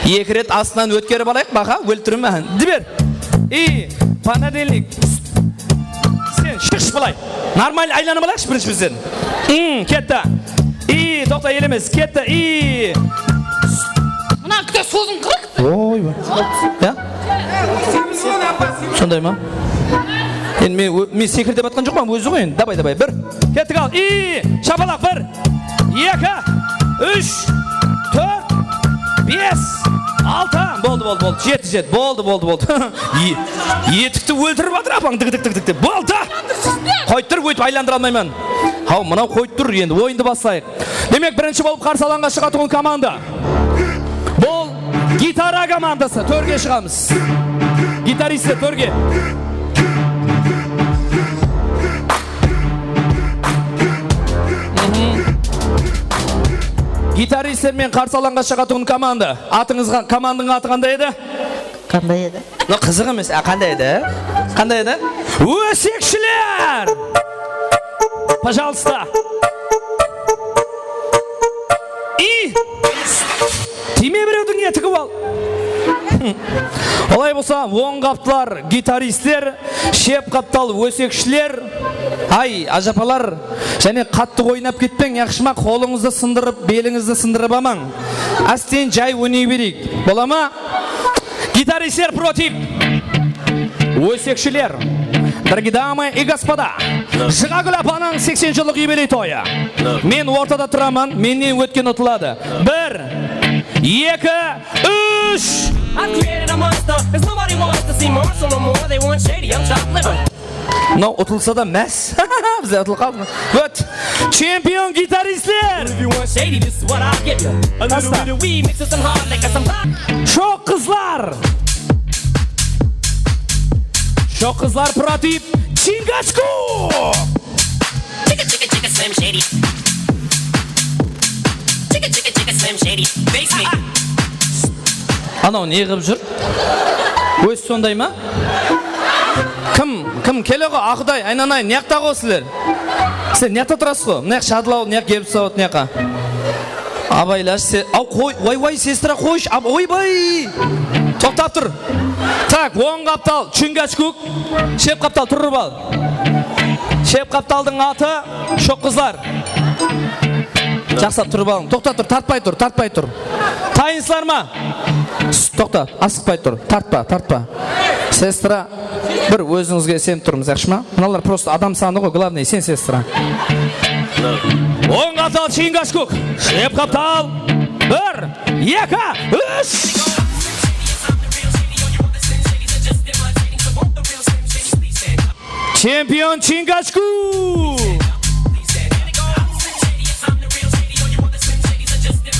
Eki ret astınan ótkerip alayıq, Baqa, ólip turma. Jiber. I, Ponedelnik. Sen shıqshı bılay. Normal aylanıp alayıqshı birinshi bizden. Mm, ketti. I, toqta, elemes. Ketti. I. Mına kúte sozın qırıq. Oy, ya? Sonday ma? Endi men, men sekir dep atqan joqpan, ózi ǵoy endi. Davay, davay, bir. Kettik, al. I, shapalaq, bir. Eki, úsh, tórt, bes, altı. Boldı, boldı, boldı. Jeti, jeti. Boldı, boldı, boldı. E-, etikti óltirip atır apań, dik, dik, dik, dik dep. Boldı. Qoyıp tur, óytip aylandıra almayman. Haw, mınaw qoyıp tur, endi oyındı baslayıq. Demek, birinshi bolıp qarsı alanǵa shıǵatuǵın komanda. Bul Gitara komandası, tórge shıǵamız. Gitaristler, tórge. Gitaristler menen qarsı alanǵa shıǵatuǵın komanda. Atıńız qa-, komandańıń atı qanday edi? Qanday edi? Mına qızıq emes. A, qanday edi? Qanday edi? Ósekshiler! Пожалуйста. I tiyme birewdiń, ne tigip al. Olay bolsa, oń qaptal gitaristler, shep qaptal ósekshiler. Ay, ajapalar, jáne qattı oynap ketpeń, yaqshı ma? Qolıńızdı sındırıp, belińizdi sındırıp almań. Ásten jay oynay bereyik. Bola ma? Gitaristler против. Ósekshiler. Дорогие дамы и господа, Jıǵagúl apanıń seksen jıllıq yubiley toyı. Men ortada turaman, mennen ótken utıladı. Bir, eki, úsh. I've created a monster, 'cause nobody wants to see Marshall no more. They want shady, I'm chopped liver. Mınaw utılsa da más. Bizler utılıp qaldıq. Good. Chempion gitaristler. If you want shady, this is what I'll give you. A little bit of weed mixed with some hard liquor, some vodka. Shoq qızlar. Shoq qızlar против Chingachgook. Chicka, chicka, chicka, Slim Shady. Chicka, chicka, chicka, Slim Shady. Face me. Anaw ne qılıp júr? Ózi sonday ma? Kim, kim kele ǵo, Aquday, aynanay, mıyaqta ǵo sizler. Sizler mıyaqta turasız ǵo. Mınayaq shadlaw, mınayaq gelip sawat, mıyaqqa. Abaylash, se-, aw, qoy, way, way, sestra, qoysh, ab-, oybay! Toqtap tur. Tak, oń qaptal, Chingachgook, shep qaptal, turıp al. Shep qaptaldıń atı, shoq qızlar. Jaqsılap turıp alıń. Toqta tur, tartpay tur, tartpay tur. Tayınsızlar ma? Toqta, asıqpay tur. Tartpa, tartpa. Sestra, bir ózińizge isenip turmız, yaqshı ma? Mınalar просто adam sanı ǵoy, главное, sen sestra. Oń qaptal, Chingachgook. Shep qaptal. Bir, eki, úsh. Chempion Chingachgook!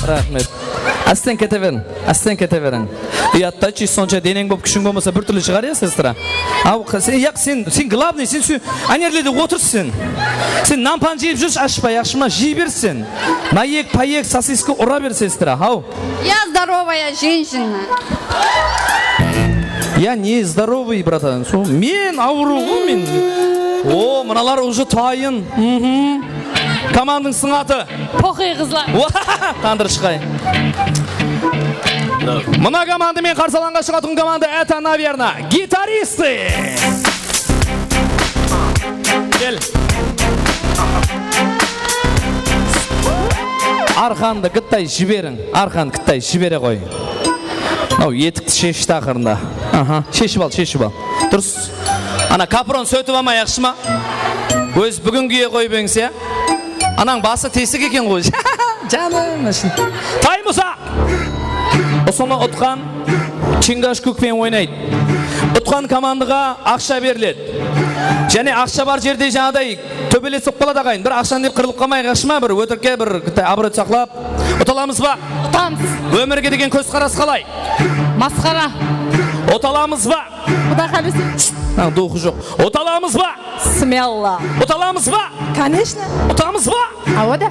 Raxmet. Ásten kete beriń, ásten kete beriń. Uyattayshı, sonsha deneń bolıp, kúshiń bolmasa, bir túrli shıǵar, ya, sestra? Aw, qa-, sen, yaq, sen, sen главный, sen shu ánerlerde otırsız sen. Sen nampan jeyip júrshi, ashpa, yaqshı ma, jey ber sen. Nayek, payek, sosiska ura ber, sestra, haw. Я здоровая женщина. Я не здоровый, братан. Sol, men awırıw ǵo, men. O, mınalar уже tayın. Mhm. Komandańızdıń atı? Poxıy qızlar. Tandır shıǵay. Mına komanda men qarsı alanǵa shıǵatuǵın komanda, это, наверное, гитаристы. Kel. Arqandı gıttay jiberiń. Arqan gıttay jibere ǵoy. Mınaw etikti sheshti aqırında. Aha, sheship al, sheship al. Durıs. Ana, kapron sóytip alma, yaqshı ma? Óz búgin kiye qoyıp eńse. Anań bası tesik eken ǵoy. Janım ashın. Taymısa! Usını utqan Chingachgook penen oynaydı. Utqan komandaǵa aqsha beriledi. Jáne aqsha bar jerde jańaday tóbelet solıp qaladı, aǵayin. Bir aqshanı dep qırılıp qalmayıq, yaqshı ma? Bir ótirikke, bir abıroy saqlap. Uta alamız ba? Utamız. Ómirge degen kózqaras qalay? Masqara. Uta alamız ba? Quday qálese. Ha, duxı joq. Uta alamız ba? Смело. Uta alamız ba? Конечно. Utamız ba? Awa da.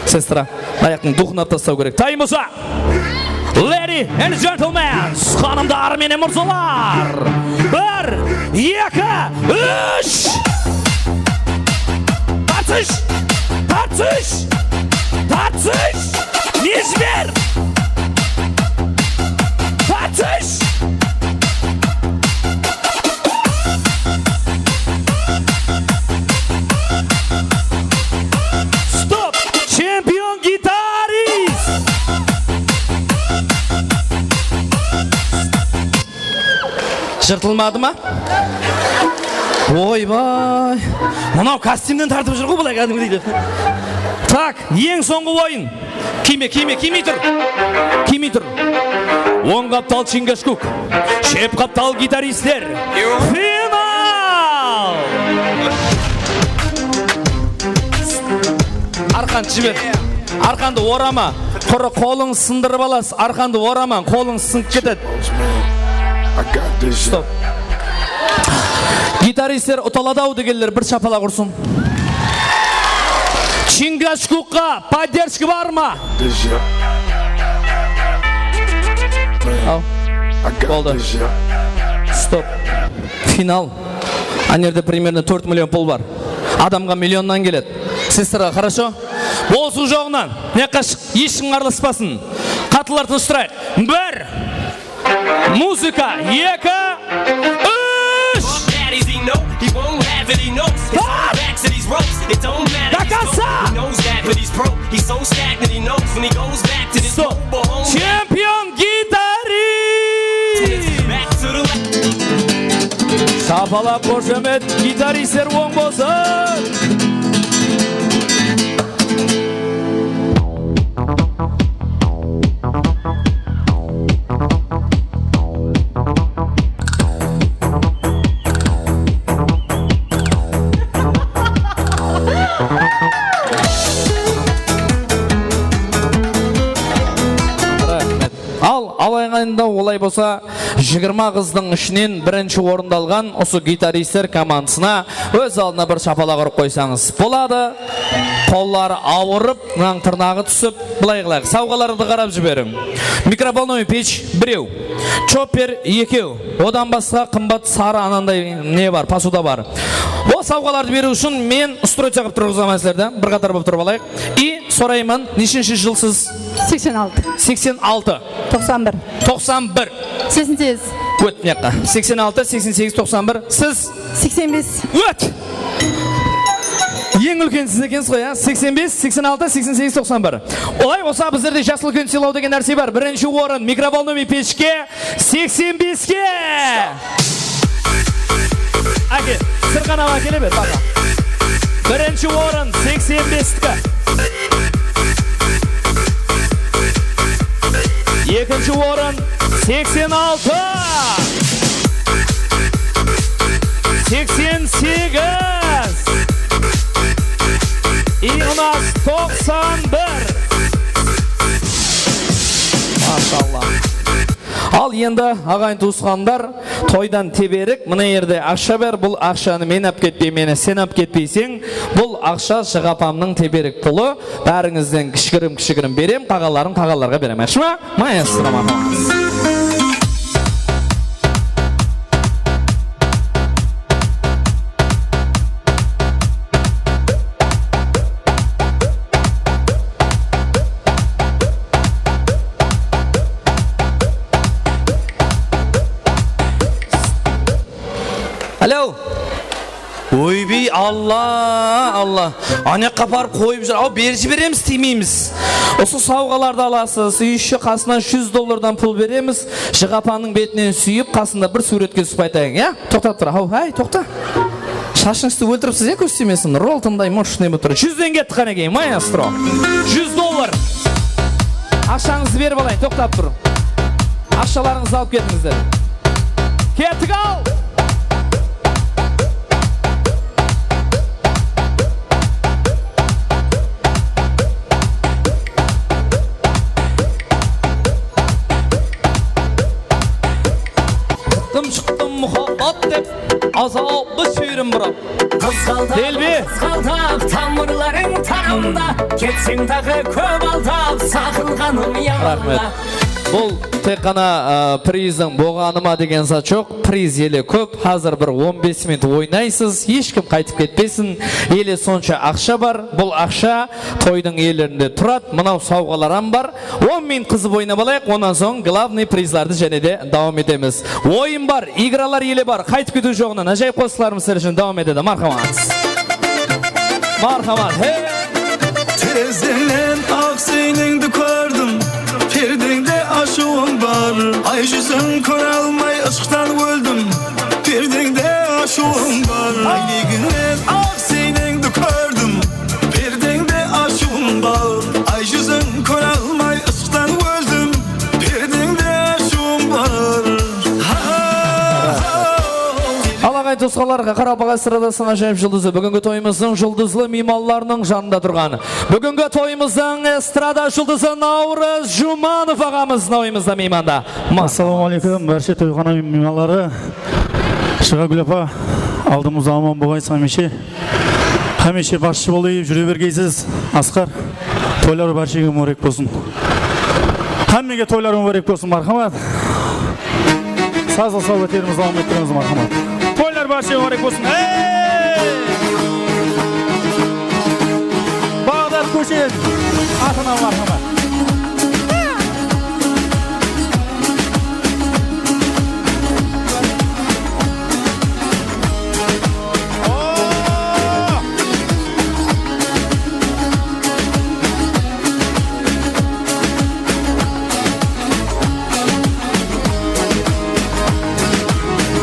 Sestra, ayaqtıń duxın alıp taslaw kerek. Tayın bolsa. Lady and gentlemen, xanımlar menen mırzalar. Bir, eki, úsh. Tartış! Tartış! Tartış! Jiber! Tartış! Stop! Chempion gitarist! Jırtılmadı ma? Oybay. Mınaw kostyumnan tartıp júr ǵoy, bılay kádimgidey dep. Tak, eń sońǵı oyın. Kiyme, kiyme, kiymey tur. Kiymey tur. Oń qaptal Chingachgook. Shep qaptal gitaristler. Final! Arqandı jiber. Arqandı orama. Qurı qolıńızdı sındırıp alasız, arqandı oramań, qolıńız sınıp ketedi. Stop. Gitaristler utaladı-aw degenler bir shapalaq ursın. Chingachgukqa поддержка bar ma? Al. Boldı. Stop. Final. Anerde примерно tórt million pul bar. Adamǵa millionnan keledi. Sestraǵa хорошо. Bolısıń joǵınan. Mıyaqqa shıq, hesh kim aralaspasın. Qatınlar tınısh turayıq. Bir. Muzıka. Eki. Úsh. Stop. Chempion gitarist. Shapalaq, xoshamet, gitaristler oń bolsın! Raxmet. Al, alayǵanda olay bolsa, jigirma qızdıń ishinen birinshi orındı alǵan usı gitaristler komandasına óz aldına bir shapalaq urıp qoysańız boladı. Qolları awırıp, mınań tırnaǵı túsip, bılay qılayıq. Sawǵalardı qarap jiberiń. Mikrovolnovoy pech, birew. Chopper, ekew. Odan basqa qımbat sarı ananday ne bar, posuda bar. Ol sawǵalardı beriw ushın men stroyca qılıp turǵızaman sizlerdi. Bir qatar bolıp turıp alayıq. I sorayman, neshinshi jıl siz? Seksen altı. Seksen altı. Toqsan bir. Toqsan bir. Seksen segiz. Ót mıyaqqa. Seksen altı, seksen segiz, toqsan bir. Siz? Seksen bes. Ót! Eń úlken siz ekensiz ǵoy, ya? Seksen bes, seksen altı, seksen segiz, toqsan bir. Olay bolsa, bizlerde jas úlken sıylaw degen nárse bar. Birinshi orın mikrovolnovoy pechke, seksen beske! Áke, sırtqan awa ákele ber, baqa. Birinshi orın seksen bestiki. Ekinshi orın seksen altı. Seksen segiz. I u nas toqsan bir. Mashallah. Al endi, aǵayin tuwısqanlar, toydan teberik, mına jerde aqsha bar, bul aqshanı men alıp ketpeymen, sen alıp ketpeyseń, bul aqsha Jıǵapamnıń teberik pulı, bárińizden kishigirim-kishigirim berem, qaǵanların qaǵanlarǵa berem. Yaqshı ma? Maestro, marhamat. Alo. Oybey, Alla, Alla. Anaqqa aparıp qoyıp júr. Aw, berip jiberemiz, tiymeymiz. Usı sawǵalardı alasız, ещё qasınan júz dollardan pul beremiz. Jıǵapannıń betinen súyip, qasında bir súwretke túsip qaytayın, ya? Toqtap tur, haw, háy, toqta. Shashıńızdı óltiripsiz, ya, kóz tiymesin. Roltonday moshnıy bolıp tur. Júzden ketti qáne keyin, maestro. Júz dollar. Aqshańızdı berip alayın, toqtap tur. Aqshalarıńızdı alıp ketińizler. Kettik-aw! Çıqtım, shıqtım muhabbat dep, azaplı sherim burap. Qızğaldap, Delbi. Qızğaldap, tamırlarıń tarımda, ketseń daǵı kóp aldap, saǵınǵanım yamanda. Raxmet. Bul tek ǵana, ı, prizdiń bolǵanı ma degen zat joq. Priz ele kóp. Házir bir on bes minut oynaysız. Hesh kim qaytıp ketpesin. Ele sonsha aqsha bar. Bul aqsha toydıń ellerinde turadı. Mınaw sawǵalar hám bar. On minut qızıp oynap alayıq, onnan soń glavnıy prizlardı jáne de dawam etemiz. Oyın bar, igralar ele bar, qaytıp ketiw joǵınan ájayıp qosıqlarımız sizler ushın dawam etedi. Marhamat. Marhamat. Hey! Terezeńnen aq siyneńdi kórdim, perdeńde ashıwıń bar. Ay júzin kóre almay ıshqıdan óldim, perdeńde ashıwıń bar. Áynegińnen aq siyneńdi kórdim, perdeńde ashıwıń bar. Ay júzin kóre almay ıshqıdan óldim, perdeńde ashıwıń bar. Ha, ha, ha. Al, aǵa, Tusqanlar, Qaraqalpaq estradasınıń ájayıp juldızı, búgingi toyımızdıń juldızlı miymanlarınıń janında turǵan, búgingi toyımızdıń estrada juldızı Nawrız Jumanov aǵamız toyımızda miymanda. Assalamu aleykum, bárshe toyxana miymanları. Shıǵagúl apa, aldımızda aman bolǵaysız hámiyshe. Hámiyshe basshı bolıp júre bergeysiz, Asqar. Toylar bárshege múbárek bolsın. Hámmege toylar múbárek bolsın, marhamat. Sazlı sawbeterimiz dawam ettiremiz, marhamat. Toylar bárshege múbárek bolsın. Ey! Baǵdat Kóshen atına marhamat.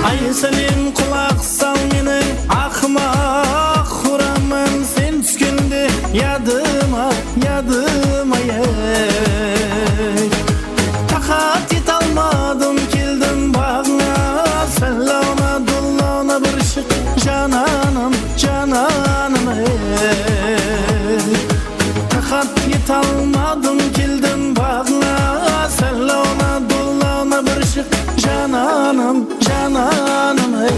Ay, sálem qulaq sal meniń aqmaq quramın, sen túskende yadıma, yadıma, ey. Taqat etalmadım, keldim baǵıńa, sálawına, dullawına bir shıq, jananım, jananım, ey. Taqat etalmadım, keldim baǵıńa, sálawına, dullawına bir shıq, jananım, jananım, ey.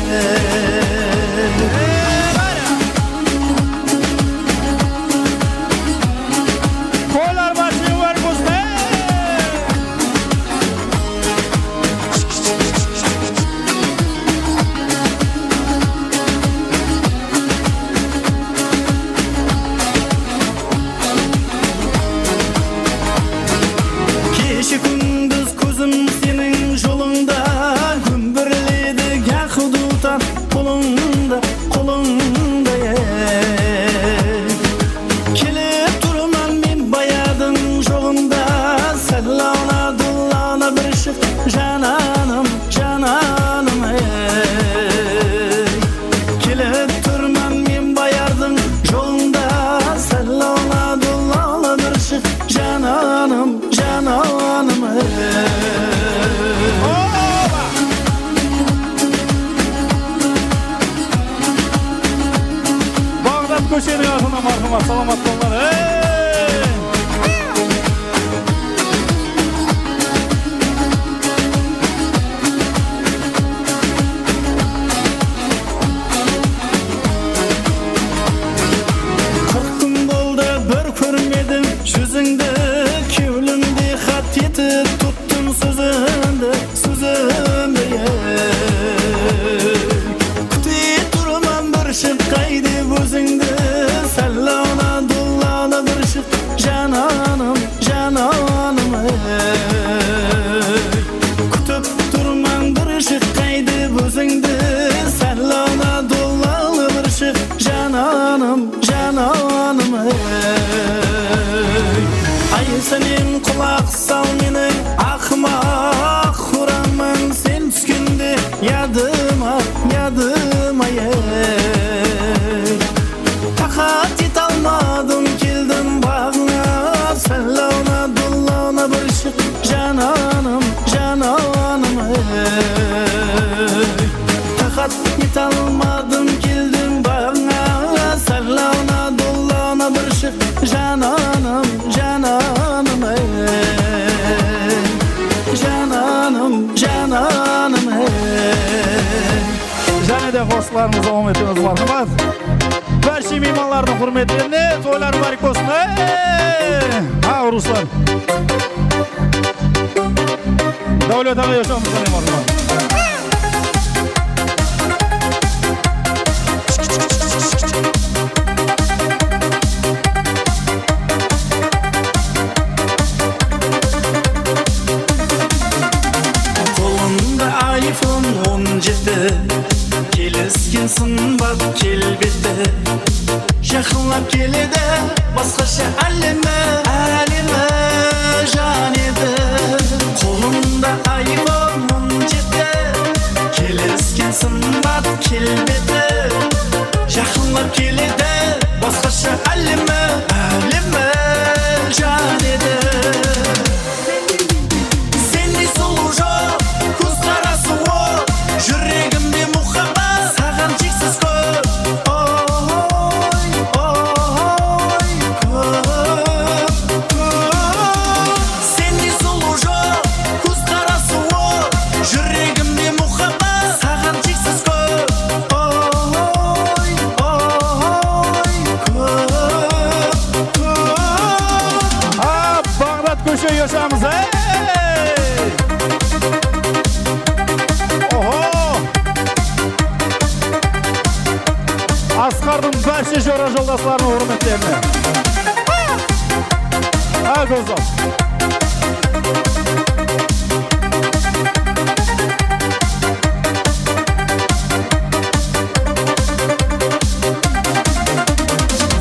Qoylar basın, bar bolsın, ey! Keshe kúndiz kózim seniń jolıńda, kúmbiriledi gah dutar qolıńda, qolıńda, ey. Kelip turman men bayadıń joǵında, sálawına, dullawına bir shıq, jananım, jananım, ey. Kelip turman men bayardıń jolıńda, sálawına, dullawına bir shıq, jananım, jananım, ey. Baǵdat Kósheniń atına marhamat, salamat bolınlar, ey! Qırq kún boldı, bir kórmedim júzińdi, kewlimde xat etip tuttım sózińdi, sózińdi, ey. Kúte turman bir shıqqay dep ózińdi, sálawına, dullawına bir shıq, jananım, jananım, ey. Kútip turman bir shıqqay dep ózińdi, sálawına, dullawına bir shıq, jananım, jananım, ey. Ay, sálem qulaq sal meniń aqmaq quramın, sen túskende yadıma, yadıma, ey. Taqat etalmadım, keldim baǵıńa, sálawına, dullawına bir shıq, jananım, jananım, ey. Taqat etalmadım, keldim baǵıńa, sálawına, dullawına bir shıq, jananım, jananım, ey. Jananım, jananım, ey. Jáne de qosıqlarımızdı dawam etemiz, marhamat. Bárshe miymanlardıń húrmetlerine toylar múbárek bolsın, ey! Ha, Ruslan. Dáwlet aǵa, yashaw, marhamat. Qolında iPhone on jeti, kelisken sımbat kelbeti. Jaqınlap keledi basqasha álemi, álemi, jan edi. Qolında iPhone on jeti, kelisken sımbat kelbeti. Jaqınlap keledi basqasha álemi, álemi, jan edi. Sendey sulıw joq, kózqarası oq, júregimde muhabbat. Saǵan Bárshe jora joldaslardıń húrmetlerine. Ha, gózzal.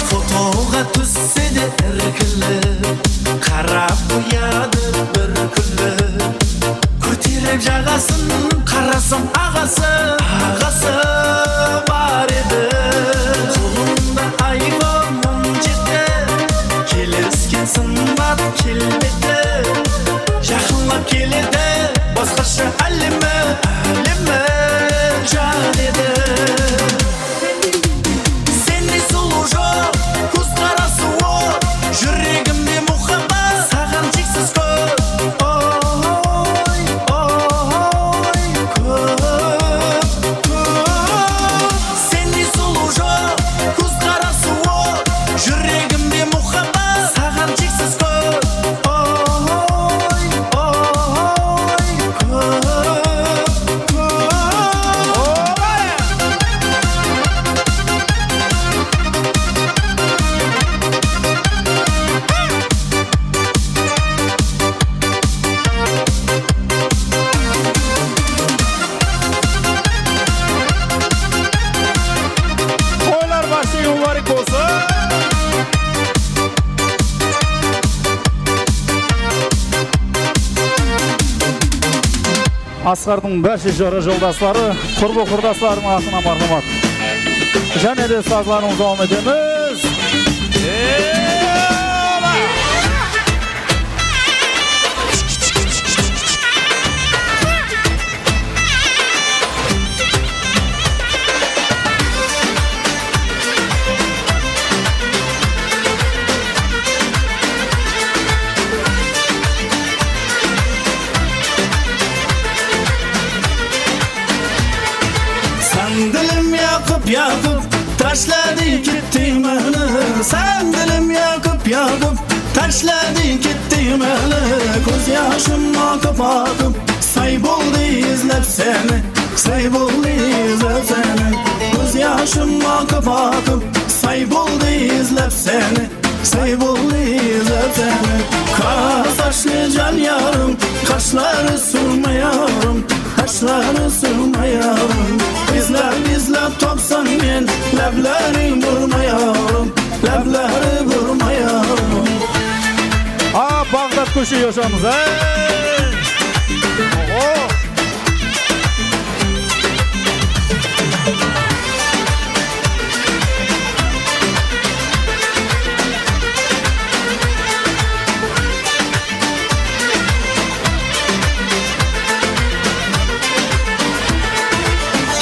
Fotoǵa tússe de irkilip, qarap qoyadı bir kúlip. Kóterip jaǵasın qarasam, aǵası, aǵası bar edi. Qolında iPhone on jeti, kelisken sımbat kelbeti. Jaqınlap keledi, basqasha álemi, álemi jan edi. Sendey sulıw joq, kóz qarası or, júregimde muhabbat saǵan sheksiz kóp. Oy, oy, kóp, kóp. Sendey sulıw joq, kóz qarası or, júregimde muhabbat saǵan sheksiz kóp. Oy, oy, kóp, kóp. Toylar bársheńe múbárek bolsın! Asqardıń bárshe jora joldasları, qurbı qurdaslardıń atınan márhamat. Jáne de sazlarımızdı dawam etemiz. Ey, ola! Sen dilim yaqıp, yaqıp, tashladıń, kettiń meni. Sen dilim yaqıp, yaqıp, tashladıń, kettiń meni. Kóz yashım aqıp, aqıp, say boldı izlep seni. Say boldı izlep seni. Kóz yashım aqıp, aqıp, say boldı izlep seni. Say boldı izlep seni. Qara sashlı jan yarım, qashları surma yarım, qashları surma yarım. Izlep, izlep tapsam men, lábleri burma yarım, lábleri burma yarım. A, Baǵdad kóshe yoshamiz, ey! Oho!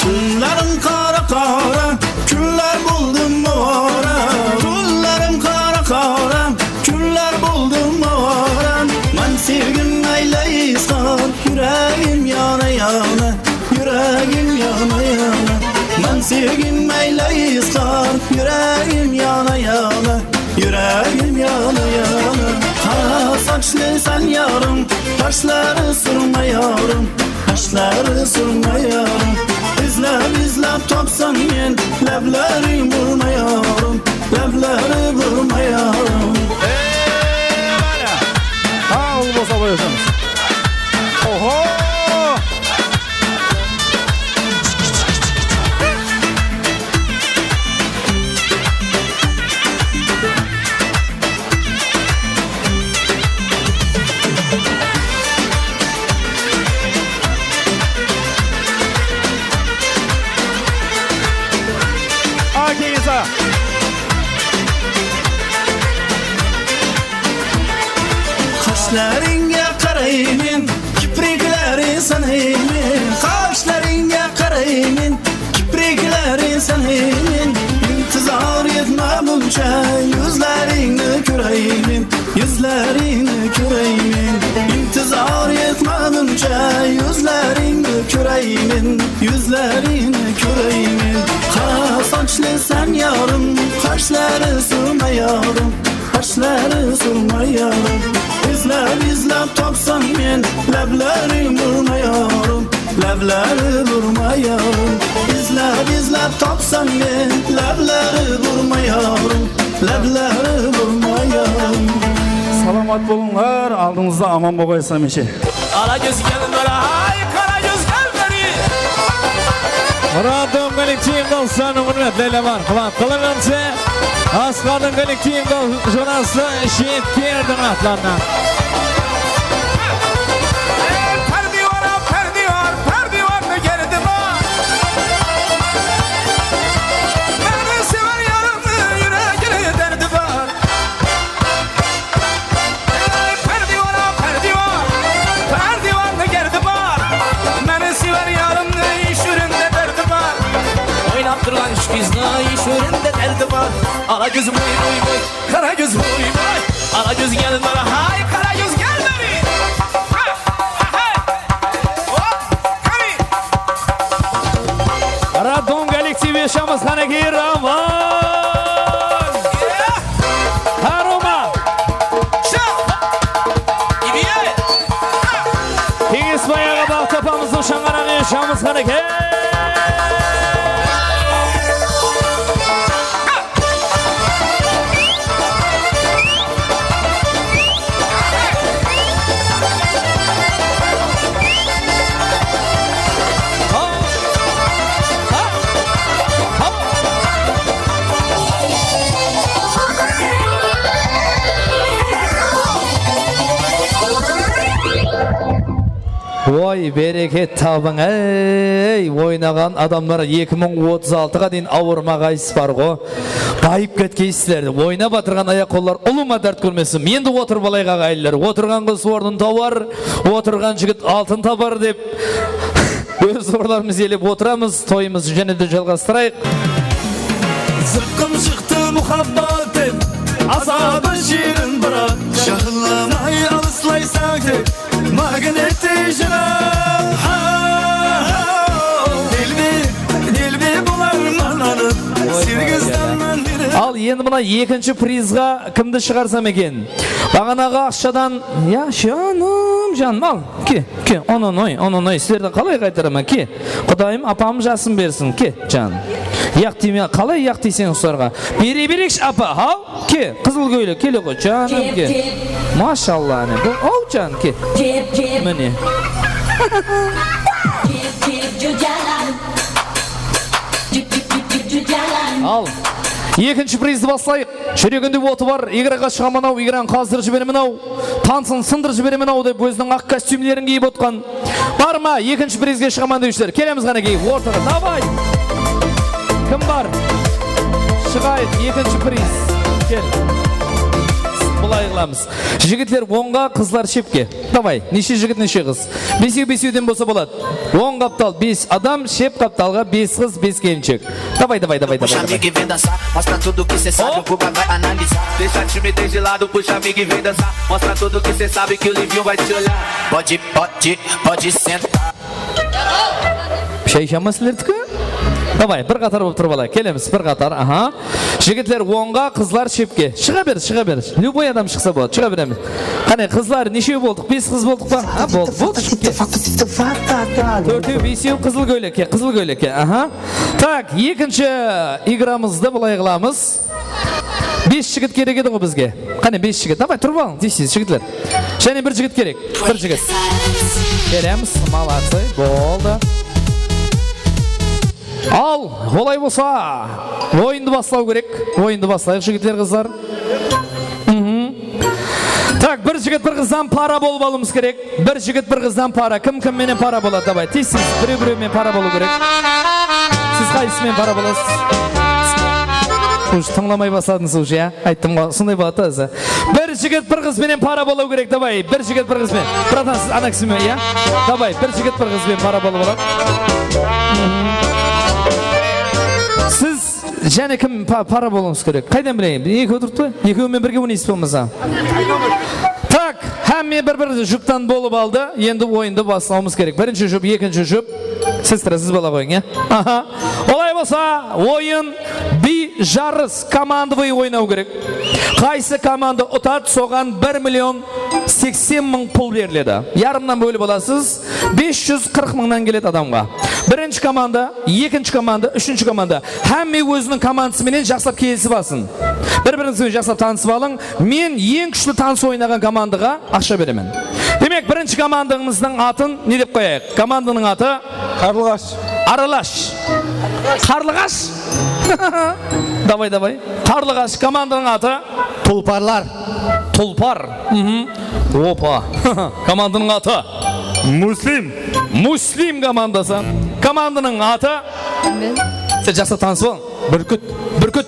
Túnlerim qara-qara, kúnler boldı mawara. Túnlerim qara-qara, kúnler boldı mawara. Men sevgim aylayısqan, Júregim yana-yana, júregim yana-yana. Men sevgim aylayısqan, júregim yana-yana, júregim yana-yana. Qara sashlı sen yarım, qashları surma yarım, qashları surma yarım. Izlep, izlep tapsam men, lábleri burma yarım, lábleri burma yarım. Ey, bala! Ha, ul bolsa qoyasız. Oho! Akeysa. Qashlaringga qaraymen, kipriklerin sanaymen. Qashlaringga qaraymen, kipriklerin sanaymen. Intizor etma bunsha, yuzlaringni ko'raymen, yuzlaringni ko'raymen. Intizor etma bunsha, yuzlaringni ko'raymen, yuzlaringni ko'raymen. Qara sochli san yorim, qoshlari surma yorim, qoshlari surma yorim. Izlab, izlab topsam men, lablaring burma yorim, lablari burma yorim. Izlab, izlab topsam men, lablari burma Salamat bolıńlar, aldıńızda aman bolıp aytsam eshe. Qara kóz kelin beri, ay, qara kóz kelin beri. Radon kollektiviniń dostlarınıń húrmetli ele bar. Quwat qılıńız. Asqardıń kollektiviniń do-, jorası Jetkerdiń atlarına. Ey, párdiwar, párdiwar, párdiwardıń derdi bar. Meni sever yarımnıń júreginiń derdi bar. Ey, párdiwar, párdiwar, párdiwardıń derdi bar. Meni sever yarımnıń júreginde derdi bar. Oynap turǵan úsh qızdıń júreginde derdi bar. Ala kózim, oy, oy, oy. Qara kóz, oy, oy, qara kóz kelin beri, hay, qara kóz kelin beri. Ha, ha, ha. Hop, qáne. Radon kollektivi shamız qánekey, Raman. Haruma. Sha. Ibiye. Keńesbay aǵa, Baxıt apamızdıń shańaraǵı, shamız qánekey. Oy, bereket tabıń, ey, oynaǵan adamlar eki mıń otız altıǵa deyin awırmaǵaysız bar ǵo. Bayıp ketkeysizler. Oynap atırǵan ayaq-qollar ulıwma dárt kórmesin. Endi otırıp alayıq, aǵayinler. Otırǵan qız ornın tawar, otırǵan jigit altın tabar dep, óz orınlarımızdı iyelep otıramız. Toyımızdı jáne de jalǵastırayıq. Zıqqım shıqtı muhabbat dep, azabı shirin, biraq jahıllamay alıslaysań tek. Magnettey jıraq, ha, ha, delbe, delbe bolarman anıq, sevgi zamman beri. Al, endi mına ekinshi prizǵa kimdi shıǵarsam eken? Baǵanaǵı aqshadan, ya, janım, janım, al, ke, ke, onanoy, onanoy, sizlerden qalay qaytaraman, ke. Qudayım apam jasın bersin, ke, janım. Yaq deyme, qalay yaq deyseń usılarǵa? Bere bereyikshi, apa, haw? Ke, qızıl kóylek, kele ǵoy, janım, ke. Kep, kep. Mashalla, áne. Bul, aw, jan, ke. Kep, kep. Mine. Kep, kep, jujalan. Jup, jup, jup, jup, jujalan. Al. Ekinshi prizdi baslayıq. Júreginde otı bar, igranǵa shıǵaman-aw, igranın qazdırıp jiberemen-aw. Tansın sındırıp jiberemen-aw dep óziniń aq kostyumlerin kiyip otqan. Bar ma ekinshi prizge shıǵaman dewshiler? Kelemiz qánekey, ortaǵa, davay! Kim bar? Shıǵayıq, ekinshi priz. Kel. Bılay qılamız. Jigitler ońǵa, qızlar shepke. Davay, neshe jigit, neshe qız? Besew, besewden bolsa boladı. On qaptal, bes adam, shep qaptalǵa bes qız, bes kelinshek. Davay, davay, davay, davay, davay. Puxa amigo e vem dançar, mostra tudo que cê sabe, o Guga vai analisar. Deixa time de gelado, puxa amigo e vem dançar, mostra tudo que cê sabe que o Livinho vai te olhar. Pode, pode, pode sentar. Shay ishaman sizlerdiki? Davay, bir qatar bolıp turıp alayıq. Kelemiz, bir qatar, aha. Jigitler ońǵa, qızlar shepke. Shıǵa ber, shıǵa ber. Любой adam shıqsa boladı, shıǵa beremiz. Qáne, qızlar neshew boldıq? Bes qız boldıq pa? Ha, boldı, boldı, shepke. Tórtew, besew qızıl kóylekke, qızıl kóylekke, aha. Tak, ekinshi igramızdı bılay qılamız. Bes jigit kerek edi ǵo bizge. Qáne, bes jigit. Davay, turıp alıń, tez-tez, jigitler. Jáne bir jigit kerek. Bir jigit. Beremiz, молодцы, boldı. Al, olay bolsa, oyındı baslaw kerek. Oyındı baslayıq, jigitler, qızlar. Mhm. Tak, bir jigit, bir qızdan para bolıp alıwımız kerek. Bir jigit, bir qızdan para. Kim kim menen para boladı? Davay, tez-tez, birew-birew menen para bolıw kerek. Siz qaysı menen para bolasız? Уже tıńlamay basladıńız уже, ya? Ayttım ǵo, usınday boladı da ózi. Bir jigit, bir qız menen para bolıw kerek, davay. Bir jigit, bir qız benen. Bratan, siz ana kisi menen, ya? Davay, bir jigit, bir qız benen para bolıp aladı. Siz jáne kim pa-, para bolıwıńız kerek? Qaydan bileyin? Ekew turıptı ǵoy. Ekewi menen birge oynaysız bolmasa. Tak, hámme bir-bir juptan bolıp aldı. Endi oyındı baslawımız kerek. Birinshi jup, ekinshi jup. Sestra, siz bala qoyıń, ya? Aha. Olay bolsa, oyın bi jarıs, komandovıy oynaw kerek. Qaysı komanda utadı, soǵan bir million seksen mıń pul beriledi. Yarımnan bólip alasız, bes júz qırq mıńnan keledi adamǵa. Birinshi komanda, ekinshi komanda, úshinshi komanda. Hámme óziniń komandası menen jaqsılap kelisip alsın. Bir-birińiz benen jaqsılap tanısıp alıń. Men eń kúshli tanıs oynaǵan komandaǵa aqsha beremen. Demek, birinshi komandańızdıń atın ne dep qoyayıq? Komandanıń atı? Qarlıǵash. Aralash. Qarlıǵash? Davay, davay. Qarlıǵash, komandanıń atı? Tulparlar. Tulpar. Mhm. Opa. Komandanıń atı? Muslim. Muslim komandası. Komandanıń atı? Men. Sen jaqsı tanısıp al. Búrkit. Búrkit.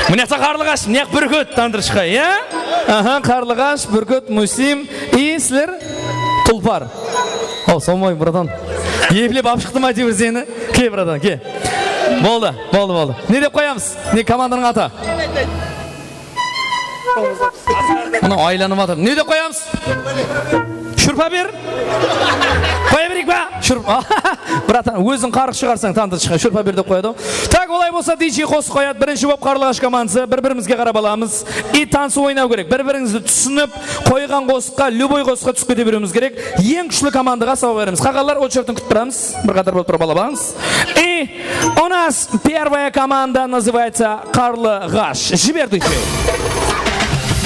Mına jaqta qarlıǵash, mına jaq búrkit, tandır shıqay, ya? Aha, qarlıǵash, búrkit, Muslim. I sizler? Tulpar. Aw, solmay, bratan. Eplep alıp shıqtım, áytewir, seni. Ke, bratan, ke. Boldı, boldı, boldı. Ne dep qoyamız? Ne komandanıń atı? Mına aylanıp atır. Ne dep qoyamız? Shurpa ber. Qoya bereyik pa? Shurpa. Bratan, óziń qarıq shıǵarsań, tandır shıǵar. Shurpa ber dep qoyadı. Tak, olay bolsa, D J qosıq qoyadı. Birinshi bolıp Qarlıǵash komandası. Bir-birimizge qarap alamız. I tanıs oynaw kerek. Bir-birińizdi túsinip, qoyǵan qosıqqa, любой qosıqqa túsip kete beriwimiz kerek. Eń kúshli komandaǵa sabaw beremiz. Qalǵanlar, ochertin kútip turamız. Bir qatar bolıp turıp alabańız. I у нас первая команда называется Qarlıǵash. Jiber, D J.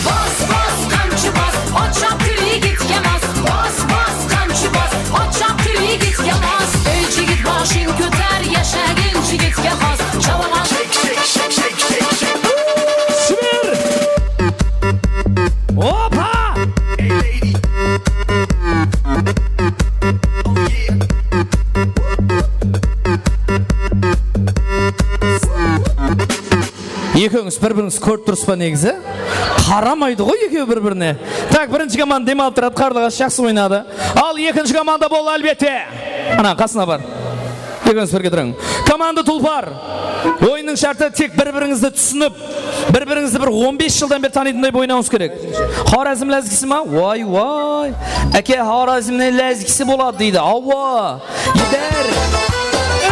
Bos, bos, qamchi bos, ot chopqir yigitga mos. Bos, bos, qamchi bos, ot chopqir yigitga mos. Ey, jigit, boshing ko'tar, yashagin jigitga xos. Javob al. Jiber! Opa! Ekewińiz bir-birińizdi kórip turıs pa negizi? Qaramaydı ǵoy ekewi bir-birine. Tak, birinshi komanda dem alıp turadı, Qarlıǵash jaqsı oynadı. Al, ekinshi komanda boldı, álbette. Ana, qasına bar. Ekewińiz birge turıń. Komanda Tulpar. Oyınnıń shárti tek bir-birińizdi túsinip, bir-birińizdi bir on bes jıldan beri tanıytınday boyınawıńız kerek. Xorazm lázgisi ma? Way, way. Áke, Xorazmniń lázgisi boladı deydi. Awa. Jiber.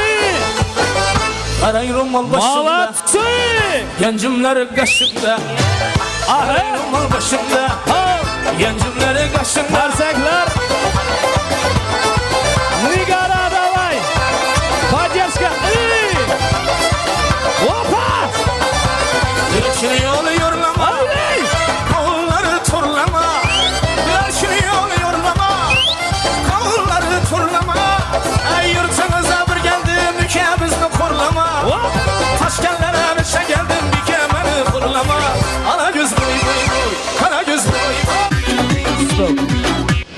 Ey! Qaray romal bashımda. Молодцы! Yanjımlar qashımda. Aha! Qaray romal bashımda. Haw! Yanjımlar qashımda. Qarsaklar. Nigara, davay! Podderjka! Ey! Opa! Yurtshı yol yorlama. Ay! Qawınlar torlama. Yurtshı yol yorlama. Qawınlar torlama. Ay, yurtıńızda bir keldim, úyke bizni qorlama. Hop! Tashkentler ańsha keldim, úyke meni qorlama. Ala kóz boy, boy, boy. Qara kóz boy, boy.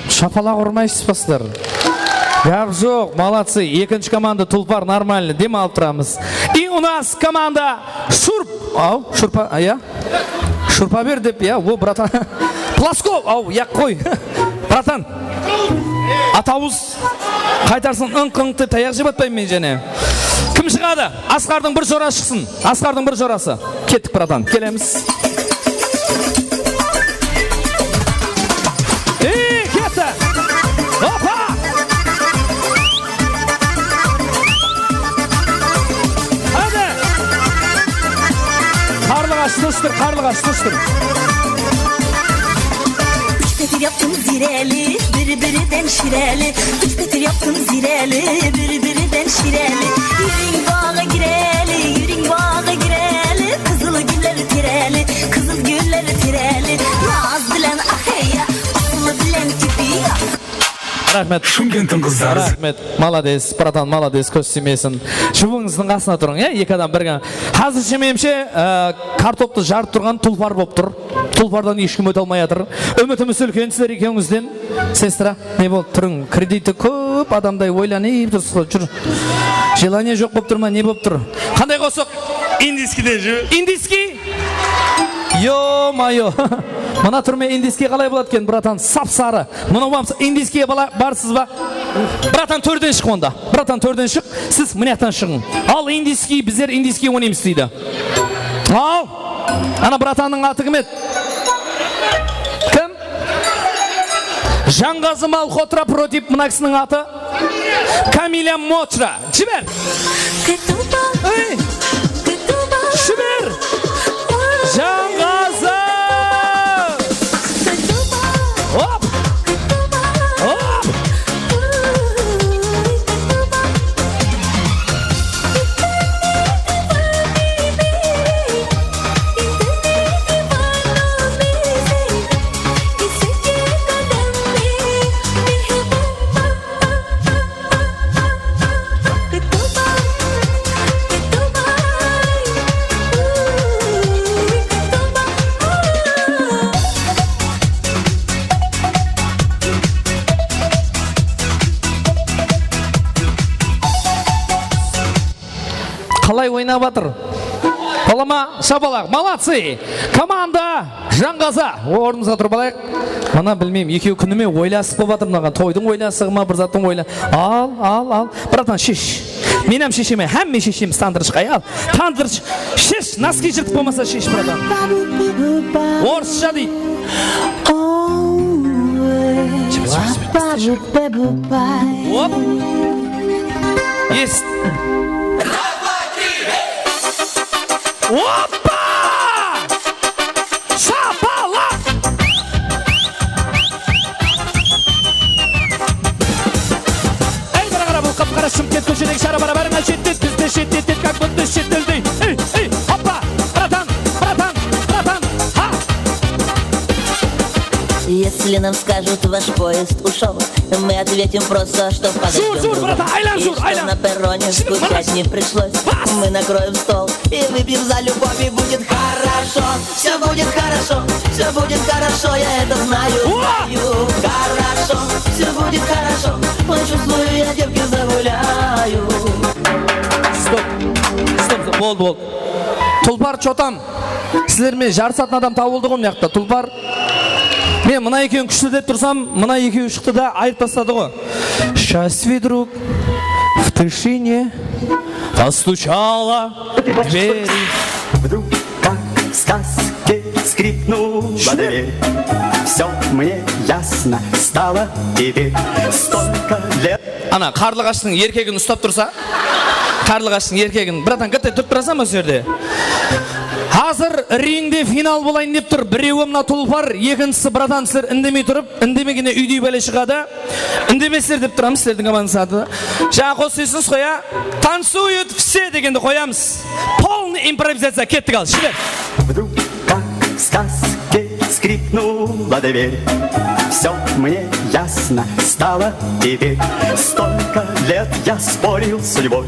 Shapalaq urmaysız ba sizler? Gáp joq, молодцы. Ekinshi komanda Tulpar, нормально, dem alıp turamız. И у нас команда Shurp. Aw, Shurpa, ya. Shurpa ber dep, ya, o, bratan. Plaskov, aw, yaq qoy. Bratan. Atawız. Qaytarsın, ıńq-ıńq dep tayaq jep atpayman men jáne. Kim shıǵadı? Asqardıń bir jorası shıqsın. Asqardıń bir jorası. Kettik, bratan. Kelemiz. Ey, ketti! Opa! Háde! Qarlıǵash, tústir, qarlıǵash, tústir. Úsh páter yaptım ziyreli, biri-birinden shireli. Úsh páter yaptım ziyreli, biri-birinden shireli. Úyiń baǵa gireli, úyiń baǵa gireli. Qızıl gúller tereli, qızıl gúller tereli. Naz bilen aheyya, aslı bilen tepiya. Raxmet. Shıмкентtiń qızları. Raxmet. Молодец, bratan, молодец, kóz tiymesin. Juwıńızdıń qasına turıń, ya, eki adam birge. Házirshe, menimshe, e, kartoptı jarıp turǵan Tulpar bolıp tur. Tulpardan hesh kim óte almay atır. Úmitimiz úlken sizler ekewińizden. Sestra, ne boldı? Turıń, krediti kóp, adamday oylanıp tursız ǵoy, júr. Jelaniya joq bolıp tur ma, ne bolıp tur? Qanday qosıq? Indiyskiyden jiber. Indiyskiy? Yo-mayo. Mına túrme indiyskiy qalay boladı eken, bratan, sap-sarı. Mınaw bolmasa indiyskiyge bala-, barsız ba? Bratan, tórden shıq onda. Bratan, tórden shıq, siz mına jaqtan shıǵıń. Al, indiyskiy, bizler indiyskiy oynaymız deydi. Al. Ana, bratannıń atı kim edi? Kim? Jańǵazı Malxotra против mına kisiniń atı Kamila Mochra. Jiber. Ey! Jiber! Jańǵazı! Hop! Hop! Hop! Qalay oynap atır? Bola ma? Shapalaq, молодцы! Komanda Janǵaza. Ornımızǵa turıp alayıq. Mına, bilmeymen, ekewi kúni me oylasıq bolıp atır, mınaǵan toydıń oylasıǵı ma, bir zattıń oyla-, al, al, al. Bratan, shesh. Men hám sheshemen, hámme sheshemiz, tandırshıǵay, al. Tandırshıq, shesh, noski jırtıq bolmasa shesh, bratan. Orıssha deydi. Hop. Esit. Hoppa! Shapalaq! Ey, qara, qara, bul qap-qara Shımkent kóshedegi shara-bara, báriń-aq shettet, biz de shettettet, как будто shet eldey. Ey, ey, hoppa! Bratan, bratan, bratan, ha! Если нам скажут, ваш поезд ушёл, мы ответим просто, что в подождём другой. Jur, jur, bratan, aylan, jur, aylan. И что на перроне скучать не пришлось. Мы накроем стол и выпьем за любовь, и будет хорошо. Всё будет хорошо, всё будет хорошо, я это знаю, знаю. Хорошо, всё будет хорошо, ой, чувствую, я девки загуляю. Stop. Stop, stop. Boldı, boldı. Tulpar, chotam. Sizler menen jarısatın adam tabıldı ǵo mına jaqta, Tulpar. Men mına ekewin kúshli dep tursam, mına ekewi shıqtı da, ayırıp tasladı ǵo. Счастье вдруг в тишине постучало в дверь. Вдруг, как в сказке, скрипнула дверь. Всё мне ясно стало теперь. Столько лет. Ana, qarlıǵashtıń erkegin uslap tursa, qarlıǵashtıń erkegin, bratan, gete turıp turasań ba usı jerde? Házir ringde final bolayın dep tur. Birewi mına Tulpar, ekinshisi, bratan, sizler indemey turıp, indemegende úydey bále shıǵadı. Indemesler dep turamız, sizlerdiń komandası atı. Jańa qosıqsız qoya, танцуют все degendi qoyamız. Полный импровизация, kettik al, shiber. Вдруг, как в сказке, скрипнула дверь. Всё мне ясно стало теперь. Столько лет я спорил с судьбой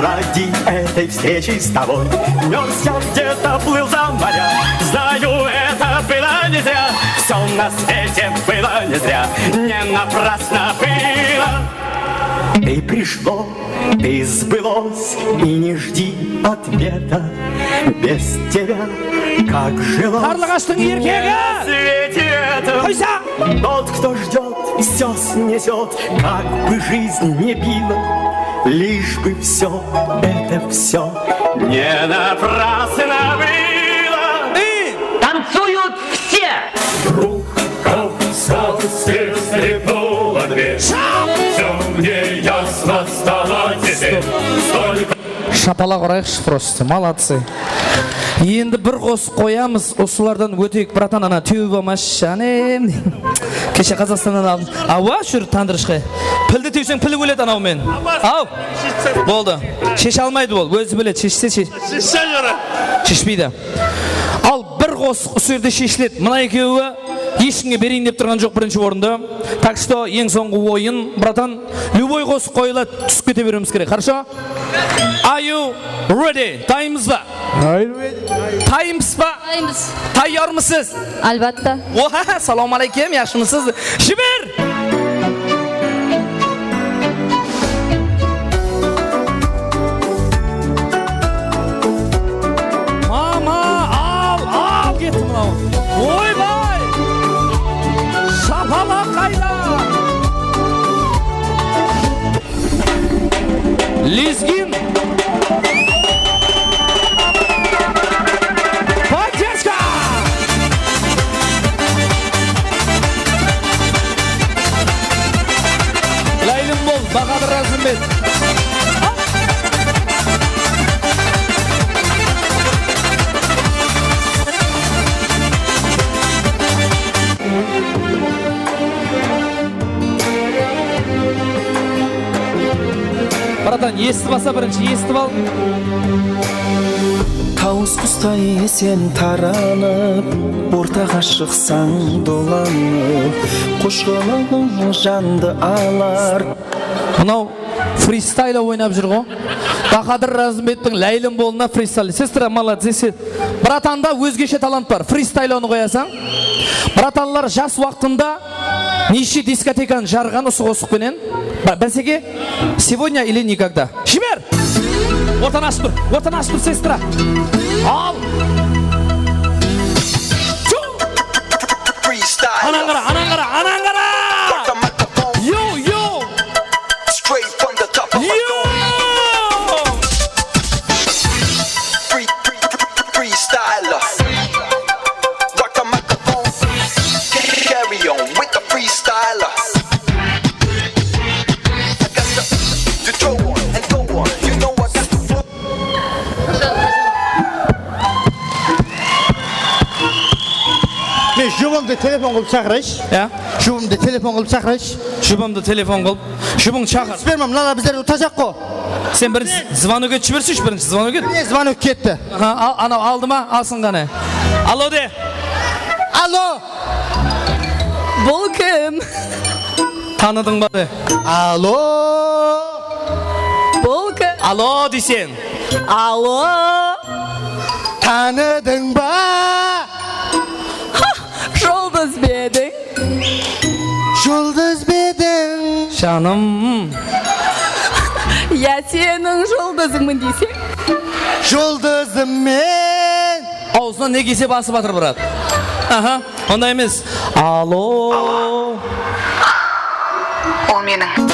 ради этой встречи с тобой. Мёрз я где-то, плыл за моря. Знаю, это было не зря. Всё на свете было не зря. Не напрасно было. И пришло, и сбылось, и не жди ответа. Без тебя, как жилось, Qarlıǵashtıń erkegi! На свете этом. Qoysań! Тот, кто ждёт, всё снесёт, как бы жизнь не била, лишь бы всё это всё не напрасно было. И танцуют все! Вдруг, как в сказке, скрипнула дверь. Всё мне ясно стало теперь. Столько Shapalaq urayıqshı, просто, молодцы. Endi bir qosıq qoyamız, usılardan óteyik, bratan, ana, tewbe mash, jáne. Keshe Qazaqstannan aldım. Awa, júr, tandırshıǵay. Pildi tewseń, pil óledi anaw men. Aw. Boldı. Sheshe almaydı ol, ózi biledi, sheshse shesh. Sheshpeydi. Al, bir qosıq usı jerde sheshiledi. Mına ekewi hesh kimge bereyin dep turǵan joq birinshi orındı. Так что, eń sońǵı oyın, bratan, любой qosıq qoyıladı, túsip kete beriwimiz kerek. Хорошо? Are you ready? Tayınmız ba? Are you ready? Tayınmız ba? Tayınmız. Tayarmısız? Álbatta. Oha, salawma áleykum, yaqshımısız? Jiber! Mama, al, al, ketti mınaw. Oybay! Shapalaq qayda? Lezgin. Поддержка! Láylim bol, Bahadır Razımbet. Bratan, esitip alsa birinshi, esitip al. Tawıs qustay sen taranıp, ortaǵa shıqsań dolanıp, qoshqalań jandı alar. Mınaw fristal oynap júr ǵo. Bahadır Razımbettiń Láylim bolına fristal. Sestra, молодцы. Bratanda ózgeshe talant bar. Fristalonı qoyasań. Bratanlar jas waqtında neshe diskotekanı jarǵan usı qosıq penen. Ba-, báseke, сегодня или никогда. Jiber! Ortanı ashıp tur, ortanı ashıp tur, sestra. Al. Freestyle. Anań qara, anań qara, anań qara. Rock the microphone. Yo, yo. Straight from the top of my dome. Yo. Free, free, free, freestyler. Rock the microphone. Carry on with the freestyler. I got the, to throw on and go on. You know I got the flow. Men jubımdı telefon qılıp shaqırayınshı. Ya. Jubımdı telefon qılıp shaqırayınshı. Jubımdı telefon qılıp, jubıńdı shaqır. Sperma mınalar bizlerge utajaq ǵo. Sen birinshi zvonok etip jiberseyshi, birinshi zvonok et. Mine, zvonok ketti. Aha, al, anaw aldı ma? Alsın qáne. Alo de. Alo. Bul kim? Tanıdıń ba de. Alo. Bul kim? Alo deyseń. Alo. Tanıdıń ba? Ha, juldız ba ediń? Juldız ba ediń? Janım. Ya seniń juldızıńman deyseń? Juldızım men. Awzına ne kiyse basıp atır, brat. Aha, onday emes. Alo. Ol meniń.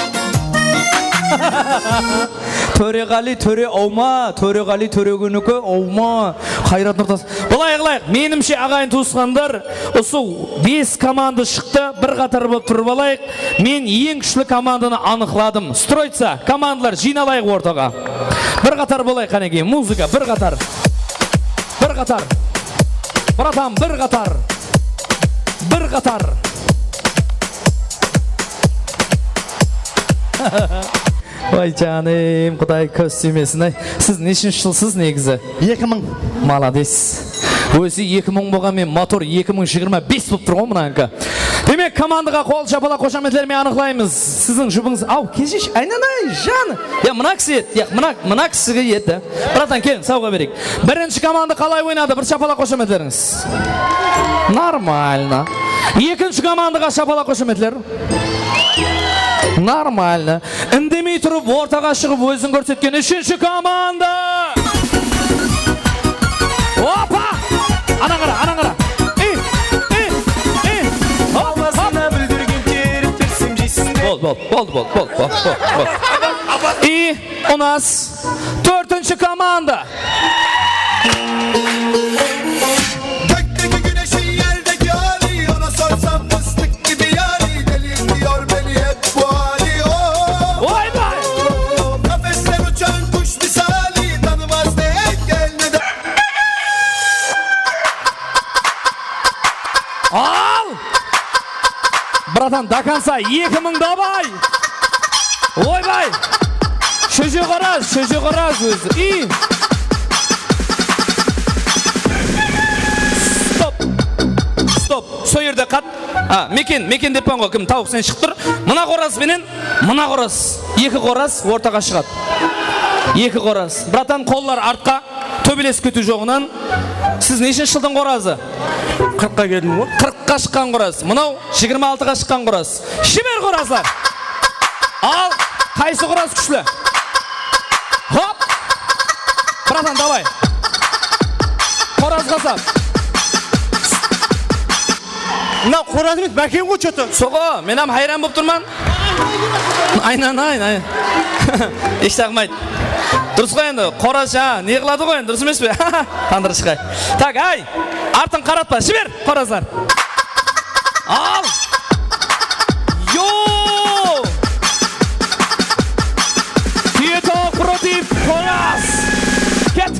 Tóreǵali Tóre awma, Tóreǵali Tóregeniki awma. Qayrat Nurtas. Bılay qılayıq, menimshe, aǵayin tuwısqanlar, usı bes komanda shıqtı, bir qatar bolıp turıp alayıq. Men eń kúshli komandanı anıqladım. Stroyca, komandalar, jıynalayıq ortaǵa. Bir qatar bolayıq, qánekey, muzıka, bir qatar. Bir qatar. Bratan, bir qatar. Bir qatar. Vay janım, Quday kóz súymesin-ay. Siz neshinshi jılsız negizi? Eki mıń. Malades. Ózi eki mıń bolǵan, men motor eki mıń jigirma bes bolıp tur ǵoy mınaniki. Demek, komandaǵa qol shapalaq, xoshametler menen anıqlaymız. Siziń jubıńız, aw, kesheshi, aynanay, jan. Ya, mına kisi edi, ya, mına, mına kisige edi. Bratan, kel, sawǵa bereyik. Birinshi komanda qalay oynadı? Bir shapalaq, xoshametlerińiz. Normalno. Ekinshi komandaǵa shapalaq, xoshametler. Normalno. Indemey turıp, ortaǵa shıǵıp, ózin kórsetken úshinshi komanda. Opa! Anań qara, anań qara. Ey, ey, ey. Hop, hop. Awazına búldirgen terip bersem jeyseń be? Bol, bol, boldı, bol, bol. I u nas tórtinshi komanda. Gökteki güneşin yerdeki hali, ona sorsam fıstık gibi yani, delirtiyor beni hep bu hali, oh. Vay vay! Kafesten uçan kuş misali, tanımaz ne engel ne de. Al! Bratan, до конца, eki mıń, давай! Oybay! Shóje qaraz, shóje qaraz ózi. I! Stop! Stop! Sol jerde qat. A, Mekin, Mekin deppan ǵoy, kim, tawıq, sen shıǵıp tur. Mına qoraz penen mına qoraz. Eki qoraz ortaǵa shıǵadı. Eki qoraz. Bratan, qollar artqa. Tóbelesip ketiw joǵınan. Siz neshinshi jıldıń qorazı? Qırqqa keldim ǵoy. Qırqqa shıqqan qoraz. Mınaw jigirma altıǵa shıqqan qoraz. Jiber, qorazlar. Al, qaysı qoraz kúshli? Hop! Bratan, davay. Qorazǵa sap. Mına qoraz emes, máken ǵoy, что-то. Soǵo, men hám hayran bolıp turman. Aynan, aynan. Hesh taqmaydı. Durıs ǵoy endi, qoraz jańa ne qıladı ǵoy endi, durıs emes pe? Tandırıshqay. Tak, ay, artıń qaratpa, jiber, qorazlar. Al! Yo! Tiyetawıq против qoraz! Ket!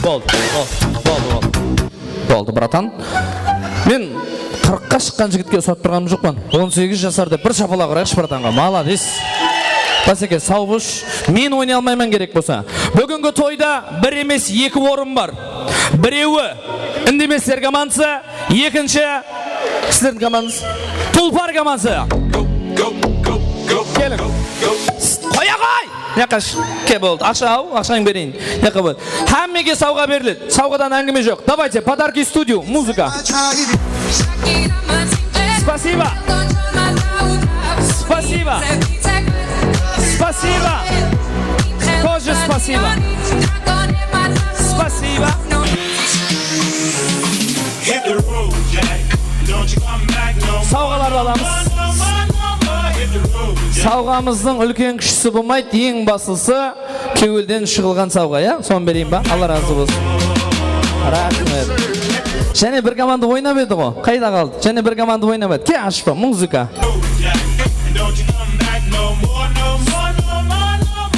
Boldı, boldı, boldı, boldı. Boldı, bratan. Men qırqqa shıqqan jigitke usap turǵanım joqpan. On segiz jasar dep bir shapalaq urayıqshı bratanǵa. Malades. Baseke, saw bos. Men oynay almayman kerek bolsa. Búgingi toyda bir emes, eki orın bar. Birewi Indemesler komandası, ekinshi sizlerdiń komandası, Tulpar komandası. Keliń. Qoya qoy! Mına jaqqa sh-, ke, boldı. Aqsha al, aqshańdı bereyin. Mına jaqqa boldı. Hámmege sawǵa beriledi. Sawǵadan áńgime joq. Давайте, подарки студию, музыка. Спасибо. Спасибо. Спасибо. Тоже спасибо. Спасибо. Sawǵalardı alamız. Sawǵamızdıń úlken-kishisi bolmaydı, eń baslısı kewilden shıǵılǵan sawǵa, ya? Sonı bereyin ba? Alla razı bolsın. Raxmet. Jáne bir komanda oynap edi ǵo. Qayda qaldı? Jáne bir komanda oynap edi. Ke, ashpa, muzıka.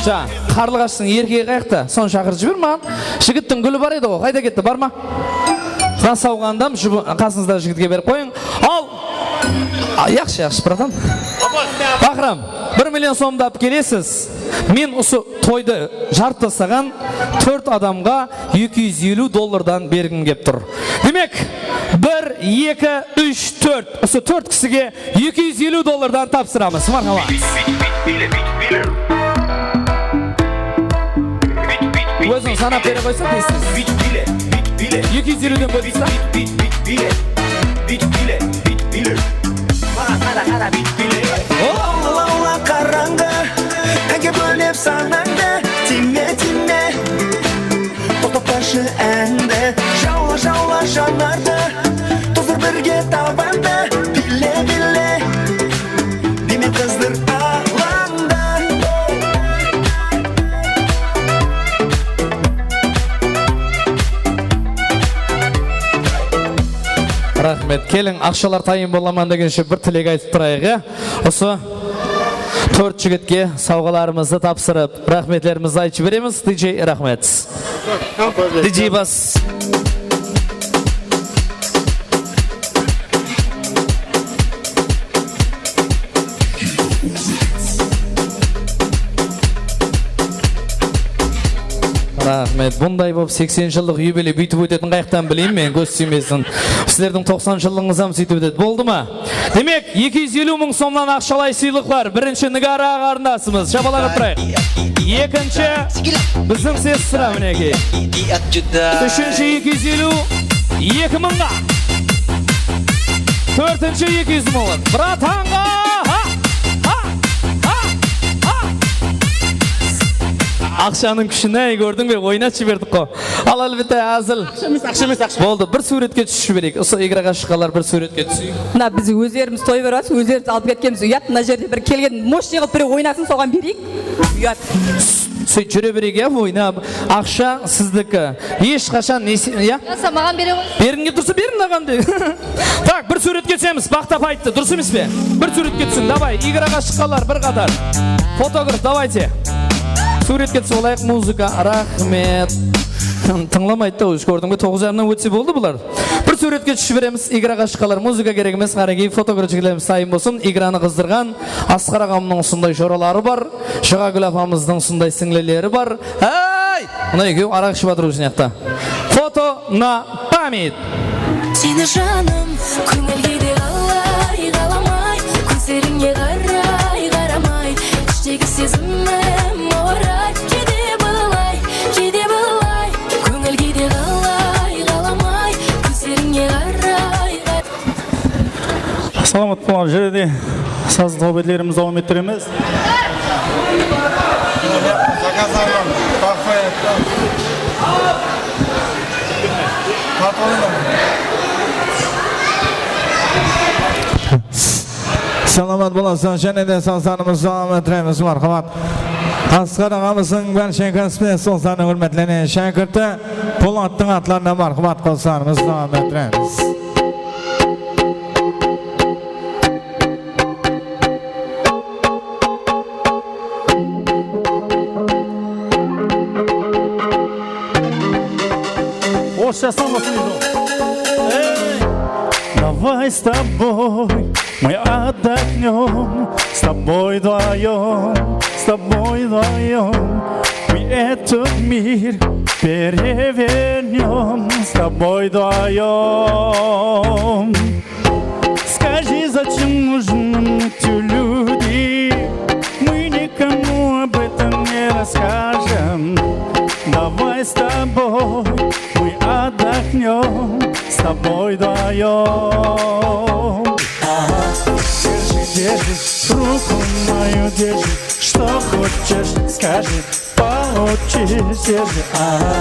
Ja, qarlıǵashtıń erkegi qayaqta? Sonı shaqırıp jiber maǵan. Jigittiń gúli bar edi ǵo. Qayda ketti? Bar ma? Mına sawǵanı da qasıńızdaǵı jigitke berip qoyıń. Al. A, yaqshı, yaqshı, bratan. Baqram, bir million somdı alıp kelesiz. Men usı toydı jarıp taslaǵan tórt adamǵa eki júz eliw dollardan bergim kep tur. Demek, bir, eki, úsh, tórt. Usı tórt kisige eki júz eliw dollardan tapsıramız. Marhamat. Óziń sanap bere qoysa, tez-tez. Eki júz eliwden bólemiz da. Maǵan qara, qara, bit, bile. Lawla, lawla, qarańǵı, ánge bólip sanańdı, tiyme, tiyme. Toqtatpashı ándi, jawla, jawla janardı, tozdır birge tabandı, bile, bile. Deme, qızdır alańdı. Raxmet. Keliń, aqshalar tayın bolaman degenshe bir tilek aytıp turayıq, ya. Usı tórt jigitke sawǵalarımızdı tapsırıp, raxmetlerimizdi aytıp jiberemiz. D J, raxmet. D J bas. Raxmet. Bunday bolıp seksen jıllıq yubiley búytip ótetin qayaqtan bileyin men, kóz tiymesin. Sizlerdiń toqsan jıllıǵıńız hám sóytip ótedi. Boldı ma? Demek, eki júz eliw mıń somnan aqshalay sıylıqlar. Birinshi Nigara qarındasımız. Shapalaq urıp turayıq. Ekinshi, biziń sestra, minekey. Úshinshi eki júz eliw, eki mıńǵa. Tórtinshi eki júz mıń. Bratanǵa! Ha! Ha! Ha! Ha! Aqshanıń kúshin-áy, kórdiń be? Oynatıp jiberdik ǵo. Al, álbette, házil. Aqsha emes, aqsha emes, aqsha. Boldı, bir súwretke túsip jibereyik. Usı igraǵa shıqqanlar bir súwretke túseyik. Mına biz ózlerimiz toy berip atırmız, ózlerimiz alıp ketkenbiz. Uyat, mına jerde bir kelgen moshniǵılıp birew oynasın, soǵan bereyik. Uyat. Sóyt júre bereyik, ya, oynap. Aqsha sizdiki. Hesh qashan nesi, ya? Yasa, maǵan bere ǵoy. Bergin kelip tursa, beriń maǵan de. Tak, bir súwretke túsemiz. Baqtap ayttı, durıs emes pe? Bir súwretke túsiń, davay. Igraǵa shıqqanlar bir qatar. Fotograf, davayte. Súwretke túsip alayıq, muzıka. Raxmet. Tıńlamaydı da, ózi, kórdiń be? Toǵız jarımnan ótse boldı bular. Bir súwretke túsip jiberemiz. Igraǵa shıqqanlar, muzıka kerek emes, qánekey, fotograf jigitlerimiz tayın bolsın. Igranı qızdırǵan Asqar aǵamnıń usınday joraları bar. Juǵagúl apamızdıń usınday sińlileri bar. Hey! Mına ekewi araq iship atır, ózi mıyaqta. Foto на память. Seni janım, kóńilge de qalay qalamay, kózlerińe qaray qaramay, ishtegi sezimim awıray, keyde bılay, keyde bılay, kóńilge de qalay qalamay, kózlerińe qaray qaramay. Salamat bolǵan jerde sazlı tawbetlerimizdi dawam ettiremiz. Заказаman, кафе. Salamat bolasız, jáne de sazlarımızdı dawam ettiremiz, marhamat. Asqar aǵamızdıń bárshe kásipdesleriniń húrmetlerine shákirti Polattıń atlarına marhamat qosıqlarımızdı dawam ettiremiz. Orıssha sazlasın endi. Ey! Давай с тобой, мы отдохнём, с тобой вдвоём, с тобой вдвоём, мы этот мир перевернём, с тобой вдвоём. Скажи, зачем нужны эти люди? Мы никому об этом не Давай с тобой мы отдохнём, с тобой вдвоём. Ага. Держи, держи, руку мою держи, что хочешь, скажи, получишь, держи, ага.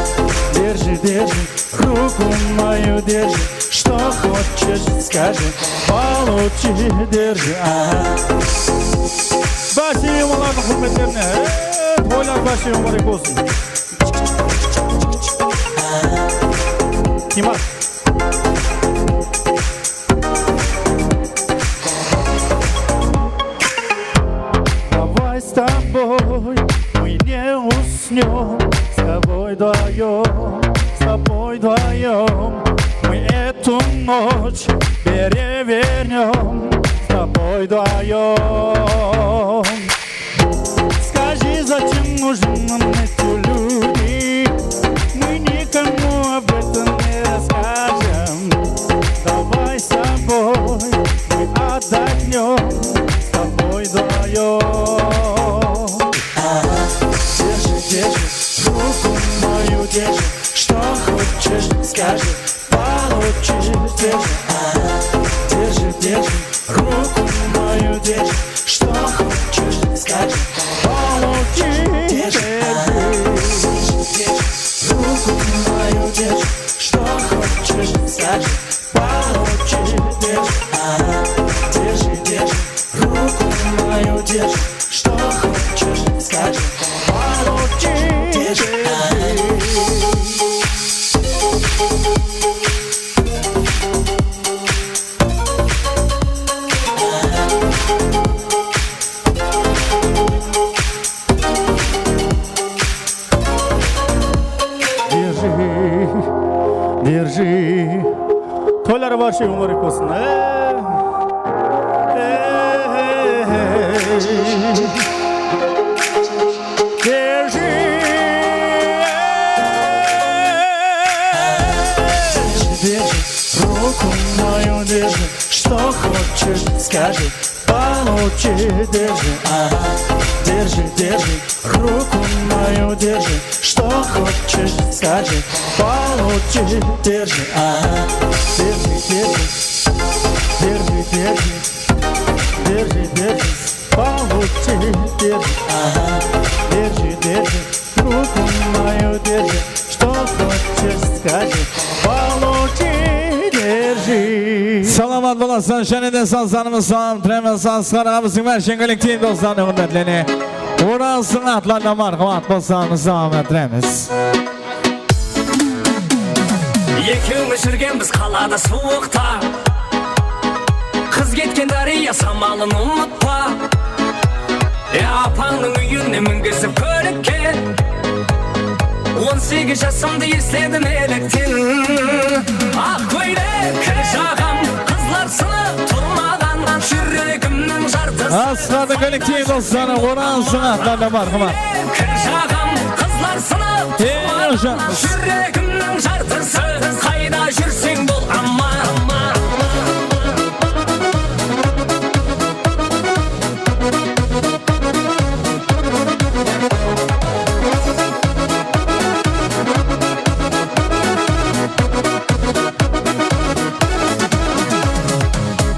Держи, держи, руку мою держи, что хочешь, скажи, получишь, держи, ага. Bárshe miymanlardıń húrmetlerine, e, toylar bárshe múbárek bolsın. Timar. Давай с тобой мы не уснём, с тобой вдвоём, с тобой вдвоём. Мы эту ночь перевернём, с тобой вдвоём. Скажи, зачем нужны нам эти люди? Мы никому об этом не расскажем. Давай с тобой мы отдохнём, с тобой вдвоём. Ага, держи, держи, руку мою держи, что хочешь, скажи, получишь, держи, ага, держи, держи, руку мою держи, что хочешь, скажи, получишь, держи, ага, держи, держи, руку мою держи, что хочешь, скажи, получишь, держи, ага, держи, держи, руку мою держи, что хочешь, скажи, получишь, держи, ага. Держи, держи. Toylar bárshe múbárek bolsın. E, e, e, e. Держи, держи, руку мою держи, что хочешь, скажи, получи, держи, ага, держи, держи, руку мою держи, что хочешь, скажи, получи, держи, ага, держи, держи, держи, держи, держи, держи, получи, держи, ага, держи, держи, руку мою держи, что хочешь, скажи, получи, держи. Salamat bolasın, jáne de sazlarımız salam ettiremiz. Asqar aǵamızdıń bárshe kollektiv doslarına, húrmetlerine. Oransıń atlarına marhamat bolsın, salam ettiremiz. Ekewimiz júrgenbiz qalada suwıqta. Qız ketken dárya samalın umıtpa. E, apańnıń úyine mingizip kólikke. On segiz jasımdı esledim elekten. Aq kóylek kir jaǵam, qızlar sınıp turmaǵan, júregimniń jartısı. Asqardıń kollektiv dosları, Oransıń atlarına marhamat. Kir jaǵam, qızlar sınıp turmaǵan, júregimniń jartısı. Qayda júrseń bol aman.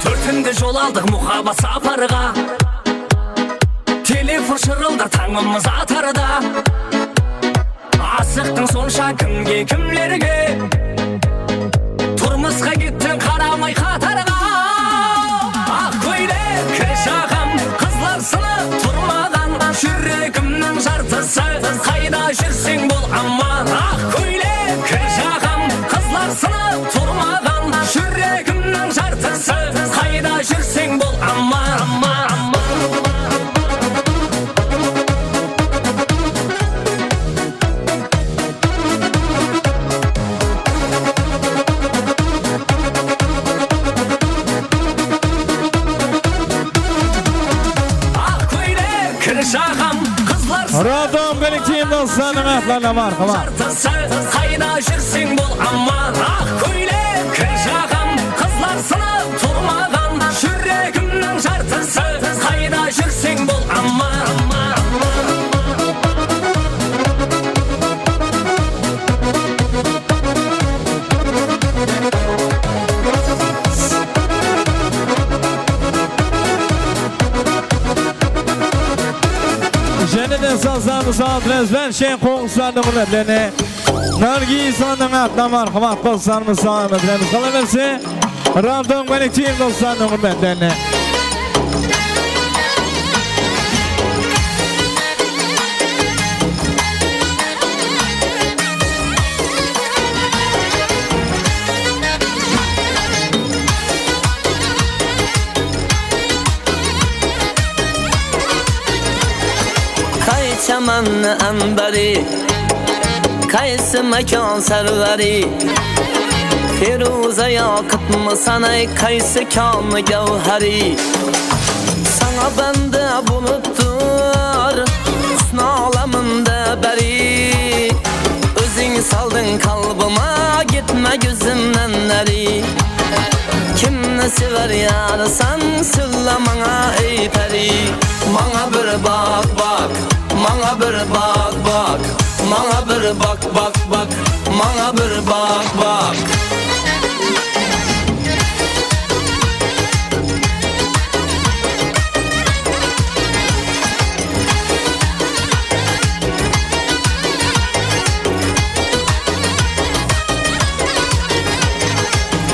Tórtinde jol aldıq muhabbat saparǵa. Telefon shırıldar tańımız atarda. Asıqtıń sonsha kimge, kimlerge? Turmısqa kettiń qaramay qatarǵa. Aq kóylek kir jaǵam, qızlar sınıp turmaǵan, júregimniń jartısı. Qayda júrseń bol aman. Aq kóylek kir jaǵam, qızlar sınıp turmaǵan, júregimniń jartısı. Qayda júrseń bol aman. Aq kóylek kir jaǵam, qızlar. Radom kollektiv doslarınıń atlarına marhamat. Jartısı, qayda júrseń bol aman. Aq kóylek kir jaǵam, qızlar sınıp turmaǵan, júregimniń jartısı. Qayda júrseń bol aman. Sazlarımız altın ezben, şen qońsılardıń húrmetlerine. Nargiz xanımnıń atına marhamat, qosıqlarımız salam etilemiz. Qalabersin, Radom kollektiv doslarınıń húrmetlerine. Qaysi chamanni anbari, qaysi makon sarvari, Feruza Yoqubmisan ay, qaysi konni gavhari? Sańa banda bolıp tur husn olaminda bári. Óziń saldıń qalbıma, ketme kózimnen nári. Kimni sever yarısań, sóyle mańa, ey pári. Mańa bir baq, baq, mańa bir baq, baq, mańa bir baq, baq, baq, mańa bir baq, baq.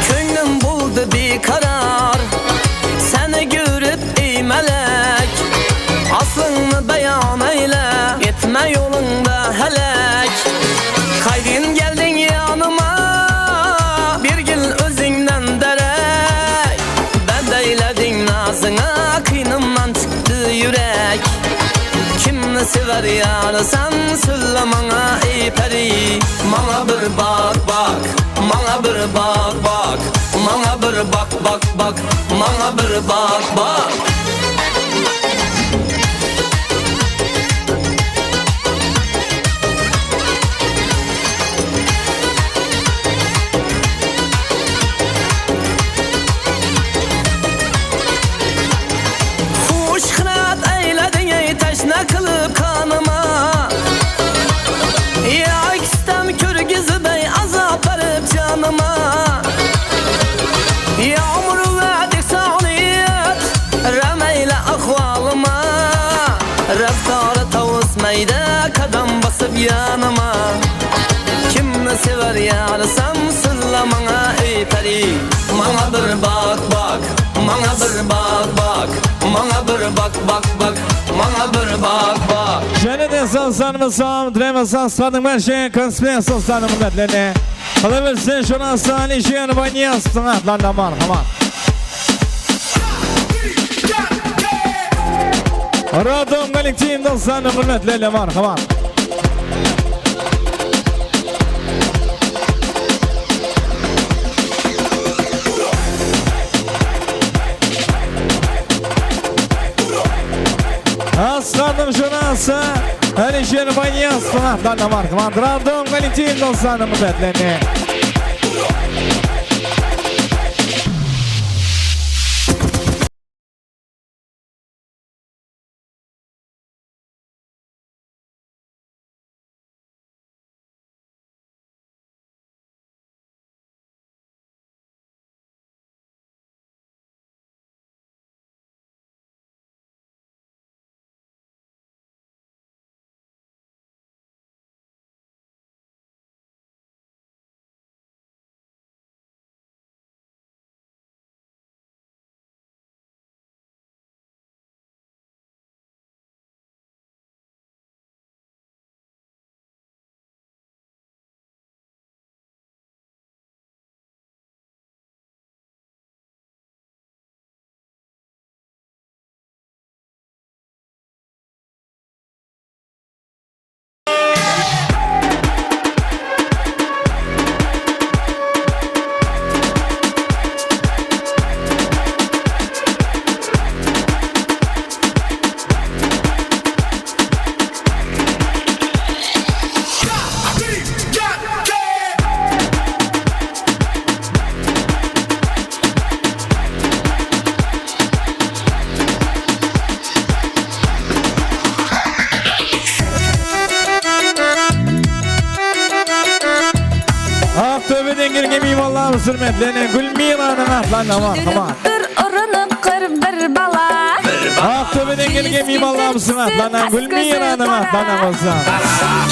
Kóńlim boldı biyqarar, seni kórip, ey málek. Aslıńnı bayon eyle, etme jolıńdı hálek. Qaydan keldiń janıma, bergil ózińnen dárek. Bándeyledik nazıńa, qıynımnan shıqtı júrek. Kimni sever yarısań, sóyle mańa, ey pári. Mańa bir baq, baq, mańa bir baq, baq, mańa bir baq, baq, baq, mańa bir baq, baq. Xush qırat ayladiń, ey, tashna qılıp qanıma. Yaq kistam kórgizbey azap berip janıma. Yawmur wáde sawliyat, rámeyli ahwalıma. Raftarı tawısmaydı qadam basıp janıma. Kimni sever yarısań, sóyle mańa, ey pári. Mańa bir baq, baq, mańa bir baq, baq, mańa bir baq, baq, baq, mańa bir baq, baq. Jáne de sazlarımız salam tileymiz, sazlardıń bárshe koncertmen sazlardıń húrmetlerine. Qalabersin, jonası Alisher Bayniyazovtıń atlarına marhamat. Radom kollektiv doslarınıń húrmetlerine marhamat. Asqardıń jonası Alisher Bayniyazovtıń atlarına marhamat. Radom kollektiv doslarınıń húrmetlerine. Aqtóbeden kelgen miymanlarımız húrmetlerine Gúlmiranıń atlarına marhamat. Kúydirip tur urınıp qır bir bala. Bir Aqtóbeden kelgen miymanlarımızdıń atlarınan, Gúlmiyranıń atlarınan bolsın.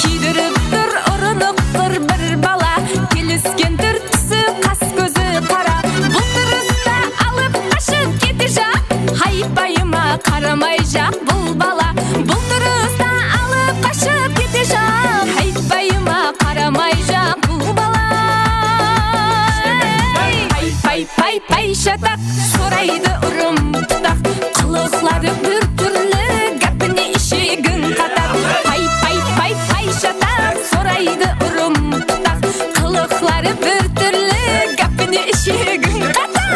Kiydirip tur urınıp bir bala, kelesken túr túsi, qas kózi qara. Bul turısta alıp qashıp ketejaq, haypayıma qaramayjaq bul bala. Bul turısta alıp qashıp ketejaq, haypayıma qaramayjaq bul bala. Pay, pay, pay, pay, shataq, soraydı urım putaq. Qılıqları bir túrli, gápine ishegin qatar. Pay, pay, pay, pay, shataq, soraydı urım putaq. Qılıqları bir túrli, gápine ishegin qatar.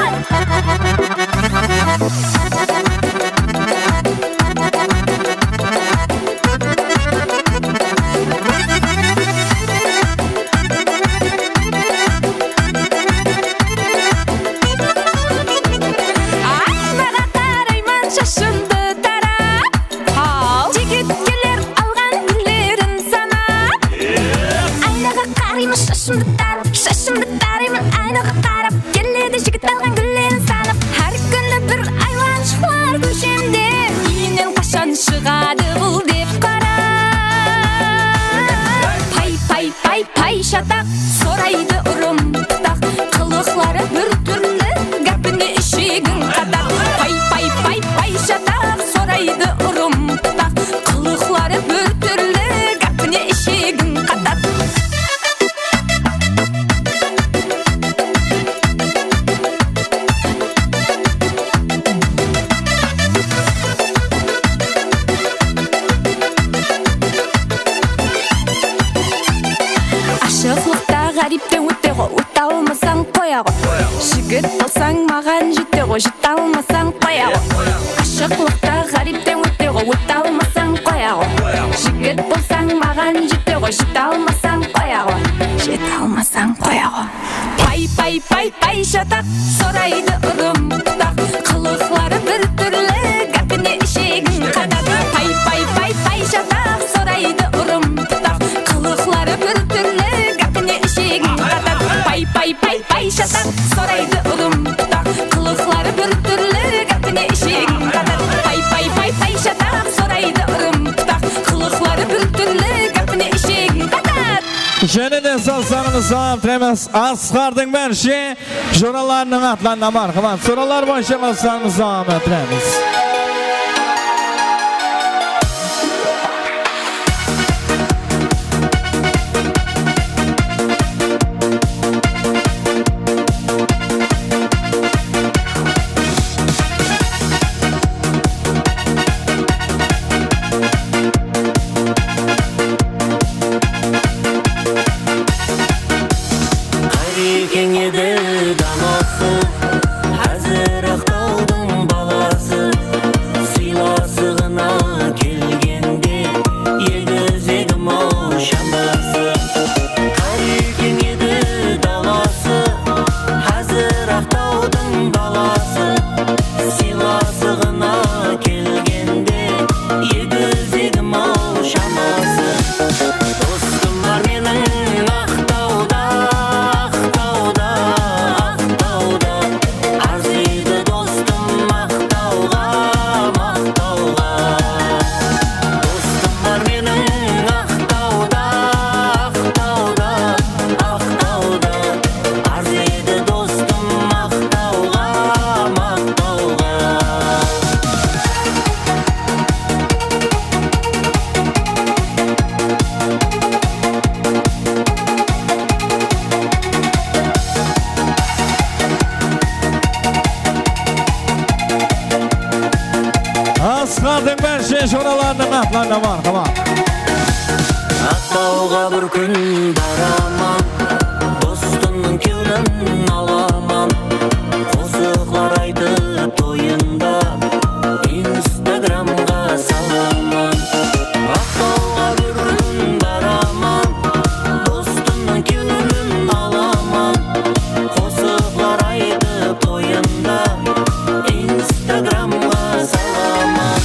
Aynaǵa qarayman, shashımdı tarap. Haw. Jigit keler alǵan gúllerin sanap. Aynaǵa qarayman, shashımdı tarap, shashımdı tarayman, aynaǵa qarap. Keledi jigit alǵan gúllerin sanap. Hár kúni bir aywanshıqlar kóshemde. Úyinen qashan shıǵadı bul dep qarap. Pay, pay, pay, pay, shataq, soraydı urım putaq. Qılıqları bir túrli, gápine ishegin qatar. Pay, pay, pay, pay, shataq, soraydı urım putaq. Qılıqları bir túrli, gápine ishegin qatar. Ashıqlıqta ǵáripten óte ǵo, óte almasań qoya ǵo. Jigit bolsań maǵan jete ǵo, jete almasań qoya ǵo. Ashıqlıqta ǵáripten óte ǵo, óte almasań qoya ǵo. Jigit bolsań maǵan jete ǵo, jete almasań qoya ǵo. Jete almasań qoya ǵo. Pay, pay, pay, pay, shataq, soraydı urım putaq. Qılıqları bir túrli, gápine ishegin qatar. Pay, pay, pay, pay, shataq, soraydı urım putaq. Qılıqları bir túrli, gápine ishegin qatar. Pay, pay, pay, pay, shataq, soraydı urım putaq. Qılıqları bir túrli, gápine ishegin qatar. Pay, pay, pay, pay, shataq, soraydı urım putaq. Qılıqları bir túrli, gápine ishegin qatar. Jáne de sazlarımızdı davam ettiremiz. Asqardıń bárshe joralarınıń atlarınan, marhamat, joralar boyınsha sazlarımızdı davam ettiremiz. Qarekeń edi dalası, házir Aqtawdıń balası. Sıylasıǵına kelgende, egizegim-aw shaması. Qarekeń edi dalası, házir Aqtawdıń balası. Sıylasıǵına kelgende, egizegim-aw shaması. Dostım bar meniń Aqtawda, Aqtawda, Aqtawda. Arzıydı dostım Aqtawǵa, Aqtawǵa. Dostım bar meniń Aqtawda, Aqtawda, Aqtawda. Arzıydı dostım Aqtawǵa, Aqtawǵa. Asqardıń bárshe joralarınıń atlarınan, marhamat. Aqtawǵa bir kún baraman, dostımnıń kewlin alaman. Qosıqlar aytıp toyında, Instagramǵa salaman. Aqtawǵa bir kún baraman, dostımnıń kewlin alaman. Qosıqlar aytıp toyında, Instagramǵa salaman.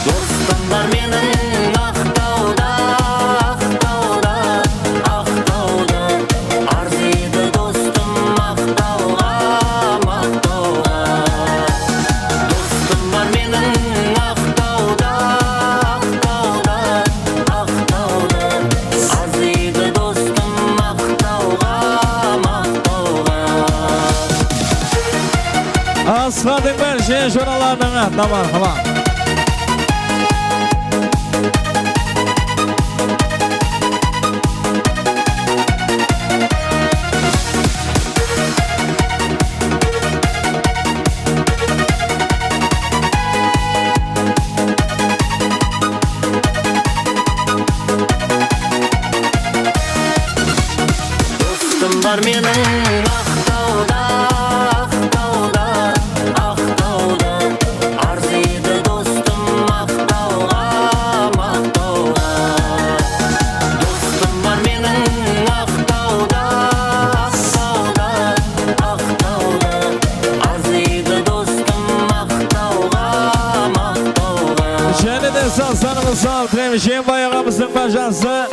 Dostım bar meniń Aqtawda, Aqtawda, Aqtawda. Isqardıń bárshe joralarınıń atına marhamat. Dostım bar meniń Aqtawda, Aqtawda, Aqtawda. Arzıydı dostım maqtawǵa, maqtawǵa. Dostım bar meniń Aqtawda, Aqtawda, Aqtawda. Arzıydı dostım maqtawǵa, maqtawǵa. Jáne de saz sanımızdı artırayıq. Jembaay aǵamızdıń bajası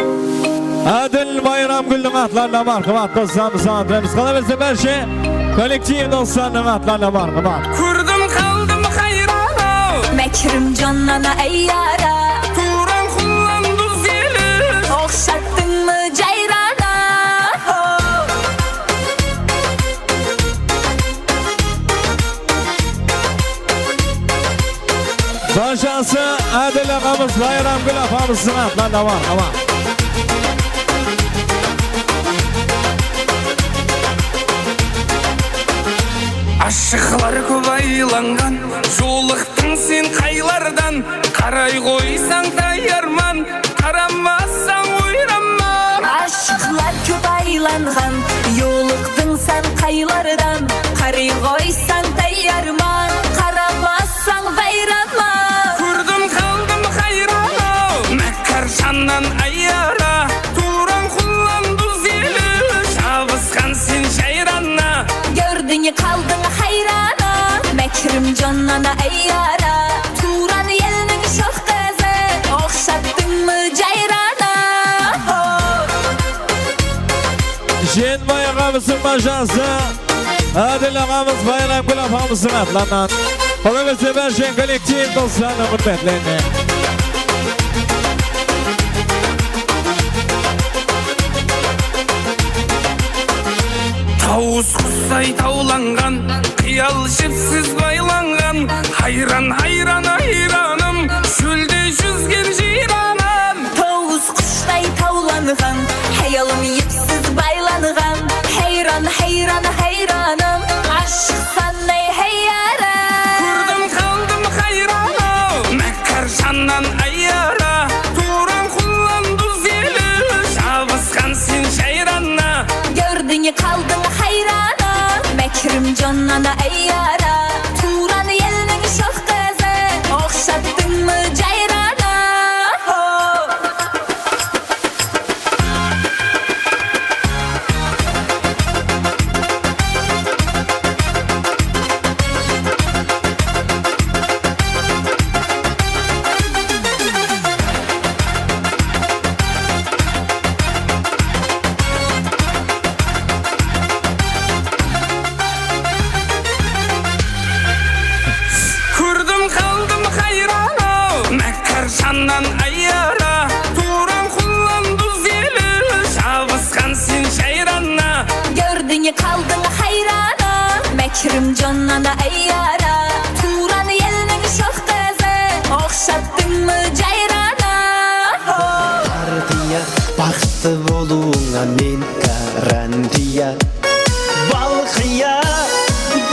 Ádil Bayramgúldiń atlarına marhamat, qosılamız, atırmız. Qalabersin bárshe kollektiv doslarınıń atlarına marhamat. Kórdim, qaldım hayran-aw. Mákirim jannan áyyara. Tuwrań qullan duz eli. Oqshattıńmı jayrana? Ho. Barshası Ádil aǵamız, Bayramgúl apamızdıń atlarına marhamat. Ashıqlar kóp aylanǵan, jolıqtıń sen qaylardan, qaray qoysań tayarman, qaramassań oyranman. Ashıqlar kóp aylanǵan, jolıqtıń sen qaylardan, qaray qoysań tayarman, qaramassań bayranman. Kórdim, qaldım hayran-aw, Mákkar jannan áyyara. Tuwrań qullan duz eli, jabısqan sen jayrana. Kórdiń, qaldıń hayrana, Mákirim jannan áyyara. Tuwran eliniń shoq qızı, oqshattıńmı jayrana? Ho. Jembaay aǵamızdıń bajası Ádil aǵamız, Bayramgúl apamızdıń atlarınan. Qolabersin bárshe kollektiv doslarınıń húrmetlerine. Tawıs qustay tawlanǵan, qıyal jipsiz baylanǵan, hayran, hayran, hayranım, shólde júzgen jıyranım. Tawıs qushtay tawlanǵan, hayalım epsiz baylanǵan, hayran, hayran, hayranım, ashıq sannay hayara. Kórdim, qaldım hayran-aw, Mákkar jannan áyyara. Tuwrań qullan duz eli, jabısqan sen jayrana. Kórdiń, qaldıń hayrana, Mákirim jannan áyyara. Tuwran eliniń shoq qızı, oqshattıńmı jayrana? Ho. Kórdim, qaldım hayran-aw, Mákkar jannan áyyara. Tuwrań qullan duz eli, jabısqan sen jayrana. Kórdiń, qaldıń hayrana, Mákirim jannan áyyara. Tuwran eliniń shoq qızı, oqshattıńmı jayrana? Ho! Partiya, baxıtlı bolıwıńa men garantiya. Balqiya,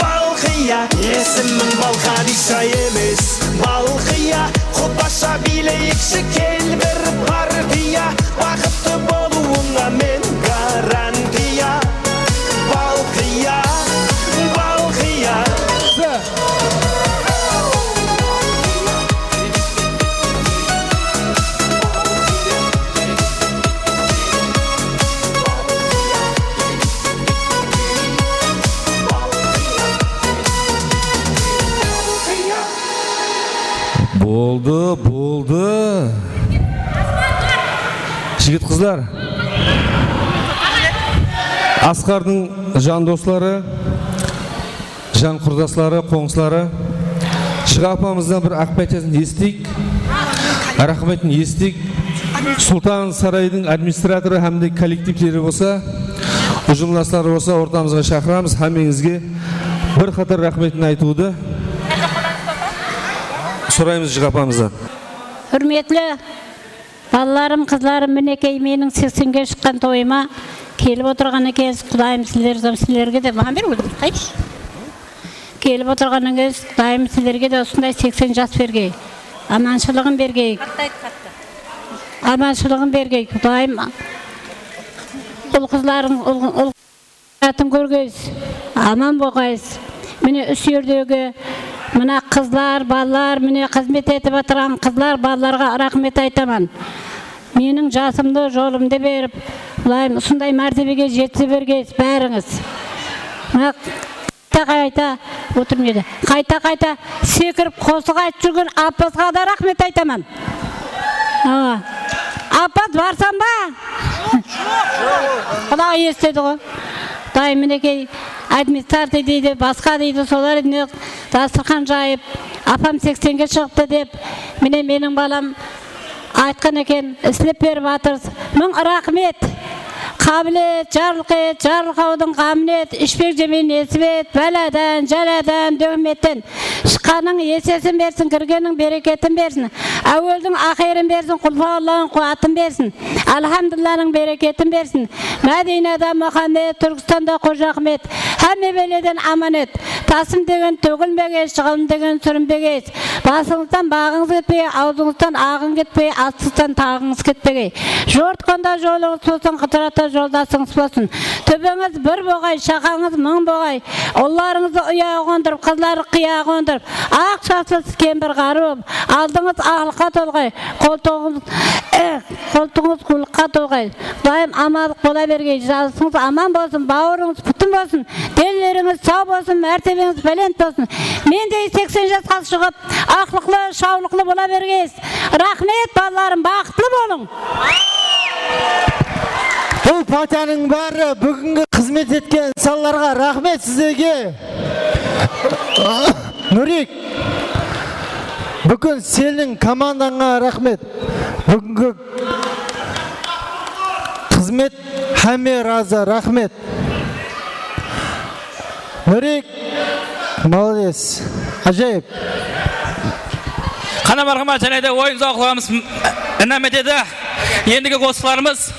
Balqiya, esimim Balqadisha emes, Balqiya. Qubasha biyleyikshi, kel bir partiya, baxıtlı bolıwıńa men garantiya. Balqiya, Balqiya. Boldı, boldı. Jigit, qızlar. Asqardıń jan dosları, jan qurdasları, qońsıları. Shıǵa apamızdan bir aq paytasın esiteyik. Raxmetin esiteyik. Sultan saraydıń administratorı hám de kollektivleri bolsa, ushırasları bolsa, ortamızǵa shaqıramız. Hámmeńizge Bir qatar raxmetin aytıwdı soraymız Jıǵa apamızdan. Húrmetli balalarım, qızlarım, minekey, meniń seksenge shıqqan toyıma kelip otırǵan ekensiz. Qudayım sizler, sizlerge de, maǵan ber, ózim, qaytshı. Kelip otırǵan ekensiz, Qudayım sizlerge de usınday seksen jas bergey. Amanshılıǵın bergey. Qattı ayt, qattı. Amanshılıǵın bergey, Qudayım. Ul-qızlarıń, ul, ul Atın kórgeysiz, aman bolǵaysız. Mine, usı jerdegi mına qızlar, balalar, mine, xızmet etip atırǵan qızlar, balalarǵa raxmet aytaman. Meniń jasımdı, jolımdı berip, bılayım, usınday mártebege jetise bergeysiz bárińiz. Mına qayta-qayta, otır mına jerde, qayta-qayta sekirip qosıq aytıp júrgen Appasqa da raxmet aytaman. Awa. Appas, barsań ba? Qulaǵı esitedi ǵoy. Qudayım, minekey, administrator deydi, basqa deydi, solar mine dasturxan jayıp, apam seksenge shıǵıptı dep, mine, meniń balam aytqan eken, islep berip atırsız. Mıń raxmet. Qábilet, jarlıq et, jarılǵawdıń ǵamın et, ishpek jemey nesip et, báladan, jáladan, dóhmetten. Shıqqanıń esesin bersin, kirgenniń bereketin bersin. Áweldiń aqırın bersin, qulhuwallahınıń quwatın bersin. Álhamdulillanıń bereketin bersin. Mádinada Muhammed, Túrkistanda Xoja Axmet. Hámme beleden aman et. Tasım degen tógilmege, shıǵılım degen súrinbege. Basıńızdan baǵıńız ketpege, awzıńızdan aǵıń ketpege, astıńızdan taǵıńız ketpege. Jortqanda jolıńız bolsın, qıtırata joldasıńız bolsın. Túbińiz bir boǵay, shaqańız mıń boǵay. Ullarıńızdı uyaǵa qondırıp, qızlardı qıyaǵa qondırıp, aq shashlı kempir ǵarrı bolıp, aldıńız aqlıqqa tolǵay, qoltıǵıńız, qoltıǵıńız qullıqqa tolǵay. Qudayım amanlıq bola bergey, jasıńız aman bolsın, bawırıńız pútin bolsın, denlerińiz saw bolsın, mártebeńiz bálent bolsın. Mendey seksen jasqa shıǵıp, aqlıqlı, shawlıqlı bola bergeysiz. Raxmet, balalarım, baxıtlı bolıń. Bul pátyanıń bári búgingi xızmet etken insanlarǵa raxmet sizlerge. Nurik, búgin seniń komandańa raxmet. Búgingi xızmet hámme razı, raxmet. Nurik, molodec, ájayıp. Qana, marhamat, jáne de oyın-zawıqlarımız inam etedi. Endigi qosıqlarımız.